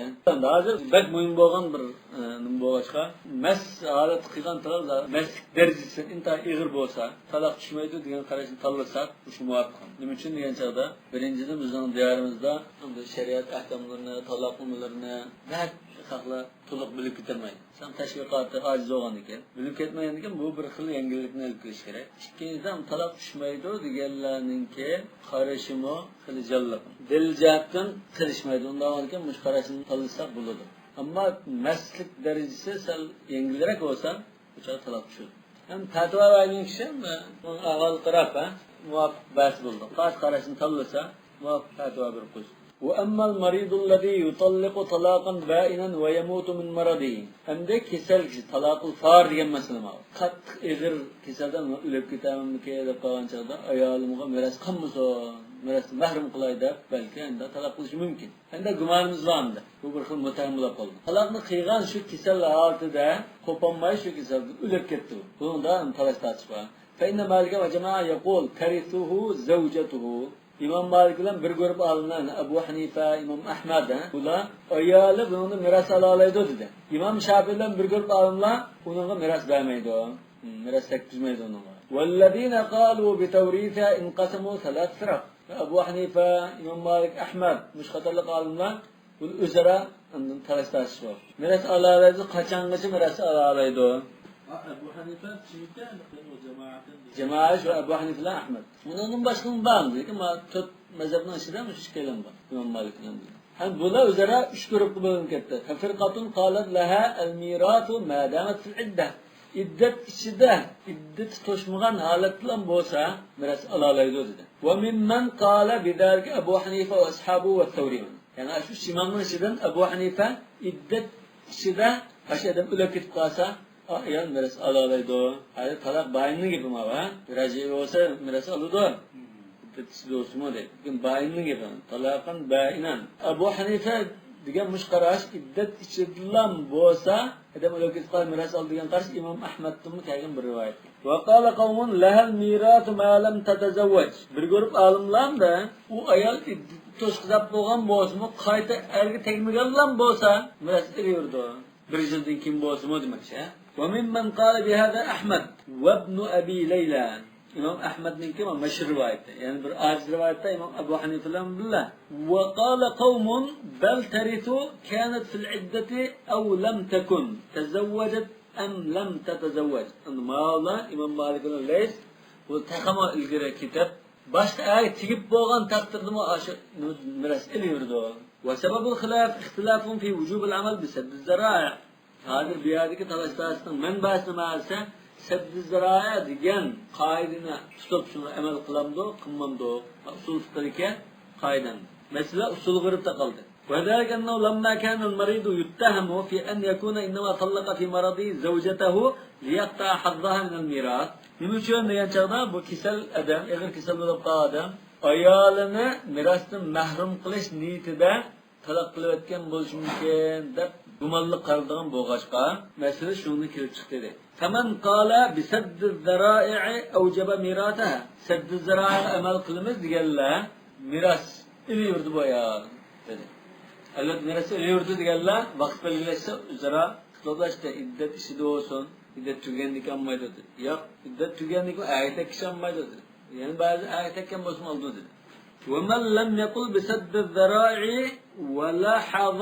ھازىر بەك مۇھىم بولغان بىر، ئە، نېمە بولغاچقا، مەس ھالەتتە قىلغان تالاق مەسلىك دەرىجىسى ئىنتايىن ئېغىر بولسا، تالاق چۈشمەيدۇ دېگەن قاراشنى تاللىساق، مۇشۇ مۇۋاپىق. نېمە ئۈچۈن دېگەن چاغدا، بىرىنچىدىن، بىزنىڭ دىيارىمىزدا ئەمدى شەرىئەت ئەھكاملىرىنى، تالاق نېمىلىرىنى بەك خەقلەر تولۇق بىلىپ كېتەلمەيدۇ. سەن تەشۋىقاتى ئاجىز بولغاندىكىن، بىلىپ كەتمىگەندىكىن، بۇ بىر خىل يەڭگىللىكنى ئېلىپ كېلىش كېرەك. ئىككىنچىدىن، تالاق چۈشمەيدۇ دېگەنلەرنىڭكى قارىشىمۇ خېلى جانلىق. دەلىل جەھەتتىن قېلىشمايدۇ. ئۇنداق بولغاندىكىن، مۇشۇ قاراشنى تاللىساق بولىدۇ. ئەمما مەستلىك دەرىجىسى سەل يەڭگىلرەك بولسا، بۇ چاغدا تالاق چۈشىدۇ. ھەم پەتىۋا بەرگەن كىشى ھەم ئۇنىڭ ئەھۋالىغا قاراپ، ھە، مۇۋاپىق بەرسە بولىدۇ. قايسى قاراشنى تاللىسا، مۇۋاپىق پەتىۋا بېرىپ قويسۇن. وأما المريض الذي يطلق طلاقا بائنا ويموت من مرضه. ئەمدى كېسەل كىشى، تالاقۇل فار دېگەن مەسىلە بار. قاتتىق ئېغىر كېسەلدىن ئۆلۈپ كېتەمدىكى دەپ قالغان چاغدا، ئايالىمغا مىراس قالمىسۇن، مىراستىن مەھرۇم قىلاي دەپ، بەلكى ئەمدى تالاق قىلىشى مۇمكىن. ئەمدى گۇمانىمىز بار ئەمدى. بۇ بىر خىل مۇتتەھەم بولۇپ قالدى. تالاقنى قىلغان شۇ كېسەل ھالىتىدە قوپالماي شۇ كېسەلدىن ئۆلۈپ كەتتى. بۇنىڭدا تالاش تارتىش بار. فإن مالكا وجماعة يقول ترثه زوجته. ئىمام مالىك بىلەن بىر گۇرۇپ ئالىملار، ئەبۇ ھەنىفە، ئىمام ئەھمەد، ھە، بۇلار ئايالى بۇنىڭدىن مىراس ئالالايدۇ دېدى. ئىمام شافىئى بىلەن بىر گۇرۇپ ئالىملار ئۇنىڭغا مىراس بەرمەيدۇ. مىراس تەگكۈزمەيدۇ ئۇنىڭغا. والذين قالوا بتوريثها انقسموا ثلاث فرق. ئەبۇ ھەنىفە، ئىمام مالىك، ئەھمەد، مۇشۇ قاتارلىق ئالىملار بۇ ئۆزئارا ئاندىن تالاش تارتىشىش بار. مىراس ئالالايدۇ، قاچانغىچە مىراس ئالالايدۇ؟ ئەبۇ ھەنىفە چۈنكى جامائەت شۇ ئەبۇ ھەنىفە بىلەن ئەھمەد. ئۇنىڭدىن باشقىمۇ بار، لېكىن مانا تۆت مەزھەپنىڭ ئىچىدە مۇشۇ ئىككىيلەن بار، ئىمام مالىك بىلەن بۇ. ھەم بۇلار ئۆزئارا ئۈچ گۇرۇپقا بۆلۈنۈپ كەتتى. ففرقة قالت لها الميراث ما دامت في العدة. ئىددەت ئىچىدە، ئىددىتى توشمىغان ھالەتتىلا بولسا مىراس ئالالايدۇ دېدى. وممن قال بذلك أبو حنيفة وأصحابه والثوري. يەنى شۇ ئۈچ ئىمامنىڭ ئىچىدىن ئەبۇ ھەنىفە ئىددەت ئىچىدە ئاشۇ ئادەم ئۆلۈپ كېتىپ قالسا، ئايال مىراس ئالالايدۇ. ھازىر تالاق بائىننىڭ گېپى ماۋۇ، ھە؟ راجىئى بولسا مىراس ئالىدۇ. ئىددەت ئىچىدە بولسىمۇ دەيدۇ. لېكىن بائىننىڭ گېپى. تالاقەن بائىنەن. ئەبۇ ھەنىفە دېگەن مۇشۇ قاراش ئىددەت ئىچىدىلا بولسا، ئادەم ئۆلۈپ كېتىپ قالسا مىراس ئالىدۇ دېگەن قاراش ئىمام ئەھمەدتىنمۇ كەلگەن بىر رىۋايەت. وقال قوم لها الميراث ما لم تتزوج. بىر گۇرۇپ ئالىملار ئۇ ئايال ئىددىتى توشقۇزاپ بولغان بولسىمۇ، قايتا ئەرگە تەگمىگەنلا بولسا، مىراس ئېلىۋېرىدۇ. بىر يىلدىن كېيىن بولسىمۇ دېمەكچى. وممن قال بهذا أحمد وابن أبي ليلى. ئىمام ئەھمەدنىڭكى مەشھۇر رىۋايىتى. يەنى بىر ئاجىز رىۋايەتتە ئىمام ئەبۇ ھەنىفە بىلەن بىللە. وقال قوم بل ترث كانت في العدة أو لم تكن تزوجت أم لم تتزوج. ئەمدى ماۋۇلار ئىمام مالىك بىلەن لەيس، بۇ تېخىمۇ ئىلگىرى كېتىپ، باشقا ئەرگە تېگىپ بولغان تەقدىردىمۇ ئاشۇ مىراس ئېلىۋېرىدۇ. وسبب الخلاف اختلاف في وجوب العمل بسد الذرائع. ھازىر بۇ يەردىكى تالاش تارتىشنىڭ مەنبەسى نېمە دېسە، سەددىززەرائە دېگەن قائىدىنى تۇتۇپ، شۇڭا ئەمەل قىلامدۇ، قىلمامدۇ؟ ئۇسۇل فىقىدىكى قائىدە. مەسىلە ئۇسۇل غۇرۇپتا قالدى. وذلك أنه لما كان المريض يتهم في أن يكون إنما طلق في مرضه زوجته ليقطع حظها من الميراث. نېمە ئۈچۈن دېگەن چاغدا، بۇ كېسەل ئادەم، ئېغىر كېسەل بولۇپ قالغان ئادەم ئايالىنى مىراستىن مەھرۇم قىلىش نىيىتىدە تالاق قىلىۋەتكەن بولۇشى مۇمكىن دەپ گۇمانلىق قارىلىدىغان بولغاچقا، مەسىلە شۇنىڭدىن كېلىپ چىقتى دەيدۇ. فمن قال بسد الذرائع أوجب ميراثها. سەددىززەرائەگە ئەمەل قىلىمىز دېگەنلەر مىراس ئېلىۋېرىدۇ بۇ ئايال دېدى. ئەلۋەتتە، مىراستا ئۆلۈۋېرىدۇ دېگەنلەر ۋاقىت بەلگىلەشسە ئۆزئارا ئىختىلاپلاشتى. ئىددەت ئىچىدە بولسۇن، ئىددەت تۈگىگەندىن كېيىن ئالمايدۇ دېدى. ياق، ئىددەت تۈگىگەندىن كېيىن ئەگەر تەككىچە ئالمايدۇ دېدى. يەنە بەزى ئەگەر تەككەن بولسىمۇ ئالىدۇ دېدى. ومن لم يقل بسد الذرائع ولاحظ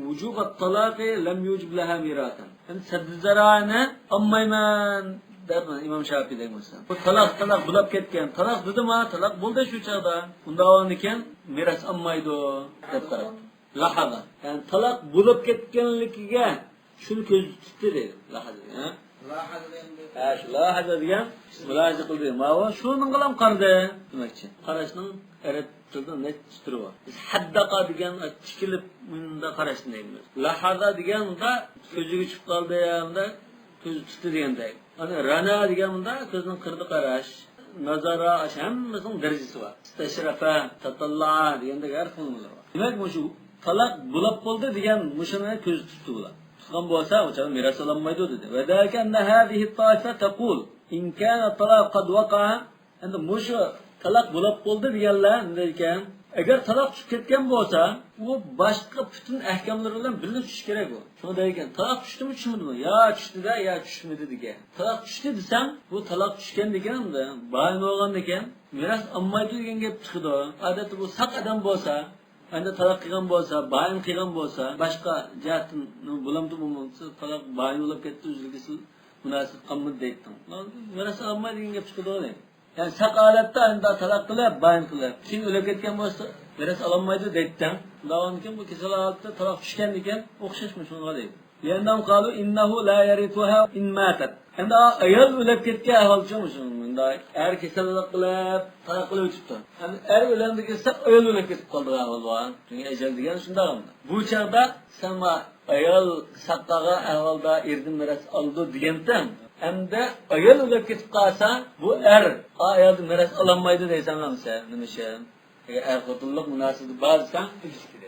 وجوب الطلاق لم يوجب لها ميراثا. ئەمدى سەددى زەرائىنى ئالمايمەن دەپ ئىمام شاپىي دەيمىز. بۇ تالاق، تالاق بولاپ كەتكەن. تالاق دېدىما، تالاق بولدى شۇ چاغدا. ئۇنداق بولغاندىكىن مىراس ئالمايدۇ دەپ قاراپتۇ. لاحظا. يەنى تالاق بولۇپ كەتكەنلىكىگە شۇنى كۆزدە تۇتتى دەيدۇ. لاھازا دېگەن. ھە، شۇ لاھازا دېگەن مۇلاھازە قىلدى. ماۋۇ شۇنىڭغىلا قارىدى دېمەكچى. قاراشنىڭ ئەرەب تىلدا نەچچە تۈرى بار. بىز ھەددەقە دېگەن تىكىلىپ مۇنداق قاراشنى دەيمىز. لاھازا دېگەن مۇنداق كۆزىگە چۈشۈپ قالدى، مۇنداق كۆزى تۇتتى دېگەندەك. ئەنە رانا دېگەن مۇنداق كۆزنىڭ قىرىدا قاراش. نازارا، ئاشۇ ھەممىسىنىڭ دەرىجىسى بار. ئىستەشرەفە، تاتاللا دېگەندەك ھەر خىل نومۇرلىرى بار. دېمەك، مۇشۇ تالاق بولاپ بولدى دېگەن مۇشۇنى كۆزدە تۇتتى بۇلار. تۇتقان بولسا، ئۇ چاغدا مىراس ئالالمايدۇ دېدى. وذلك أن هذه الطائفة تقول إن كان الطلاق قد وقع. ئەمدى مۇشۇ تالاق بولاپ بولدى دېگەنلەر نېمە دەيدىكەن؟ ئەگەر تالاق چۈشۈپ كەتكەن بولسا، ئۇ باشقا پۈتۈن ئەھكاملىرى بىلەن بىللە چۈشۈشى كېرەك ئۇ. شۇڭا دەيدىكەن، تالاق چۈشتىمۇ چۈشمىدىمۇ؟ يا چۈشتى-دە، يا چۈشمىدى دېگەن. تالاق چۈشتى دېسەڭ، بۇ تالاق چۈشكەندىكىن، ئەمدى بايىن بولغاندىكىن، مىراس ئالمايدۇ دېگەن گەپ چىقىدۇ. ئادەتتە بۇ ساق ئادەم بولسا، ئەمدى تالاق قىلغان بولسا، بايىن قىلغان بولسا، باشقا جەھەتتىن بولامدۇ بولمامدۇ، تالاق بايىن بولۇپ كەتتى، ئۈزۈلگۈسى مۇناسىۋەت قالمىدى دەيتتىڭ. مىراس ئالمايدۇ دېگەن گەپ چىقىدۇ دەيدۇ. يەنى ساق ھالەتتە ئەمدى تالاق قىلىپ، بايىن قىلىپ، كېيىن ئۆلۈپ كەتكەن بولسا، مىراس ئالالمايدۇ دەيتتىڭ. ئۇنداقكەن بۇ كېسەل ھالەتتە تالاق چۈشكەندىكىن ئوخشاشمۇ شۇنىڭغا دەيدۇ. لأنهم قالوا إنه لا يرثها إن ماتت. ئەمدى ئايال ئۆلۈپ كەتكەن ئەھۋال چوڭ شۇ. مۇنداق ئەر كېسەللىك قىلىپ، تالاق قىلىپ ئۆتۈپتۇ. ئەمدى ئەر ئۆلەمدىكىن ساق ئايال ئۆلۈپ كېتىپ قالىدىغان ئەھۋال بار. چۈنكى ئەجەل دېگەن شۇنداق ئەمدى. بۇ چاغدا سەن ما ئايال ساق قالغان ئەھۋالدا ئېرىدىن مىراس ئالىدۇ دېگەنتىڭ. ئەمدى ئايال ئۆلۈپ كېتىپ قالسا، بۇ ئەر ئا ئايالدىن مىراس ئالالمايدۇ دەيسەن ئەمسە، نېمە ئۈچۈن؟ ئەگەر ئەر خوتۇنلۇق مۇناسىۋىتى بار دېسەڭ،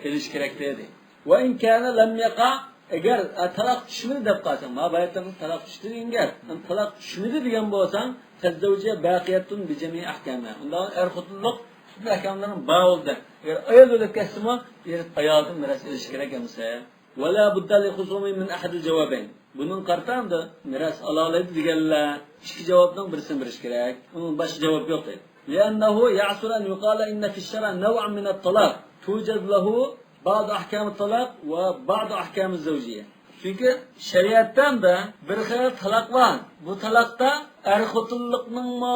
ئېلىش كېرەك دەيدۇ. وإن كان لم يقع، ئەگەر، ئە، تالاق چۈشمىدى دەپ قالساڭ، ما بايا تالاق چۈشتى دېگەن گەپ. تالاق چۈشمىدى دېگەن بولساڭ، فالزوجية باقية بجميع أحكامها. ئۇنداق ئەر خوتۇنلۇق پۈتۈن ئەھكاملىرىڭ بار بولدى. ئەگەر ئايال ئۆلۈپ كەتسىمۇ، ئېرى ئايالدىن مىراس ئېلىشى كېرەك ئەمسە. ولا بد للخصوم من أحد الجوابين. بۇنىڭغا قارىتا ئەمدى مىراس ئالالايدۇ دېگەنلەر ئىككى جاۋابنىڭ بىرسىنى بېرىشى كېرەك. ئۇنىڭ باشقا جاۋابى يوق دەيدۇ. لأنه يعسر أن يقال إن في الشرع نوعا من الطلاق توجد له بعض أحكام الطلاق وبعض أحكام الزوجية. چۈنكى شەرىئەتتە ئەمدى بىر خىل تالاق بار. بۇ تالاقتا ئەر خوتۇنلۇقنىڭمۇ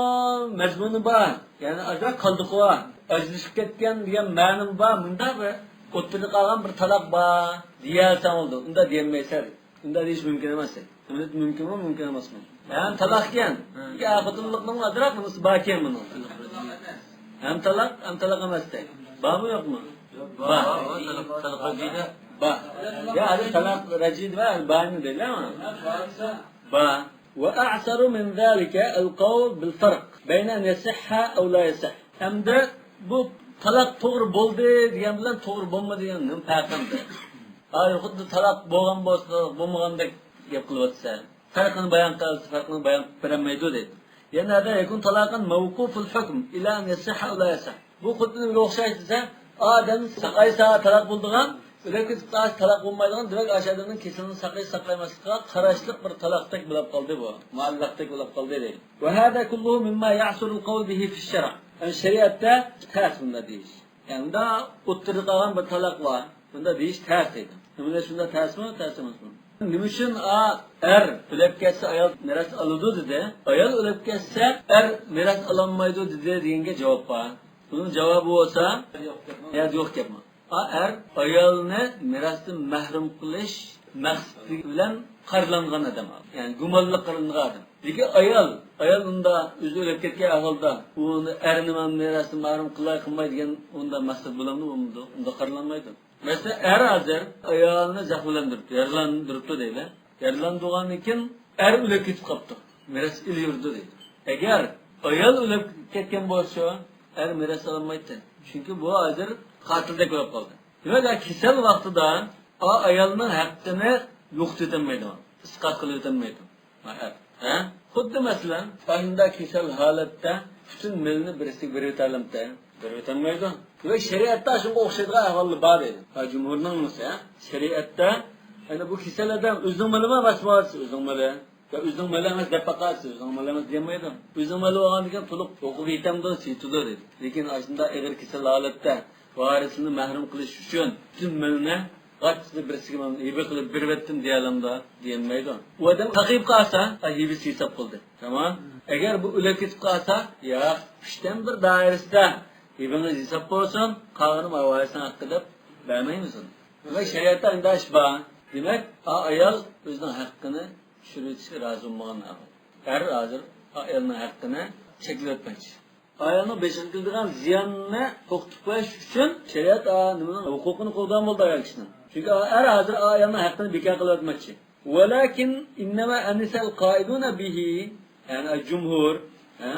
مەزمۇنى بار. يەنى ئازراق قالدۇقى بار. ئاجرىشىپ كەتكەن دېگەن مەنىمۇ بار. مۇنداق بىر ئوتتۇرىدا قالغان بىر تالاق بار دېيەلسەڭ بولىدۇ. ئۇنداق دېيەلمەيسەن. ئۇنداق دېيىش مۇمكىن ئەمەس. ئۇنداق مۇمكىنمۇ، مۇمكىن ئەمەسمۇ؟ ھەم تالاق ئىكەن. ئەر خوتۇنلۇقنىڭ ئازراق نېمىسى بار ئىكەن بۇنىڭ. ھەم تالاق، ھەم تالاق ئەمەس دەيدۇ. بارمۇ، يوقمۇ؟ بار. بار. يا، ھازىر تالاق رەجئىي بار، بارمۇ دەيدۇ؟ بار. وأعسر من ذلك القول بالفرق بين أن يصح أو لا يصح. ھەمدە بۇ تالاق توغرا بولدى دېگەن بىلەن توغرا بولمىدى دېگەن نېمە پەرقى ئەمدى؟ ھازىر خۇددى تالاق بولغان بولسا، بولمىغاندەك گەپ قىلىۋاتىسەن. پەرقىنى بايان قىلسا، پەرقىنى بايان قىلىپ بېرەلمەيدۇ دەيدۇ. يەنە ھەدە يەكۇن تالاقا موقۇفۇل ھۆكم ئىلا ئەن يەسىھھە ئەۋ لا يەسىھھ. بۇ خۇددى نېمىگە ئوخشايدۇ دېسە، ئادەم ساقايسا تالاق بولىدىغان، ئۆلۈپ كېتىپ قالسا تالاق بولمايدىغان، دېمەك، ئاشۇ ئادەمنىڭ كېسىلىنى ساقايسا ساقايماسلىقىغا قاراشلىق بىر تالاقتەك بولۇپ قالدى بۇ. مۇئەللەقتەك بولۇپ قالدى دەيدۇ. وهذا كله مما يعسر القول به في الشرع. يەنى شەرىئەتتە تەس بۇنداق دېيىش. يەنى مۇنداق ئوتتۇرىدا قالغان بىر تالاق بار. بۇنداق دېيىش تەس دەيدۇ. نېمە دېيىش، شۇنداق تەسمۇ، تەس ئەمەسمۇ؟ نېمە ئۈچۈن ئا، ئەر ئۆلۈپ كەتسە ئايال مىراس ئالىدۇ دېدى، ئايال ئۆلۈپ كەتسە ئەر مىراس ئالالمايدۇ دېدى دېگەنگە جاۋاب بار. بۇنىڭ جاۋابى بولسا، يا يوق گەپمۇ. ئا، ئەر ئايالنى مىراستىن مەھرۇم قىلىش مەقسىتى بىلەن قارىلانغان ئادەم. يەنى گۇمانلىق قىلىنغان ئادەم. لېكىن ئايال، ئايال ئۇندا ئۆزى ئۆلۈپ كەتكەن ئەھۋالدا ئۇنى ئەرنى مەن مىراستىن مەھرۇم قىلاي قىلماي دېگەن ئۇندا مەقسەت بولامدۇ؟ بولمىدۇ. ئۇندا قارىلانمايدۇ. مەسىلەن، ئەر ھازىر ئايالىنى زەخىملەندۈرۈپتۇ، يارىلاندۇرۇپتۇ دەيلى. يارىلاندۇرغاندىن كېيىن ئەر ئۆلۈپ كېتىپ قاپتۇ. مىراس ئېلىۋېرىدۇ دەيدۇ. ئەگەر ئايال ئۆلۈپ كەتكەن بولسا، ئەر مىراس ئالالمايتتى. چۈنكى بۇ ھازىر قاتىلدەك بولۇپ قالدى. دېمەك، كېسەل ۋاقتىدا ئا ئايالنىڭ ھەققىنى يوقىتىۋېتەلمەيدۇ، ئىسقات قىلىۋېتەلمەيدۇ. ھە؟ خۇددى مەسىلەن، ئاشۇنداق كېسەل ھالەتتە پۈتۈن مېلىنى بىرسىگە بېرىۋېتەلەمتى؟ بېرىۋېتەلمەيدۇ. دېمەك، شەرىئەتتە شۇنىڭغا ئوخشايدىغان ئەھۋاللار بار دەيدۇ. ھە، جۇمھۇرنىڭ نېمىسى، ھە؟ شەرىئەتتە، يەنى بۇ كېسەل ئادەم ئۆزىنىڭ مېلىمۇ ئەمەس، ئۆزىنىڭ مېلى. يا ئۆزىنىڭ مېلى ئەمەس دەپ باقارسىز، ئۆزىنىڭ مېلى ئەمەس دېيەلمەيدۇ. ئۆزىنىڭ مېلى بولغاندىكىن تولۇق ھوقۇقى يېتەمدۇ، يېتىدۇ دەيدۇ. لېكىن ئاشۇنداق ئېغىر كېسەل ھالەتتە ۋارىسىنى مەھرۇم قىلىش ئۈچۈن پۈتۈن مېلىنى غاچچىسى بىرسىگە مەن ھىبە قىلىپ بېرىۋەتتىم دېيەلەمدۇ؟ دېيەلمەيدۇ. ئۇ ئادەم ساقىيىپ قالسا، ئا، ھىبىسى ھېساب قىلدى. تامام. ئەگەر بۇ ئۆلۈپ كېتىپ قالسا، ياق، ئۈچتىن بىر دائىرىسىدە ھىبىڭىز ھېساب بولسۇن، قالغىنى ۋارىسنىڭ ھەققى دەپ بەرمەيمىز ئۇنى. دېمەك، شەرىئەتتە ئۇنداق ئىش بار. دېمەك، ئا، ئايال ئۆزىنىڭ ھەققىنى چۈشۈرۈۋېتىشكە رازى بولمىغان ئەر. ئەر ھازىر ئايالنىڭ ھەققىنى چەكلىۋەتمەكچى. ئايالنىڭ بېشىغا كېلىدىغان زىياننى توختىتىپ قويۇش ئۈچۈن شەرىئەت، ئا، نېمىنىڭ ھوقۇقىنى قولدىغان بولدى ئايال كىشىنىڭ. چۈنكى ئەر ھازىر ئايالنىڭ ھەققىنى بىكار قىلىۋەتمەكچى. ۋەلەكىن ئىننەما ئەنىسەل قائىلۇنە بىھى، يەنى جۇمھۇر، ھە؟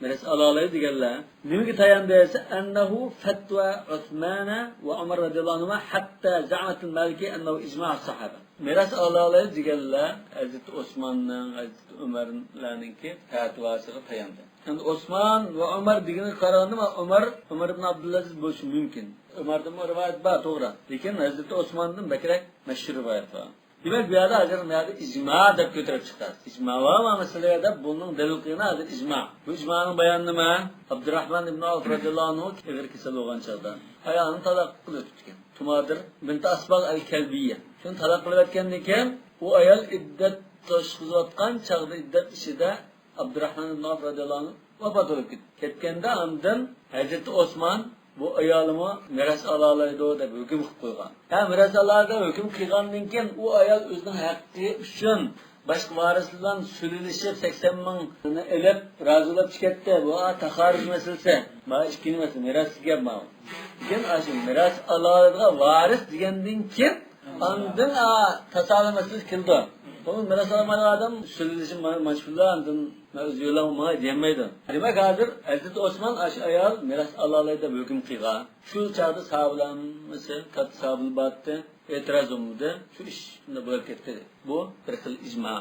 مىراس ئالالايدۇ دېگەنلەر نېمىگە تاياندى دېسە، ئەننەھۇ فەتۋا ئۇسمانە ۋە ئۇمەر رەزىياللاھۇ ئەنھۇما ھەتتا زەئەمەتىل مالىكىيە ئەننەھۇ ئىجمائۇس ساھابە. مىراس ئالالايدۇ دېگەنلەر ھەزرىتى ئوسماننىڭ، ھەزرىتى ئۆمەرلەرنىڭكى پەتىۋاسىغا تاياندى. ئەمدى ئوسمان ۋە ئۆمەر دېگىنىگە قارىغاندا، ئۆمەر، ئۆمەر ئىبن ئابدۇلئەزىز بولۇشى مۇمكىن. ئۆمەردىنمۇ رىۋايەت بار، توغرا. لېكىن ھەزرىتى ئوسماندىن بەكرەك مەشھۇر رىۋايەت بار. دېمەك، بۇ يەردە ھازىر، بۇ يەردە ئىجما دەپ كۆتۈرۈپ چىقتى. ئىجما بارمۇ مەسىلىگە دەپ، بۇنىڭ دەلىل قىلغىنى ھازىر ئىجما. بۇ ئىجمانىڭ بايانى نېمە؟ ئابدۇراخمان ئىبن ئەۋف رەزىياللاھۇ ئەنھۇ ئېغىر كېسەل بولغان چاغدا ئايالىنى تالاق قىلىۋېتىپتىكەن. تۇمادىر بىنت ئەسباغ ئەل كەلبىيە. شۇنى تالاق قىلىۋەتكەندىن كېيىن، ئۇ ئايال ئىددەت توشقۇزۇۋاتقان چاغدا، ئىددەت ئىچىدە ئابدۇراخمان ئىبن ئەۋف رەزىياللاھۇ ئەنھۇ ۋاپات بولۇپ كەتكەندە، ئاندىن ھەزرىتى ئوسمان بۇ ئايالىمۇ مىراس ئالالايدۇ دەپ ھۆكۈم قىلىپ قويغان. ھە، مىراس ئالالايدۇ دەپ ھۆكۈم قىلغاندىن كېيىن، ئۇ ئايال ئۆزىنىڭ ھەققى ئۈچۈن باشقا ۋارىسى بىلەن سۈلۈلىشىپ، سەكسەن مىڭنى ئېلىپ، رازى بولۇپ چىقتى. بۇ، ئا، تاخارىج مەسىلىسى. ما ئىككىنچى مەسىلە، مىراس گەپ ما. لېكىن ئاشۇ مىراس ئالالايدىغان ۋارىس دېگەندىن كېيىن، ئاندىن، ئا، تاسادىپ مەسىلىسى كېلىدۇ. بۇ مىراس ئالمايدىغان ئادەم سۈلۈلىشىپ، ما-، مانا شۇنداق، ئاندىن مەن ئۆز يولۇم ماڭاي دېيەلمەيدۇ. دېمەك، ھازىر ھەزرىتى ئوسمان ئاشۇ ئايال مىراس ئالالايدۇ دەپ ھۆكۈم قىلغان. شۇ چاغدا ساھابىلەر ھەممىسى، كاتتا ساھابىلەر بارتتى، ئېتىراز بولمىدى. شۇ ئىش شۇنداق بولۇپ كەتتى. بۇ بىر خىل ئىجما.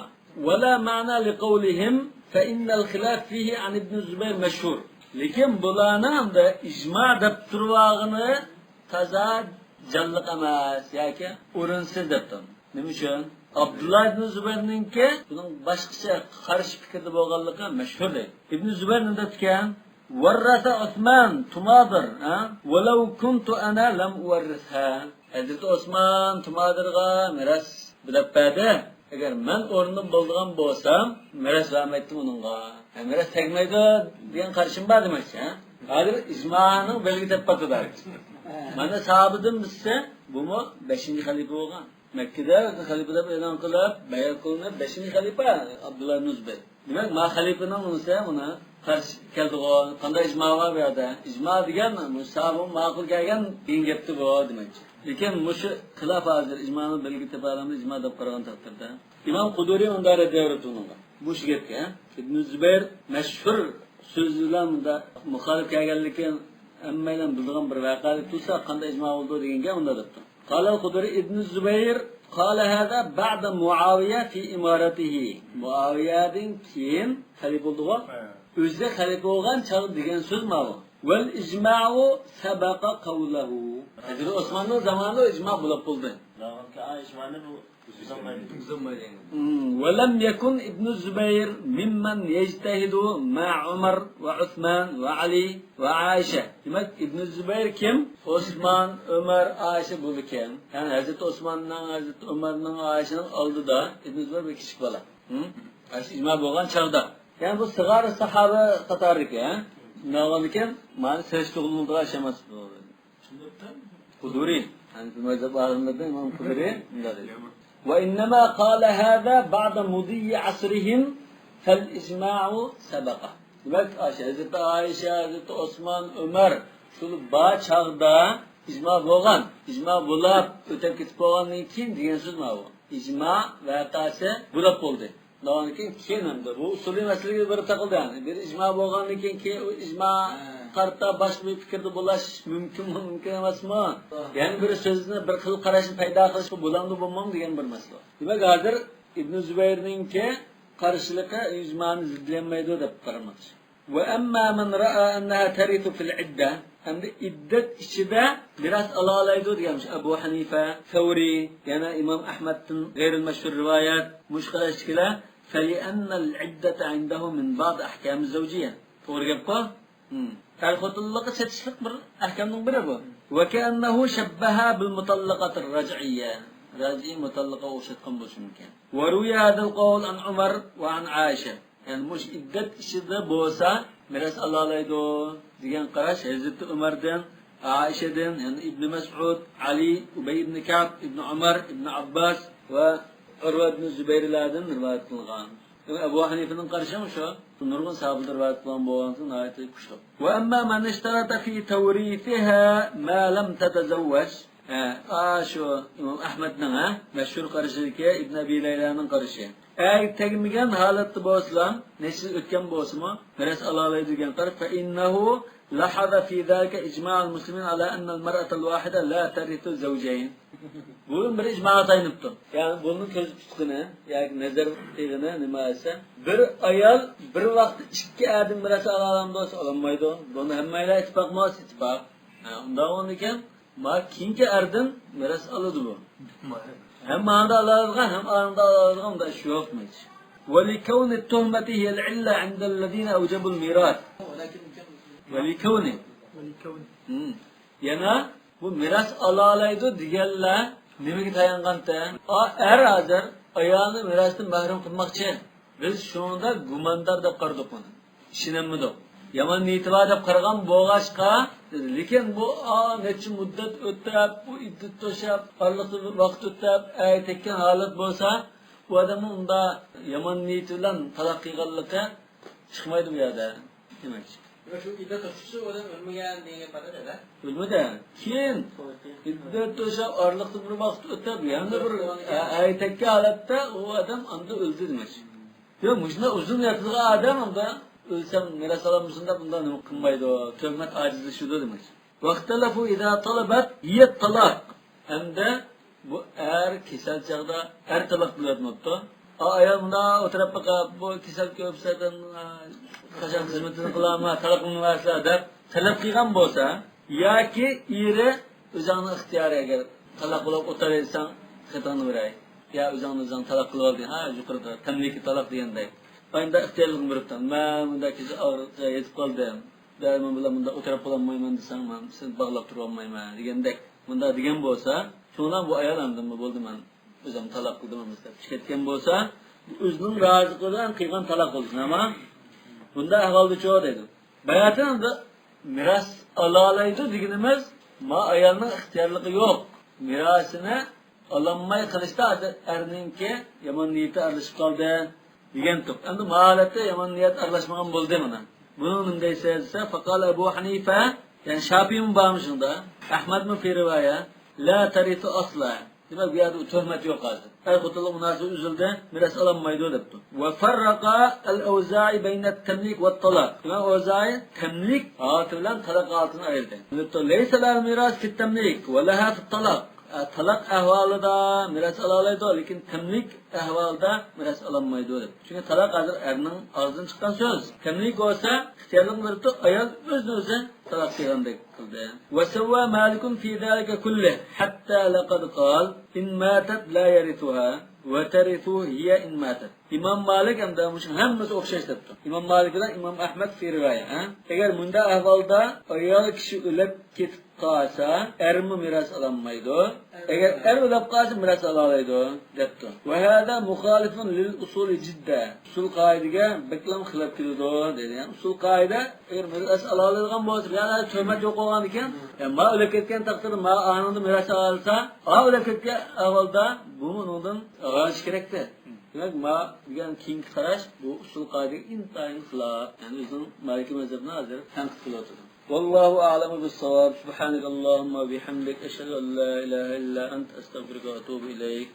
ولا معنى لقولهم فإن الخلاف فيه عن ابن الزبير مشهور. لېكىن بۇلارنىڭ ئەمدى ئىجما دەپ تۇرۇۋالغىنى تازا جانلىق ئەمەس ياكى ئورۇنسىز دەپتۇ. نېمە ئۈچۈن؟ ئابدۇللا ئىبن زۇبەيرنىڭكى بۇنىڭ باشقىچە قارشى پىكىردە بولغانلىقى مەشھۇر دەيدۇ. ئىبن زۇبەير نېمە دەپتىكەن؟ ورث عثمان تماضر، ھە؟ ولو كنت أنا لم أورثها. ھەزرىتى ئوسمان تۇمادىرغا مىراس بۆلۈپ بەردى. ئەگەر مەن ئورنىدا بولىدىغان بولسام، مىراس بەرمەيتتىم ئۇنىڭغا. ھە، مىراس تەگمەيدۇ دېگەن قارىشىم بار دېمەكچى، ھە؟ ھازىر ئىجمانىڭ بەلگە تېپىپ ئاتىدۇ. مانا ساھابىدىن بىرسى، بۇمۇ بەشىنچى خەلىپە بولغان. مەككىدە خەلىپە دەپ ئېلان قىلىپ، بەيئەت قىلىنىپ، بەشىنچى خەلىپە ئابدۇللا ئىبن زۇبەير. دېمەك، ما خەلىپىنىڭ نېمىسى مانا قارشى كەلدىغۇ. قانداق ئىجما بار بۇ يەردە؟ ئىجما دېگەن مۇشۇ ساھابىمۇ ماقۇل كەلگەن دېگەن گەپتى بۇ دېمەكچى. لېكىن مۇشۇ خىلاپ ھازىر ئىجمانى بەلگە تېپەلەمدۇ، ئىجما دەپ قارىغان تەقدىردە. ئىمام قۇدۇرى مۇنداق رەددىيە بېرىپتۇ بۇنىڭغا. مۇشۇ گەپكە، ھە؟ ئىبن زۇبەير مەشھۇر سۆزى بىلەن مۇنداق مۇخالىپ كەلگەنلىكى ھەممەيلەن بىلىدىغان بىر ۋەقە دەپ تۇرسا، قانداق ئىجما بولىدۇ دېگەن گەپ مۇنداق دەپتۇ. قال الخدري، ابن الزبير قال هذا بعد معاوية في إمارته. مۇئاۋىيەدىن كېيىن خەلىپە بولدىغۇ. ھە. ئۆزى خەلىپە بولغان چاغ دېگەن سۆز ماۋۇ. والإجماع سبق قوله. ھەزرىتى ئوسماننىڭ زامانىدا ئىجما بولۇپ بولدى. ئىجمانى بۇ ئىم، ولم يكن ابن الزبير ممن يجتهد مع عمر وعثمان وعلي وعائشة. دېمەك، ئىبن زۇبەير كىم؟ ئوسمان، ئۆمەر، ئائىشە بولىدىكەن. يەنى ھەزرىتى ئوسماننىڭ، ھەزرىتى ئۆمەرنىڭ، ئائىشىنىڭ ئالدىدا ئىبن زۇبەير بىر كىچىك بالا. ھە؟ ئاشۇ ئىجما بولغان چاغدا. يەنى بۇ سىغار ساھابە قاتارىدىكى، ھە؟ ناۋانىكەن، مانا سېلىشتۇرۇلىدىغان ئىش ئەمەس بۇ. قۇدۇرى. ھەنىفىي مەزھەپ ئالىملىرىدىن ئىمام قۇدۇرى مۇنداق دەيدۇ. وإنما قال هذا بعد مضي عصرهم فالإجماع سبقه. دېمەك، ئاشۇ ھەزرىتى ئائىشە، ھەزرىتى ئوسمان، ئۆمەر، شۇ بار چاغدا ئىجما بولغان. ئىجما بولاپ ئۆتۈپ كېتىپ بولغاندىن كېيىن دېگەن سۆز ماۋۇ. ئىجما ۋەقەسى بولاپ بولدى. داۋامدىن كېيىن، كېيىن ئەمدى بۇ ئۇسۇلىي مەسىلىگە بېرىپ تاقالدى. يەنى بىر ئىجما بولغاندىن كېيىن، كېيىن ئۇ ئىجما ھە. قارىتا باشقا بىر پىكىردە بولاش مۇمكىنمۇ، مۇمكىن ئەمەسمۇ؟ ھە. يەنە بىر سۆزنى، بىر خىل قاراشنى پەيدا قىلىشقا بولامدۇ، بولمامدۇ دېگەن بىر مەسىلە. دېمەك، ھازىر ئىبن زۇبەيرنىڭكى قارشىلىقى ئىجمانى زىدلىيەلمەيدۇ دەپ قارىماقچى. وأما من رأى أنها ترث في العدة، ئەمدى ئىددەت ئىچىدە مىراس ئالالايدۇ دېگەن ئەبۇ ھەنىفە، سەۋرى، يەنە ئىمام ئەھمەدتىن غەيرىل مەشھۇر رىۋايەت، مۇشۇ قاراشتىكىلەر، فلأن العدة عنده من بعض أحكام الزوجية. توغرا گەپقۇ؟ ھىم. ئەر خوتۇنلۇققا چېتىشلىق بىر ئەھكامنىڭ بىرى بۇ. وكأنه شبهها بالمطلقة الرجعية. راجىئىي مۇتەللىقىگە ئوخشاتقان بولۇشى مۇمكىن. وروي هذا القول عن عمر وعن عائشة. يەنى مۇشۇ ئىددەت ئىچىدە بولسا مىراس ئالالايدۇ دېگەن قاراش ھەزرىتى ئۆمەردىن، ئائىشەدىن، يەنى ئىبنى مەسئۇد، ئەلى، ئۇبەي ئىبنى كەئب، ئىبنى ئۆمەر، ئىبنى ئابباس ۋە ئۇرۋە ئىبنى زۇبەيرلەردىن رىۋايەت قىلغان. دېمەك، ئەبۇ ھەنىفىنىڭ قارىشى شۇ. نۇرغۇن ساھابىلەر رىۋايەت قىلغان بولغانلىقى ناھايىتى كۈچلۈك. وأما من اشترط في توريثها ما لم تتزوج. ھە، ئا، شۇ ئىمام ئەھمەدنىڭ، ھە، مەشھۇر قارىشىدىكى ئىبن ئەبى لەيلانىڭ قارىشى. ئەرگە تەگمىگەن ھالەتتە بولسىلا، نەچچە يىل ئۆتكەن بولسىمۇ، مىراس ئالالايدۇ دېگەن قاراش. فإنه لاحظ في ذلك إجماع المسلمين على أن المرأة الواحدة لا ترث الزوجين. بۇ بىر ئىجماغا تايىنىپتۇ. يەنى بۇنىڭ كۆز تۇتقىنى ياكى نەزەر تېغىنى نېمە دېسە، بىر ئايال بىر ۋاقىتتا ئىككى ئەردىن مىراس ئالالامدۇ دېسە، ئالالمايدۇ. بۇنى ھەممەيلەن ئىتتىپاقمۇ؟ ئىتتىپاق. ھە، ئۇنداق بولغاندىكىن، ما كېيىنكى ئەردىن مىراس ئالىدۇ بۇ. ھەم مانىدا ئالىدىغان، ھەم ئانىدا ئالىدىغان، ئۇنداق ئىش يوق دېمەكچى. ولكون التهمة هي العلة عند الذين أوجبوا الميراث. ولكون. ھىم. يەنە بۇ مىراس ئالالايدۇ دېگەنلەر نېمىگە تايانغانتى؟ ئا، ئەر ھازىر ئايالىنى مىراستىن مەھرۇم قىلماقچى. بىز شۇنىڭدا گۇماندار دەپ قارىدۇق بۇنى. ئىشىنەلمىدۇق. يامان نىيىتى بار دەپ قارىغان بولغاچقا، دېدى. لېكىن بۇ، ئا، نەچچە مۇددەت ئۆتەپ، بۇ ئىددەت توشاپ، ئارىلىقتا بىر ۋاقىت ئۆتەپ، ئەر تەگكەن ھالەت بولسا، بۇ ئادەمنىڭ ئۇنداق يامان نىيىتى بىلەن تالاق قىلغانلىقى چىقمايدۇ بۇ يەردە دېمەكچى. ياق، شۇ ئىددەت توشۇشى ئۇ ئادەم ئۆلمىگەن دېگەن گەپ بار-دە. ئۆلمىدى. كېيىن ئىددەت توشاپ، ئارىلىقتا بىر ۋاقىت ئۆتۈپ، يەنە بىر، ئە، ئەر تەگكەن ھالەتتە ئۇ ئادەم ئاندا ئۆلدى دېمەكچى. ياق، مۇشۇنداق ئۇزۇن ياتىدىغان ئادەم ئاندا ئۆلسەم مىراس ئالالمىسۇن دەپ ئۇنداق نېمە قىلمايدۇ. تۆھمەت ئاجىزلىشىدۇ دېمەكچى. واختلفوا إذا طلبت هي الطلاق. ھەمدە بۇ ئەر كېسەل چاغدا ئەر تالاق بېرىۋاتماپتۇ. ئا، ئايال مۇنداق ئولتۇرۇپ باقىپ، بۇ كېسەل كۆپ سەدەن، ئا، قاچان خىزمىتىنى قىلالماي، تالاقنى بەرسىلە دەپ تەلەپ قىلغان بولسا، ياكى ئېرى ئۆزۈڭنىڭ ئىختىيارى، ئەگەر تالاق بولۇپ ئولتۇرۇۋەرسەڭ، خېتىڭنى بېرەي، يا ئۆزۈڭنى ئۆزۈڭ تالاق قىلىۋالدىڭ، ھا، يۇقىرىدا تەملىكى تالاق دېگەندەك. ئاينىدا ئىختىيارلىقنى بېرىپتۇ. مەن مۇنداق كېسەل ئاغرىققا يېتىپ قالدىم. دەرمان بىلەن مۇنداق ئولتۇرۇپ بولالمايمەن دېسەڭ، مەن سېنى باغلاپ تۇرۇۋالمايمەن دېگەندەك. مۇنداق دېگەن بولسا، شۇڭا بۇ ئايال ئاندىن بولدى، مەن ئۆزۈم تالاق قىلدىم ئەمەس دەپ چىقىپ كەتكەن بولسا، بۇ ئۆزىنىڭ رازىلىقى بىلەن قىلغان تالاق بولىدۇ، ئەمما بۇنداق ئەھۋالدىچۇ دەيدۇ. باياتىن ئەمدى مىراس ئالالايدۇ دېگىنىمىز، ما ئايالنىڭ ئىختىيارلىقى يوق. مىراسىنى ئالالماي قېلىشتا ئەرنىڭكى يامان نىيىتى ئارىلىشىپ قالدى دېگەنتۇق. ئەمدى ما ھالەتتە يامان نىيەت ئارىلاشمىغان بولدى مانا. بۇنىڭ نېمە دەيسىز دېسە، فقال أبو حنيفة، يەنى شاپىيمۇ بارمۇ شۇنىڭدا؟ ئەھمەدمۇ في رواية، لا ترث أصلا. دېمەك، بۇ يەردە تۆھمەت يوق ھازىر. ئەر خوتۇنلۇق مۇناسىۋەت ئۈزۈلدى، مىراس ئالالمايدۇ دەپتۇ. وفرق الأوزاعي بين التمليك والطلاق. دېمەك، ئوزائى تەملىك ھالىتى بىلەن تالاق ھالىتىنى ئايرىدى. ليس لها الميراث في التمليك ولها في الطلاق. ئە، تالاق ئەھۋالىدا مىراس ئالالايدۇ، لېكىن تەملىك ئەھۋالىدا مىراس ئالالمايدۇ دەپ. چۈنكى تالاق ھازىر ئەرنىڭ ئاغزىدىن چىققان سۆز. تەملىك بولسا ئىختىيارلىق بېرىپتۇ، ئايال ئۆزىنى ئۆزى تالاق قىلغاندەك قىلدى. وسوى مالك في ذلك كله حتى لقد قال إن ماتت لا يرثها وترثه هي إن ماتت. ئىمام مالىك ھەمدە مۇشۇ ھەممىسى ئوخشاش دەپتۇ. ئىمام مالىك بىلەن ئىمام ئەھمەد في رواية، ھە؟ ئەگەر مۇنداق ئەھۋالدا ئايال كىشى ئۆلۈپ كېتىپ قالسا، ئەرمۇ مىراس ئالالمايدۇ. ئەگەر ئەر ئۆلۈپ قالسا، مىراس ئالالايدۇ، دەپتۇ. وهذا مخالف للأصول جدا. ئۇسۇل قائىدىگە بەكلا خىلاپ كېلىدۇ، دېدى. يەنى ئۇسۇل قائىدە، ئەگەر مىراس ئالالايدىغان بولسا، بۇ يەردە تۆھمەت يوق بولغاندىكىن، يا ما ئۆلۈپ كەتكەن تەقدىردە، ما ئانىڭدا مىراس ئالالىسا، ئا ئۆلۈپ كەتكەن ئەھۋالدا بۇمۇ ئۇنىڭدىن ئاغرىنىش كېرەكتى. دېمەك، ما دېگەن كېيىنكى قاراش بۇ ئۇسۇل قائىدىگە ئىنتايىن خىلاپ. يەنى ئۆزىنىڭ مالىكىي مەزھەپنى ھازىر تەنقىد قىلىۋاتىدۇ. والله أعلم بالصواب. سبحانك اللهم وبحمدك، أشهد أن لا إله إلا أنت، أستغفرك وأتوب إليك.